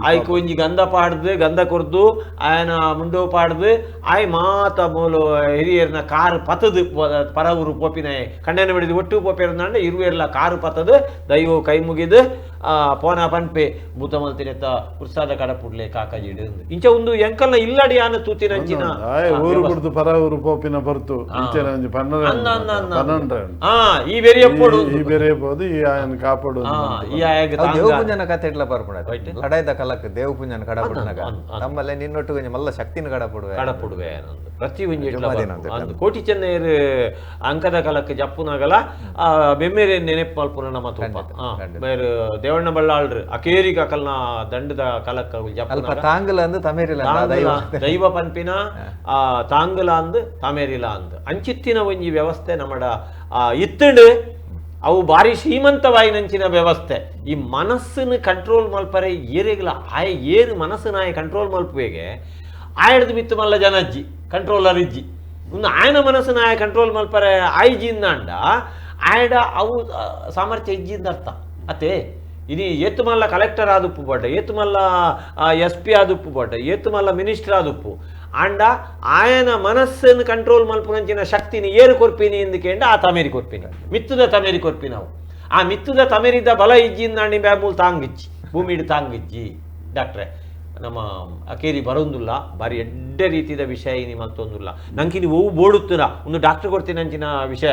S1: ಆಯ್ಕು ಒಂಜಿ ಗಂಧ ಪಾಡ್ದು ಗಂಧ ಕೊರ್ದು ಆಯನ ಮುಂಡೋ ಪಾಡ್ದು ಆಯ್ ಮಾತ ಮೂಲು ಹಿರಿಯರ್ನ ಕಾರು ಪತದು ಪರವೂರು ಪೋಪಿನ ಕಣ್ಣನ ಬಿಡಿದು ಒಟ್ಟು ಪೋಪೇರ್ನಾಂಡ ಇರುವೆರ್ಲ ಕಾರು ಪತದು ದೈವ ಕೈ ಮುಗಿದು ಪೋನ ಪನ್ಪೆ ಭೂತ ಮಲ್ತಿನೆತ್ತ ಉತ್ಸಾದ ಕಡಪುಡ್ಲೆ ಕಾಕಾಜಿಡು ಇಂಚ ಒಂದು ಎಂಕಲ್ನ ಇಲ್ಲಡಿ ಯಾನ ತೂತಿನಂಚಿನ
S2: ಊರು ಕುಡ್ದು ಪರ ಊರು ಪೋಪಿನ ಬರ್ತು ಇಂಚನ ಒಂಜಿ ಪನ್ನೊಂಡು
S1: ಈ ಬೇರೆ ಪೋಡು
S2: ಈ ಬೇರೆ ಪೋದು ಈ ಆಯನ ಕಾಪಾಡು
S1: ಈ ಆಯಗ
S3: ದೇವಪುಂಜನ ಕತೆ ಇಟ್ಲ ಬರ್ಪುಣ ಲಡಾಯ್ದ ಕಲಕ್ ದೇವಪುಂಜನ ಕಡಪುಡ್ನಾಗ ನಮ್ಮಲ್ಲೇ ನಿನ್ನೊಟ್ಟು ಒಂಜಿ ಮಲ್ಲ ಶಕ್ತಿನ ಕಡಪುಡುವೆ
S1: ಕಡಪುಡುವೆ ಪ್ರತಿ ಒಂಜಿ ಕೋಟಿ ಚೆನ್ನೈರ್ ಅಂಕದ ಕಲಕ್ ಜಪ್ಪುನಾಗಲ ಬೆಮ್ಮೇರೆ ನೆನಪು ಮಲ್ಪುನ ನಮ್ಮ ತೂಪ ಬೇರೆ ದೇವಣ್ಣ ಬಳ್ಳಾಳ್ರು ಅಕೇರಿಗ ಅಕಲ್ನ ದಂಡದ ಕಲಕ್ಕ
S3: ಅಲ್ಪ ತಾಂಗಲ ಅಂದ್ ತಮೇರಿಲ
S1: ದೈವ ಪನ್ಪಿನ ಆ ತಾಂಗಲ ಅಂದ್ ತಮೇರಿಲ ಅಂದ್ ಅಂಚಿತ್ತಿನ ಒಂಜಿ ವ್ಯವಸ್ಥೆ ನಮ್ಮಡ ಇತ್ತಂಡು ಅವು ಭಾರಿ ಶ್ರೀಮಂತವಾಯಿನಂಚಿನ ವ್ಯವಸ್ಥೆ. ಈ ಮನಸ್ಸನ್ನು ಕಂಟ್ರೋಲ್ ಮಲ್ಪರೆ ಏರೆಗ್ಲ ಆಯ ಏರು ಮನಸ್ಸನ್ನ ಆಯ ಕಂಟ್ರೋಲ್ ಮಲ್ಪುವೆಗೆ ಆಯಡ್ದು ಮಿತ್ತು ಮಲ್ಲ ಜನಜ್ಜಿ ಕಂಟ್ರೋಲರ್ ಇಜ್ಜಿ ಇನ್ನು ಆಯನ ಮನಸ್ಸನ್ನ ಆಯ ಕಂಟ್ರೋಲ್ ಮಲ್ಪರೆ ಆಯ್ಜಿಂದಾಂಡ ಆಯಡ ಅವು ಸಾಮರ್ಥ್ಯ ಇಜ್ಜಿಂದ ಅರ್ಥ ಅತ್ತೆ. ಇನಿ ಏತು ಮಲ್ಲ ಕಲೆಕ್ಟರ್ ಆದುಪ್ಪು ಬೋಟ, ಏತು ಮಲ್ಲ ಎಸ್ ಪಿ ಆದುಪ್ಪು ಬೋಟ, ಏತು ಮಲ್ಲ ಮಿನಿಸ್ಟರ್ ಆದುಪ್ಪು ಆಂಡ ಆಯನ ಮನಸ್ಸನ್ನು ಕಂಟ್ರೋಲ್ ಮಲ್ಪುನಂಚಿನ ಶಕ್ತಿನಿ ಏರು ಕೊರ್ಪಿನಿ ಎಂದು ಕೇಂಡ ಆ ತಮೇರಿ ಕೊರ್ಪಿನಿ ಮಿತ್ತುದ ತಮೇರಿ ಕೊರ್ಪಿ ನಾವು ಆ ಮಿತ್ತುದ ತಮೇರಿದ ಬಲ ಇಜ್ಜಿಂದಾಂಡಿ ಬ್ಯಾಮೂಲ್ ತಾಂಗಿಜ್ಜಿ ಭೂಮಿಡು ತಾಂಗಿಜ್ಜಿ. ಡಾಕ್ಟ್ರೆ ನಮ್ಮ ಅಕೇರಿ ಬರೋಂದುಲ್ಲ, ಬಾರಿ ಎಡ್ಡೆ ರೀತಿಯ ವಿಷಯ ಇನಿ ಮತ್ತೊಂದುಲ್ಲ ನಂಗೆ ನೀವು ಅವು ಬೋಡುತ್ತೀರ ಒಂದು ಡಾಕ್ಟ್ರ್ ಕೊಡ್ತೀನಿ ಅಂಚಿನ ವಿಷಯ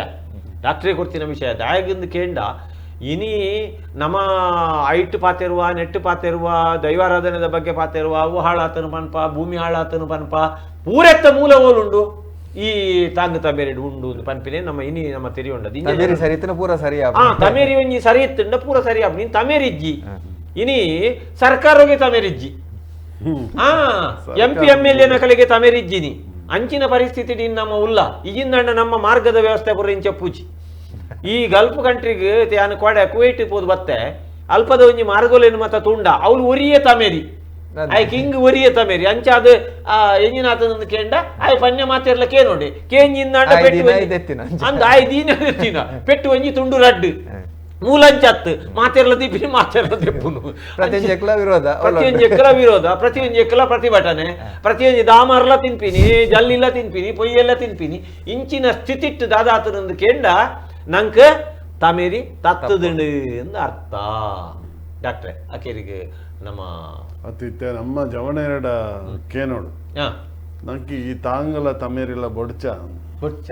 S1: ಡಾಕ್ಟ್ರೇ ಕೊಡ್ತಿನ ವಿಷಯ ದಾಯಗಿಂದ ಕೇಂಡ ಇನಿ ನಮ್ಮ ಐಟ್ ಪಾತಿರುವ ನೆಟ್ಟು ಪಾತಿರುವ ದೈವಾರಾಧನೆದ ಬಗ್ಗೆ ಪಾತಿರುವ ಅವು ಹಾಳಾತನು ಪನ್ಪ ಭೂಮಿ ಹಾಳಾತನು ಪನ್ಪ ಪೂರೆತ್ತ ಮೂಲ ಓಲುಂಡು ಈ ತಾಂಗ್ ತಮೇರಿ ಉಂಡು ಪನ್ಪಿನೆ ನಮ್ಮ ಇನಿ ನಮ್ಮ ತೆರಿಯುಂಡ
S3: ಸರಿತನ ಪೂರ ಸರಿ
S1: ತಮೇರಿ ಒಂಜಿ ಸರಿ ಇತ್ತುಂಡ ಪೂರ ಸರಿ ಆಪ್ ನೀನು ತಮೇರಿಜ್ಜಿ ಇನಿ ಸರ್ಕಾರಗೆ ತಮೇರಿಜ್ಜಿ M P M L A ನಕಲಿಗೆ ತಮೇರಿಜ್ಜಿನಿ ಅಂಚಿನ ಪರಿಸ್ಥಿತಿ ನಮ್ಮ ಉಲ್ಲ ಈಗಿಂದಂಡ ನಮ್ಮ ಮಾರ್ಗದ ವ್ಯವಸ್ಥೆ ಪೂರ ಇಂಚ ಪೂಜಿ ಈ ಗಲ್ಫ್ ಕಂಟ್ರಿಗೆ ಯಾನು ಕೊಡೆ ಕುವೈಟ್ ಪೋದು ಬತ್ತೆ ಅಲ್ಪದ ಒಂಜಿ ಮಾರ್ಗೋಲೇನು ಮತ್ತ ತುಂಡ ಅವಳು ಒರಿಯೇ ತಮೇರಿ ಆಯ್ ಕಿಂಗ್ ಒರಿಯೇ ತಮೇರಿ ಅಂಚ ಅದು ಎಂಜಿನಾತನ ಕೇಂಡ ಆಯ್ ಪನ್ಯ ಮಾತಿರ್ಲ ಕೇ ನೋಡಿ ಕೇಂಜಿಂದಾಂಡ ಪೆಟ್ಟು ಅಂದ ಆಯ್ ದೀನ ಎತ್ತಿನ ಪೆಟ್ಟು ಒಂಜಿ ತುಂಡು ರಡ್ಡು ಮೂಲಂಚತ್ತು ಮಾತೆರ್ಲ ದೀಪಿನಿ ಮಾತೆರ್ಲ ದೆಪ್ಪುನು
S3: ಪ್ರತಿಯೊಂಜೆಕ್ಲ ವಿರೋಧ
S1: ಪ್ರತಿಯೊಂಜೆಕ್ಲ ವಿರೋಧ ಪ್ರತಿಯೊಂಜೆಕ್ಲ ಪ್ರತಿಭಟನೆ ಪ್ರತಿಯೊಂಜಿ ದಾಮರ್ಲ ತಿನ್ಪಿನಿ ಜಲ್ಲಿಲ್ಲ ತಿನ್ಪಿನಿ ಪೊಯ್ಯೆಲ್ಲ ತಿನ್ಪಿನಿ ಇಂಚಿನ ಸ್ಥಿತಿಟ್ಟು ದಾದಾತನಂದು ಕೇಂಡ ನಂಕ ತಮೇರಿ ತತ್ತದುಂಡು ಎಂದು ಅರ್ಥ. ಡಾಕ್ಟ್ರೆ ಅಕೇರಿಗೆ ನಮ್ಮ
S2: ಅತ್ತಿತ್ತೆ ನಮ್ಮ ಜವಣೆರಡ ಕೇನೋಡು ನಂಗೆ ಈ ತಾಂಗಲ ತಮೇರಿಲ್ಲ ಬೊಡ್ಚ
S1: ಬೊಡ್ಚ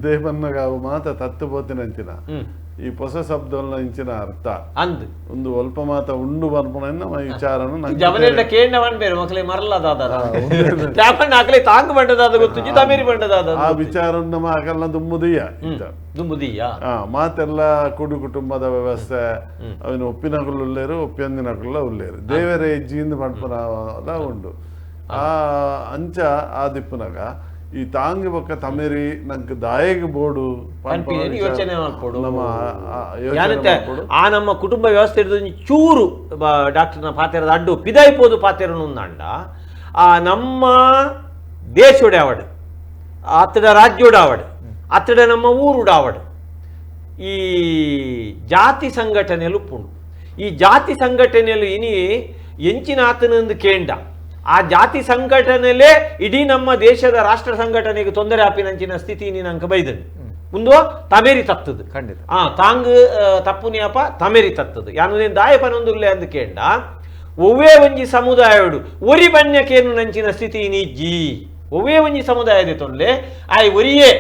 S2: ದೇವನ್ನಾಗ ಅವು ಮಾತ ತತ್ತು ಪೋತಿನಂಚಿನ ಈ ಹೊಸ ಶಬ್ದವನ್ನ ಇಂಚಿನ ಅರ್ಥ
S1: ಅಂದ್
S2: ಒಂದು ಅಲ್ಪ ಮಾತ ಉಂಡು ಬರ್ಪಣ ನಮ್ಮ ವಿಚಾರನ
S1: ಜವನೆಲ್ಲ ಕೇಂಡ ಬೇರೆ ಮಕ್ಕಳಿಗೆ ಮರಲದಾದ ತ್ಯಾಪಣ್ಣ ತಾಂಗ್ ಬಂಡದಾದ ಗೊತ್ತು ತಮೇರಿ ಬಂಡದಾದ
S2: ಆ ವಿಚಾರ ನಮ್ಮ ಆಗಲ್ಲ ದುಂಬುದಿಯ
S1: ದುಂಬುದಿಯ
S2: ಮಾತೆಲ್ಲ ಕೂಡು ಕುಟುಂಬದ ವ್ಯವಸ್ಥೆ ಅವನ ಒಪ್ಪಿನಕುಲು ಉಲ್ಲೇರು ಒಪ್ಪಿಯಂದಿನಕುಲ್ಲ ಉಲ್ಲೇರು ದೇವರೇ ಇಜ್ಜಿಂದ ಪಂಪನ ಉಂಡು ಆ ಅಂಚ ಆ ದಿಪ್ಪುನಗ ಈ ತಾಂಗ್ ಬೊಕ್ಕ ತಮೇರಿ ನಂಗೆ ದಾಯಗ್ ಬೋಡು
S1: ಯೋಚನೆ ಮಾಡ್ಕೊಡು ಆ ನಮ್ಮ ಕುಟುಂಬ ವ್ಯವಸ್ಥೆ ಚೂರು ಡಾಕ್ಟರ್ನ ಪಾತೆರದ ಅಡ್ಡು ಪಿದಾಯ್ಪೋದು ಪಾತೆರನುಂದಾಂಡ ಆ ನಮ್ಮ ದೇಶೋಡಾವಡು ಅತ್ತಡ ರಾಜ್ಯೋಡಾವಡು ಅತ್ತಡ ನಮ್ಮ ಊರುಡಾವಡು ಈ ಜಾತಿ ಸಂಘಟನೆಯಲ್ಲೂ ಪುಂಡು ಈ ಜಾತಿ ಸಂಘಟನೆಯಲ್ಲೂ ಇನಿ ಎಂಚಿನ ಆತನಂದು ಕೇಂಡ ಆ ಜಾತಿ ಸಂಘಟನೆಯಲ್ಲೇ ಇಡೀ ನಮ್ಮ ದೇಶದ ರಾಷ್ಟ್ರ ಸಂಘಟನೆಗೆ ತೊಂದರೆ ಆಪಿನಂಚಿನ ಸ್ಥಿತಿ ನೀನು ಬೈದನು ಮುಂದು ತಮೇರಿ ತತ್ತದು
S3: ಖಂಡಿತ
S1: ಆ ತಾಂಗ್ ತಪ್ಪುನಿಯಪ್ಪ ತಮೇರಿ ತತ್ತದು ಯಾನು ದಾಯಪನೊಂದುಲ್ಲೆ ಅಂದು ಕೇಂಡ ಒವ್ವೇ ಒಂಜಿ ಸಮುದಾಯಡು ಒರಿ ಬನ್ಯಕೇನು ನಂಚಿನ ಸ್ಥಿತಿ ನೀಜ್ಜಿ ಒವ್ವೇ ಒಂಜಿ ಸಮುದಾಯದ ತೊಂದರೆ ಆಯ್ ಒರಿಯೇ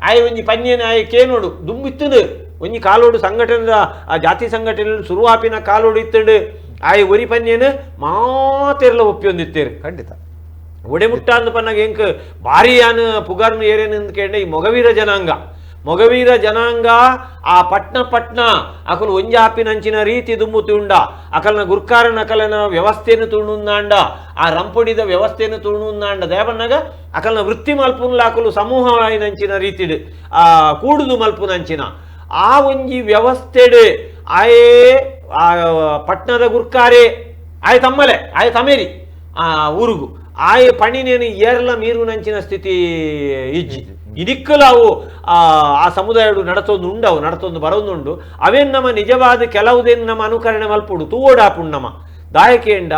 S1: ಆಯ್ ಒಂಜಿ ಪನ್ಯನ ಆಯ್ ಕೇನೋಡು ದುಂಬಿತ್ತದು ಒಂಜಿ ಕಾಲೋಡು ಸಂಘಟನೆದ ಆ ಜಾತಿ ಸಂಘಟನೆ ಶುರುವಾಪಿನ ಕಾಲೋಡು ಇತ್ತಡು ಆಯ್ ಒರಿ ಪನ್ಯೇನು ಮಾತೆರ್ಲ ಒಪ್ಪಿಯೊಂದಿತ್ತೇರು
S3: ಖಂಡಿತ
S1: ಒಡೆಮುಟ್ಟ ಅಂದ ಪನ್ನಾಗ ಎಂಕ್ ಭಾರಿ ಯಾನ್ ಪುಗಾರ್ನು ಏರೇನು ಅಂದ್ ಕೇಂಡ ಈ ಮೊಗವೀರ ಜನಾಂಗ ಮೊಗವೀರ ಜನಾಂಗ ಆ ಪಟ್ನ ಪಟ್ನ ಅಕಲು ಒಂಜಾಪಿನಂಚಿನ ರೀತಿ ದುಮ್ಮು ತುಂಡ ಅಕಲ್ನ ಗುರ್ಕಾರನ ಅಕಲನ ವ್ಯವಸ್ಥೆಯನ್ನು ತುಣುಂದಾಂಡ ಆ ರಂಪೊಡಿದ ವ್ಯವಸ್ಥೆಯನ್ನು ತುಣುಂದಾಂಡ ದೇವನ್ನಾಗ ಅಕಲ್ನ ವೃತ್ತಿ ಮಲ್ಪುನ್ಲ ಅಕಲು ಸಮೂಹವಾಯಿನಂಚಿನ ರೀತಿಡು ಆ ಕೂಡುದು ಮಲ್ಪುನಂಚಿನ ಆ ಒಂಜಿ ವ್ಯವಸ್ಥೆಡು ಆಯೇ ಆ ಪಟ್ನದ ಗುರ್ಕಾರೆ ಆಯ್ ತಮ್ಮಲೆ ಆಯ್ ತಮೇರಿ ಆ ಊರುಗು ಆಯ್ ಪಣಿನೇನು ಏರ್ಲ ಮೀರುನಂಚಿನ ಸ್ಥಿತಿ ಇಜ್ಜಿ ಇದಕ್ಕೂ ಅವು ಆ ಸಮುದಾಯಡು ನಡತೊಂದು ಉಂಡವು ನಡತೊಂದು ಬರೋದುಂಡು ಅವೇನು ನಮ್ಮ ನಿಜವಾದ ಕೆಲವುದೇನು ನಮ್ಮ ಅನುಕರಣೆ ಮಲ್ಪುಡು ತೂವೋಡಾಪುಂಡು ನಮ್ಮ ದಾಯಕೇಂಡ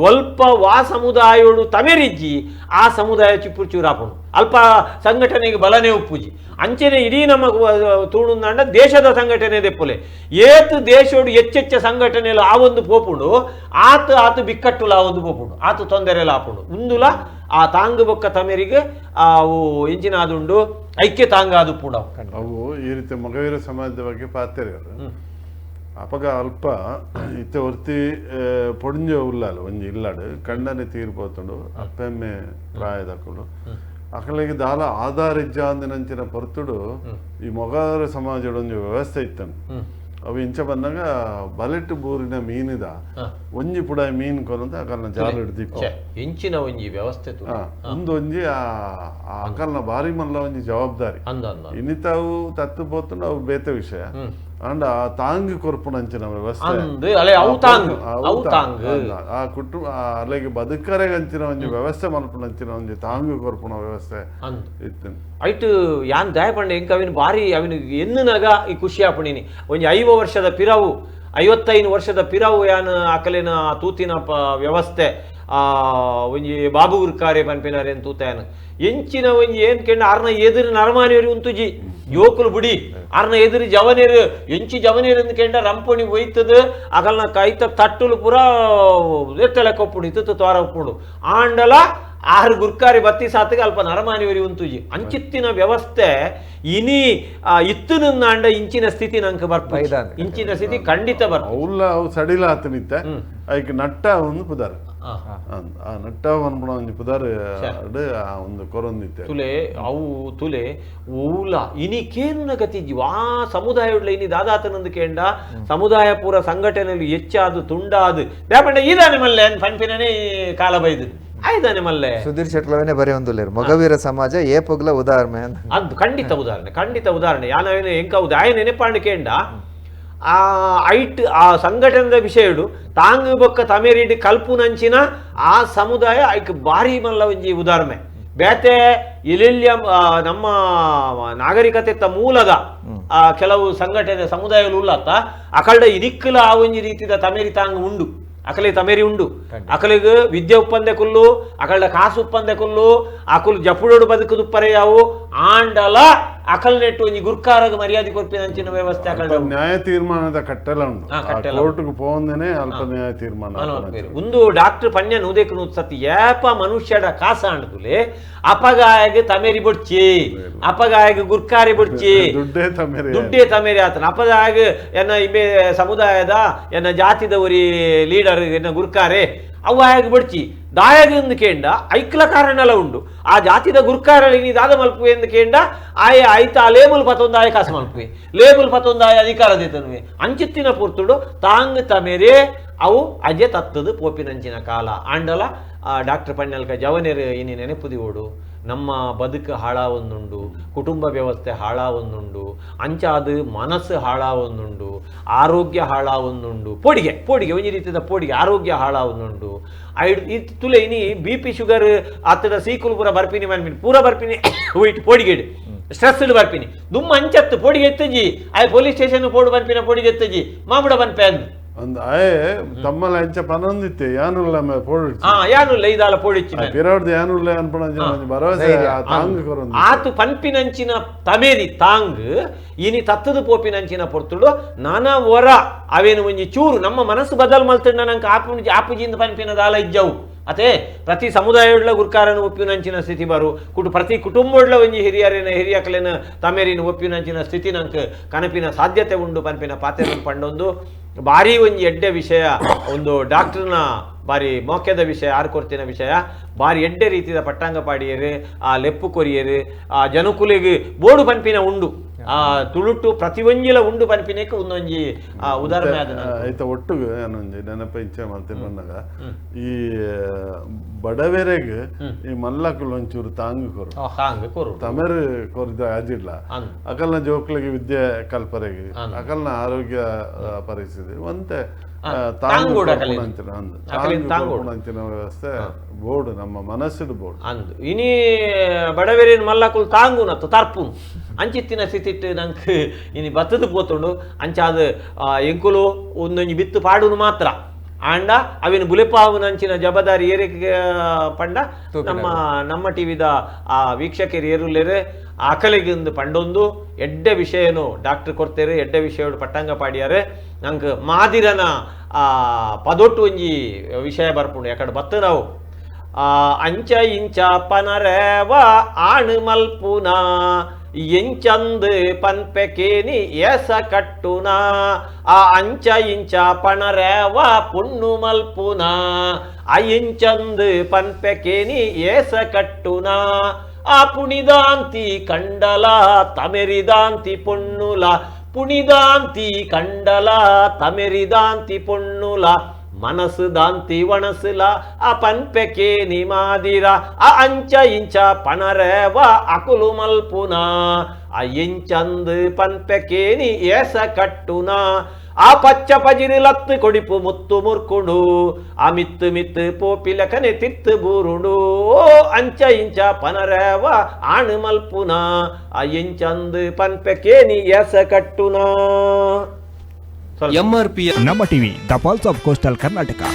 S1: ಒಲ್ಪ ವಾ ಸಮುದಾಯೋಡು ತಮೆರಿಜ್ಜಿ ಆ ಸಮುದಾಯ ಚಿಪ್ಪು ಚೂರಾಪುಂಡು ಅಲ್ಪ ಸಂಘಟನೆಗೆ ಬಲನೇ ಉಪ್ಪುಜಿ ಅಂಚೆನೆ ಇಡೀ ನಮ್ಮ ತೂಣುಂದಾಂಡ ದೇಶದ ಸಂಘಟನೆ ದೆಪ್ಪುಲೆ ಏತ್ ದೇಶೋಡು ಹೆಚ್ಚೆಚ್ಚ ಸಂಘಟನೆಲು ಆ ಒಂದು ಪೋಪುಂಡು ಆತ ಆತ ಬಿಕ್ಕಟ್ಟುಲ ಆ ಒಂದು ಪೋಪುಂಡು ಆತ ತೊಂದರೆಲ ಆಪುಂಡು ಉಂದುಲ ಆ ತಾಂಗು ಬೊಕ್ಕ ತಮೆರಿಗೆ ಅವು ಇಂಚಿನ ಆದುಂಡು ಐಕ್ಯ ತಾಂಗ ಅದು ಪೂಡ
S2: ಅವು ಈ ರೀತಿ ಮೊಗವೀರ ಸಮಾಜದ ಬಗ್ಗೆ ಪಾತೆರ್ಯರು ಅಪಗ ಅಲ್ಪ ಇತ್ತೆ ಒರ್ತಿ ಪೊಡಿಂಜ ಉಲ್ಲಾಲು ಒಂಜಿ ಇಲ್ಲಾಡು ಕಂಡನೆ ತೀರ್ಪೋತುಂಡು ಅಪ್ಪೆಮ್ಮೆ ಪ್ರಾಯದಕ್ಕಳು ಅಕಲಿಗೆ ದಾಲ ಆಧಾರ ಇಜ್ಜ ಅಂದಿನಂಚಿನ ಪೊರ್ತುಡು ಈ ಮೊಗವೀರ ಸಮಾಜದ ಒಂಜಿ ವ್ಯವಸ್ಥೆ ಇತ್ತನು ಅವು ಇಂಚ ಬಂದಾಗ ಬಲೆಟ್ ಬೂರಿನ ಮೀನಿದ ಒಂಜಿ ಪುಡ ಮೀನು ಕೊರಂತ ಅಕಲ್ನ ಜಾಲ ಹಿಡ್ದಿಪ್ಪ
S1: ಇಂಚಿನ ಒಂಜಿ ವ್ಯವಸ್ಥೆ
S2: ಒಂದು ಒಂಜಿ ಆ ಅಕಲ್ನ ಭಾರಿ ಮಲ್ಲ ಒಂಜಿ ಜವಾಬ್ದಾರಿ ಇನ್ನಿತಾವು ತತ್ತು ಪೋತುಂಡು ಅವು ಬೇತೆ ವಿಷಯ ಅಂಡ ಆ ತಾಂಗ್ ಕೊರ್ಪುನಂಚಿನ ವ್ಯವಸ್ಥೆ ಆ ಕುಟುಂಬ ಅಲ್ಲಿಗೆ ಬದುಕರೆ ಅಂಚಿನ ಒಂಜಿ ವ್ಯವಸ್ಥೆ ಮಲ್ಪುನಂಚಿನ ಒಂಜಿ ತಾಂಗ್ ಕೊರ್ಪುನ ವ್ಯವಸ್ಥೆ ಇತ್ತು
S1: ಐಟು ಯಾನ್ ದಯಪಂಡೆ ಎಂಕ ಅವಿನ ಭಾರಿ ಅವಿನ ಎನ್ನುನಾಗ ಈ ಖುಷಿ ಆಪುಣಿನಿ ಒಂಜಿ 50 ವರ್ಷದ ಪಿರವು 55 ವರ್ಷದ ಪಿರವು ಯಾನ್ ಅಕಲಿನ ತೂತಿನ ವ್ಯವಸ್ಥೆ ಆ ಒಂಜಿ ಬಾಬು ಗುರ್ಕಾರೆ ಪನ್ಪಿನಾರೇನು ತೂತಾಯನ್ ಎಂಚಿನ ಒಂಜಿ ಏನ್ ಕೆಂಡ ಆರ್ನ ಎದುರು ನರಮಾನಿಯರು ಉಂತುಜಿ ಯುವಕರು ಬುಡಿ ಆರ್ನ ಎದುರು ಜವನೇರು ಎಂಚಿ ಜವನೇರು ಅಂದ್ ಕೆಂಡ ರಂಪಣಿ ಒಯ್ತದ ಅಗಲ್ನ ಕೈತ ತಟ್ಟುಲು ಪೂರ ಎತ್ತಲೆ ಕೊಪ್ಪುಡು ಇತ್ತು ತೋರ ಒಪ್ಪುಡು ಆಂಡಲ ಆರು ಗುರ್ಕಾರಿ ಬತ್ತಿ ಸಾತಿಗೆ ಅಲ್ಪ ನರಮಾನಿವರಿ ಉಂತುಜಿ ಅಂಚಿತ್ತಿನ ವ್ಯವಸ್ಥೆ ಇನಿ ಇತ್ತು ಅಂಡ ಇಂಚಿನ ಸ್ಥಿತಿ ನಂಗೆ ಬರ್ಪ ಇಂಚಿನ ಸ್ಥಿತಿ ಖಂಡಿತ ಬರ್ಪ
S2: ಅವುಲ್ಲ ಅವು ಸಡಿಲ ಆತನಿತ್ತ ಐಕ್ ನಟ್ಟ ಒಂದು ಪುದಾರ್ ಆ ನಟ್ಟ ಅನ್ಪುಣ ಒಂಜಿ ಪುದಾರ್ ಒಂದು ಕೊರೊಂದಿತ್ತೆ
S1: ತುಲೆ ಅವು ತುಲೆ ಓಲ ಇನಿ ಕೇನುನ ಗತಿಜಿ ಆ ಸಮುದಾಯ ಇನಿ ದಾದಾತನಂದು ಕೇಂಡ ಸಮುದಾಯ ಪೂರ ಸಂಘಟನೆಯಲ್ಲಿ ಹೆಚ್ಚಾದು ತುಂಡಾದು ದೇಪಂಡ ಈದಾನೆ ಮಲ್ಲೆ ಪನ್ಪಿನೇ ಕಾಲ ಬೈದು ಆಯ್ದಾನೆ ಮಲ್ಲೆ
S3: ಸುಧೀರ್ ಶೆಟ್ಲವನೇ ಬರೀ ಒಂದು ಮೊಗವೀರ ಸಮಾಜ ಏ ಪೊಗ್ಲ ಉದಾಹರಣೆ
S1: ಅದು ಖಂಡಿತ ಉದಾಹರಣೆ ಖಂಡಿತ ಉದಾಹರಣೆ ಯಾನವೇನು ಎಂಕ ಆಯ ನೆನಪಾಂಡ ಕೇಂಡ ಆ ಐಟ್ ಆ ಸಂಘಟನೆದ ವಿಷಯಡು ತಾಂಗು ಬೊಕ್ಕ ತಮೇರಿಡ್ ಕಲ್ಪುನಂಚಿನ ಆ ಸಮುದಾಯ ಐಕ್ ಭಾರಿ ಮಲ್ಲ ಒಂಜಿ ಉದಾಹರಣೆ ಬೇತೆ ಎಲೆಲ್ಲಿಯ ನಮ್ಮ ನಾಗರಿಕತೆ ಮೂಲದ ಆ ಕೆಲವು ಸಂಘಟನೆ ಸಮುದಾಯಗಳು ಉಳ್ಳತ್ತ ಅಕಲ್ಡ ಇದಿಕ್ಕಲ ಆ ಒಂಜಿ ರೀತಿದ ತಮೇರಿ ತಾಂಗ್ ಉಂಡು ಅಕಲೆ ತಮೇರಿ ಉಂಡು ಅಕಲಿಗೆ ವಿದ್ಯೆ ಉಪ್ಪಂದೆ ಕುಲ್ಲು ಅಕಲ್ಡ ಕಾಸು ಉಪ್ಪಂದೆ ಕುಲ್ಲು ಅಕುಲು ಜಪುಡೋಡು ಬದುಕುದುಪ್ಪರೆ ಯಾವು ಆಂಡಲ ಅಕಲ್ ನೆಟ್ಟು ಒಂಜಿ ಗುರ್ಕಾರಗ ಮರ್ಯಾದೆ ಕೊರ್ಪಿನಂಚಿನ ವ್ಯವಸ್ಥೆ ಅಕಲ್ಡ
S2: ನ್ಯಾಯ ತೀರ್ಮಾನದ ಕಟ್ಟಲ ಉಂಡು ಕೋರ್ಟ್ಗೆ ಪೋಂದೇನೆ ಅಲ್ಪ ನ್ಯಾಯ ತೀರ್ಮಾನ
S1: ಒಂದು ಡಾಕ್ಟರ್ ಪನ್ಯ ನೂದೇಕು ನೂದು ಸತಿ ಏಪ ಮನುಷ್ಯಡ ಕಾಸ ಅಂಡ್ಕುಲೆ ಅಪಗಾಯಗೆ ತಮೇರಿ ಬೊಡ್ಚಿ ಅಪಗಾಯಗೆ ಗುರ್ಕಾರಿ ಬೊಡ್ಚಿ ದುಡ್ಡೇ ತಮೇರಿ ಆತನ ಅಪಗಾಯಗ ಎನ್ನ ಇಬೆ ಸಮುದಾಯದ ಎನ್ನ ಜಾತಿದ ಒರಿ ಲೀಡರ್ ಎನ್ನ ಗುರ್ಕಾರೆ ಅವು ಆಯಾಗ ಬಡ್ಚಿ ದಾಯಾಗ ಎಂದು ಕೇಂಡ ಐಕ್ಲ ಕಾರಣಲ ಉಂಡು ಆ ಜಾತಿದ ಗುರ್ಕಾರಲ್ಲಿ ನೀ ದಾದ ಮಲ್ಪುವೆ ಎಂದು ಕೇಂಡ ಆಯ ಆಯ್ತ ಆ ಲೇಬಲ್ ಪತ್ತೊಂದು ಆಯ ಕಾಸು ಮಲ್ಪುವೆ ಲೇಬಲ್ ಪತ್ತೊಂದು ಆಯ ಅಧಿಕಾರ ದೇತನುವೆ ಅಂಚಿತ್ತಿನ ಪೂರ್ತುಡು ತಾಂಗ್ ತಮೇರೆ ಅವು ಅಜೆ ತತ್ತದು ಪೋಪಿನಂಚಿನ ಕಾಲ ಆಂಡಲ ಆ ಡಾಕ್ಟರ್ ಪಣ್ಣಲ್ಕ ಜವನೇರು ಇನಿ ನೆನಪುದಿವೋಡು ನಮ್ಮ ಬದುಕು ಹಾಳಾವೊಂದುಂಡು ಕುಟುಂಬ ವ್ಯವಸ್ಥೆ ಹಾಳಾವೊಂದುಂಡು ಅಂಚಾದ ಮನಸ್ಸು ಹಾಳಾವೊಂದುಂಡು ಆರೋಗ್ಯ ಹಾಳಾವೊಂದುಂಡು ಪೋಡಿಗೆ ಪೋಡಿಗೆ ಒಂಜಿ ರೀತಿದ ಪೋಡಿಗೆ ಆರೋಗ್ಯ ಹಾಳಾವೊಂದುಂಡು ಐಡ್ ತುಲೆ ಇನಿ B P sugar ಆತದ ಸೀಕುಲು ಪೂರ ಬರ್ಪಿನಿ ಮನ್ಮಿನಿ ಪೂರ ಬರ್ಪಿನಿ ವೈಟ್ ಪೋಡಿಗೆಡು ಸ್ಟ್ರೆಸ್ ಬರ್ಪಿನಿ ದುಮ್ಮ ಅಂಚತ್ತು ಪೋಡಿಗೆ ಎತ್ತಜಿ ಆಯ್ ಪೊಲೀಸ್ ಸ್ಟೇಷನ್ ಪೋಡು ಬರ್ಪಿನ ಪೋಡಿಗೆ ಎತ್ತಜಿ ಮಾಮುಡ ಬನ್ಪೆ ಅಂದು
S2: ಅಂದ್ ಆಯೆ ತಮ್ಮಲ ಅಂಚ ಪನೊಂದಿತ್ತೆ ಯಾನುಲ್ಲ ಮೇ ಪೋಡಿಚ್ಚಿ
S1: ಯಾನುಲ್ಲ ಇದಾಲ ಪೋಡಿಚ್ಚಿ
S2: ಪಿರವಡ್ದು ಯಾನುಲ್ಲ ಅನ್ಪಣ ಭರವಸೆ ತಾಂಗ್ ಕೊರೊಂದು
S1: ಆತು ಪನ್ಪಿನಂಚಿನ ತಮೇರಿ ತಾಂಗ್ ಇನಿ ತತ್ತದ ಪೋಪಿನಂಚಿನ ಪೊರ್ತುಡು ನಾನಾ ವರ ಅವೇನು ಒಂಜಿ ಚೂರು ನಮ್ಮ ಮನಸ್ಸು ಬದಲ್ ಮಲ್ತಂಡ ನಂಗೆ ಆಪು ಆಪುಜಿಂದ ಪನ್ಪಿನ ದಾಲ ಇಜ್ಜವು ಅದೇ ಪ್ರತಿ ಸಮುದಾಯವುಳ್ಳ ಗುರ್ಕಾರನ ಒಪ್ಪಿನಂಚಿನ ಸ್ಥಿತಿ ಬರು ಕುಟು ಪ್ರತಿ ಕುಟುಂಬವುಳ್ಳ ಒಂಜಿ ಹಿರಿಯರಿನ ಹಿರಿಯಕಲೇನ ತಮೇರಿನ ಒಪ್ಪಿನಂಚಿನ ಸ್ಥಿತಿ ನಂಗೆ ಕನಪಿನ ಸಾಧ್ಯತೆ ಉಂಡು ಪನ್ಪಿನ ಪಾತೆರನ್ನು ಪಂಡೊಂದು ಬಾರಿ ಒಂಜಿ ಎಡ್ಡೆ ವಿಷಯ ಒಂದು ಡಾಕ್ಟರ್ನ ಬಾರಿ ಮೋಕೆದ ವಿಷಯ ಆರ್ ಕೊರ್ತಿನ ವಿಷಯ ಬಾರಿ ಎಡ್ಡೆ ರೀತಿದ ಪಟ್ಟಾಂಗ ಪಾಡಿಯರು ಆ ಲೆಪ್ಪು ಕೊರಿಯರು ಆ ಜನಕುಲೆಗ್ ಬೋಡು ಪನ್ಪಿನ ಉಂಡು ಆ ತುಳುಟು ಪ್ರತಿಯೊಂಜಿಲ ಉಂಡು ಪನ್ಪಿನಕ್ಕೆ ಒಂದೊಂಜಿ ಉದಾಹರಣೆ ಆದ
S2: ಐತ ಒಟ್ಟುಗು ಏನೊಂಜಿ ನೆನಪ ಇಚ್ಛೆ ಮಾಡ್ತೀನಿ ಬಂದಾಗ ಈ ಬಡವೆರೆಗ್ ಈ ಮಲ್ಲಕುಲು ಒಂಚೂರು ತಾಂಗು ಕೊರು
S1: ತಾಂಗ್ ಕೊರು
S2: ತಮೆರು ಕೊರ್ದ ಆಜಿಲ್ಲ ಅಕಲ್ನ ಜೋಕ್ಲಿಗೆ ವಿದ್ಯೆ ಕಲ್ಪರೆಗೆ ಅಕಲ್ನ ಆರೋಗ್ಯ ಪರಿಸ್ಥಿತಿ ಒಂತೆ
S1: ತಾಂಗು
S2: ಕೊರ್ಪುನಂಚಿನ ವ್ಯವಸ್ಥೆ ಬೋರ್ಡ್ ನಮ್ಮ ಮನಸ್ಸಿನ ಬೋರ್ಡ್
S1: ಅಂದು ಇನಿ ಬಡವೆರಿನ ಮಲ್ಲಕುಲು ತಾಂಗುನತ್ತು ತರ್ಪುನು ಅಂಚಿತ್ತಿನ ಸ್ಥಿತಿಟ್ಟು ನಂಗೆ ಇನಿ ಬತ್ತದ ಪೋತುಂಡು ಅಂಚಾದ ಎಂಕುಲು ಒಂದೊಂಜಿ ಬಿತ್ತು ಪಾಡುನು ಮಾತ್ರ ಆಂಡ ಅವಿನ ಬುಲೆಪಾವುನಂಚಿನ ಜವಾಬ್ದಾರಿ ಏರಿಕೆ ಪಂಡ ನಮ್ಮ ನಮ್ಮ ಟಿವಿದ ಆ ವೀಕ್ಷಕರು ಏರುಲೇರು ಆಕಲಿಗಿಂದು ಪಂಡೊಂದು ಎಡ್ಡೆ ವಿಷಯನು ಡಾಕ್ಟರ್ ಕೊಡ್ತೇರು ಎಡ್ಡೆ ವಿಷಯ ಪಟ್ಟಂಗ ಪಾಡಿಯಾರೆ ನಂಗೆ ಮಾದಿರನ ಆ ಪದೊಟ್ಟು ಒಂಜಿ ವಿಷಯ ಬರ್ಪುಂಡು ಯಾಕಡೆ ಬತ್ತು ನಾವು ಅಂಚ ಇಂಚ ಪನರೇವ ಆಣು ಮಲ್ಪುನ ಎಂಚಂದು ಪನ್ಪೆಕೇನಿ ಏಸ ಕಟ್ಟುನ ಆ ಅಂಚ ಇಂಚ ಪಣರೇವ ಪುಣ್ಣು ಮಲ್ಪುನ ಆ ಎಂಚಂದು ಪನ್ಪೆಕೇನಿ ಏಸ ಕಟ್ಟುನ ಆ ಪುಣಿದಾಂತಿ ಕಂಡಲ ತಮೆರಿದಾಂತಿ ಪೊಣ್ಣುಲ ಪುಣಿದಾಂತಿ ಕಂಡಲ ತಮೆರಿದಾಂತಿ ಪೊಣ್ಣುಲ ಮನಸ್ಸು ದಾಂತಿ ಒಣಸುಲ ಆ ಪನ್ಪೆಕೇನಿ ಮಾದಿರ ಆ ಅಂಚ ಇಂಚ ಪಣರೇವ ಅಕುಲು ಮಲ್ಪುನ ಆ ಎಂಚಂದು ಪನ್ಪೆಕೇನಿ ಏಸ ಕಟ್ಟುನ ಆ ಪಚ್ಚ ಪಜಿರು ಲತ್ತು ಕೊಡಿಪು ಮುತ್ತು ಮುರ್ಕುಂಡು ಆ ಮಿತ್ತು ಮಿತ್ತು ಪೋಪಿಲಕನೆ ತಿತ್ತು ಬೂರುಂಡು ಅಂಚ ಇಂಚ ಪನರೇವ ಆಣು ಮಲ್ಪುನ ಆ ಎಂಚಂದು ಪನ್ಪೆಕೇನಿ ಏಸ ಕಟ್ಟುನ.
S9: ಎಂಆರ್ಪಿ
S10: ನಮ್ಮ TV, the pulse of coastal Karnataka.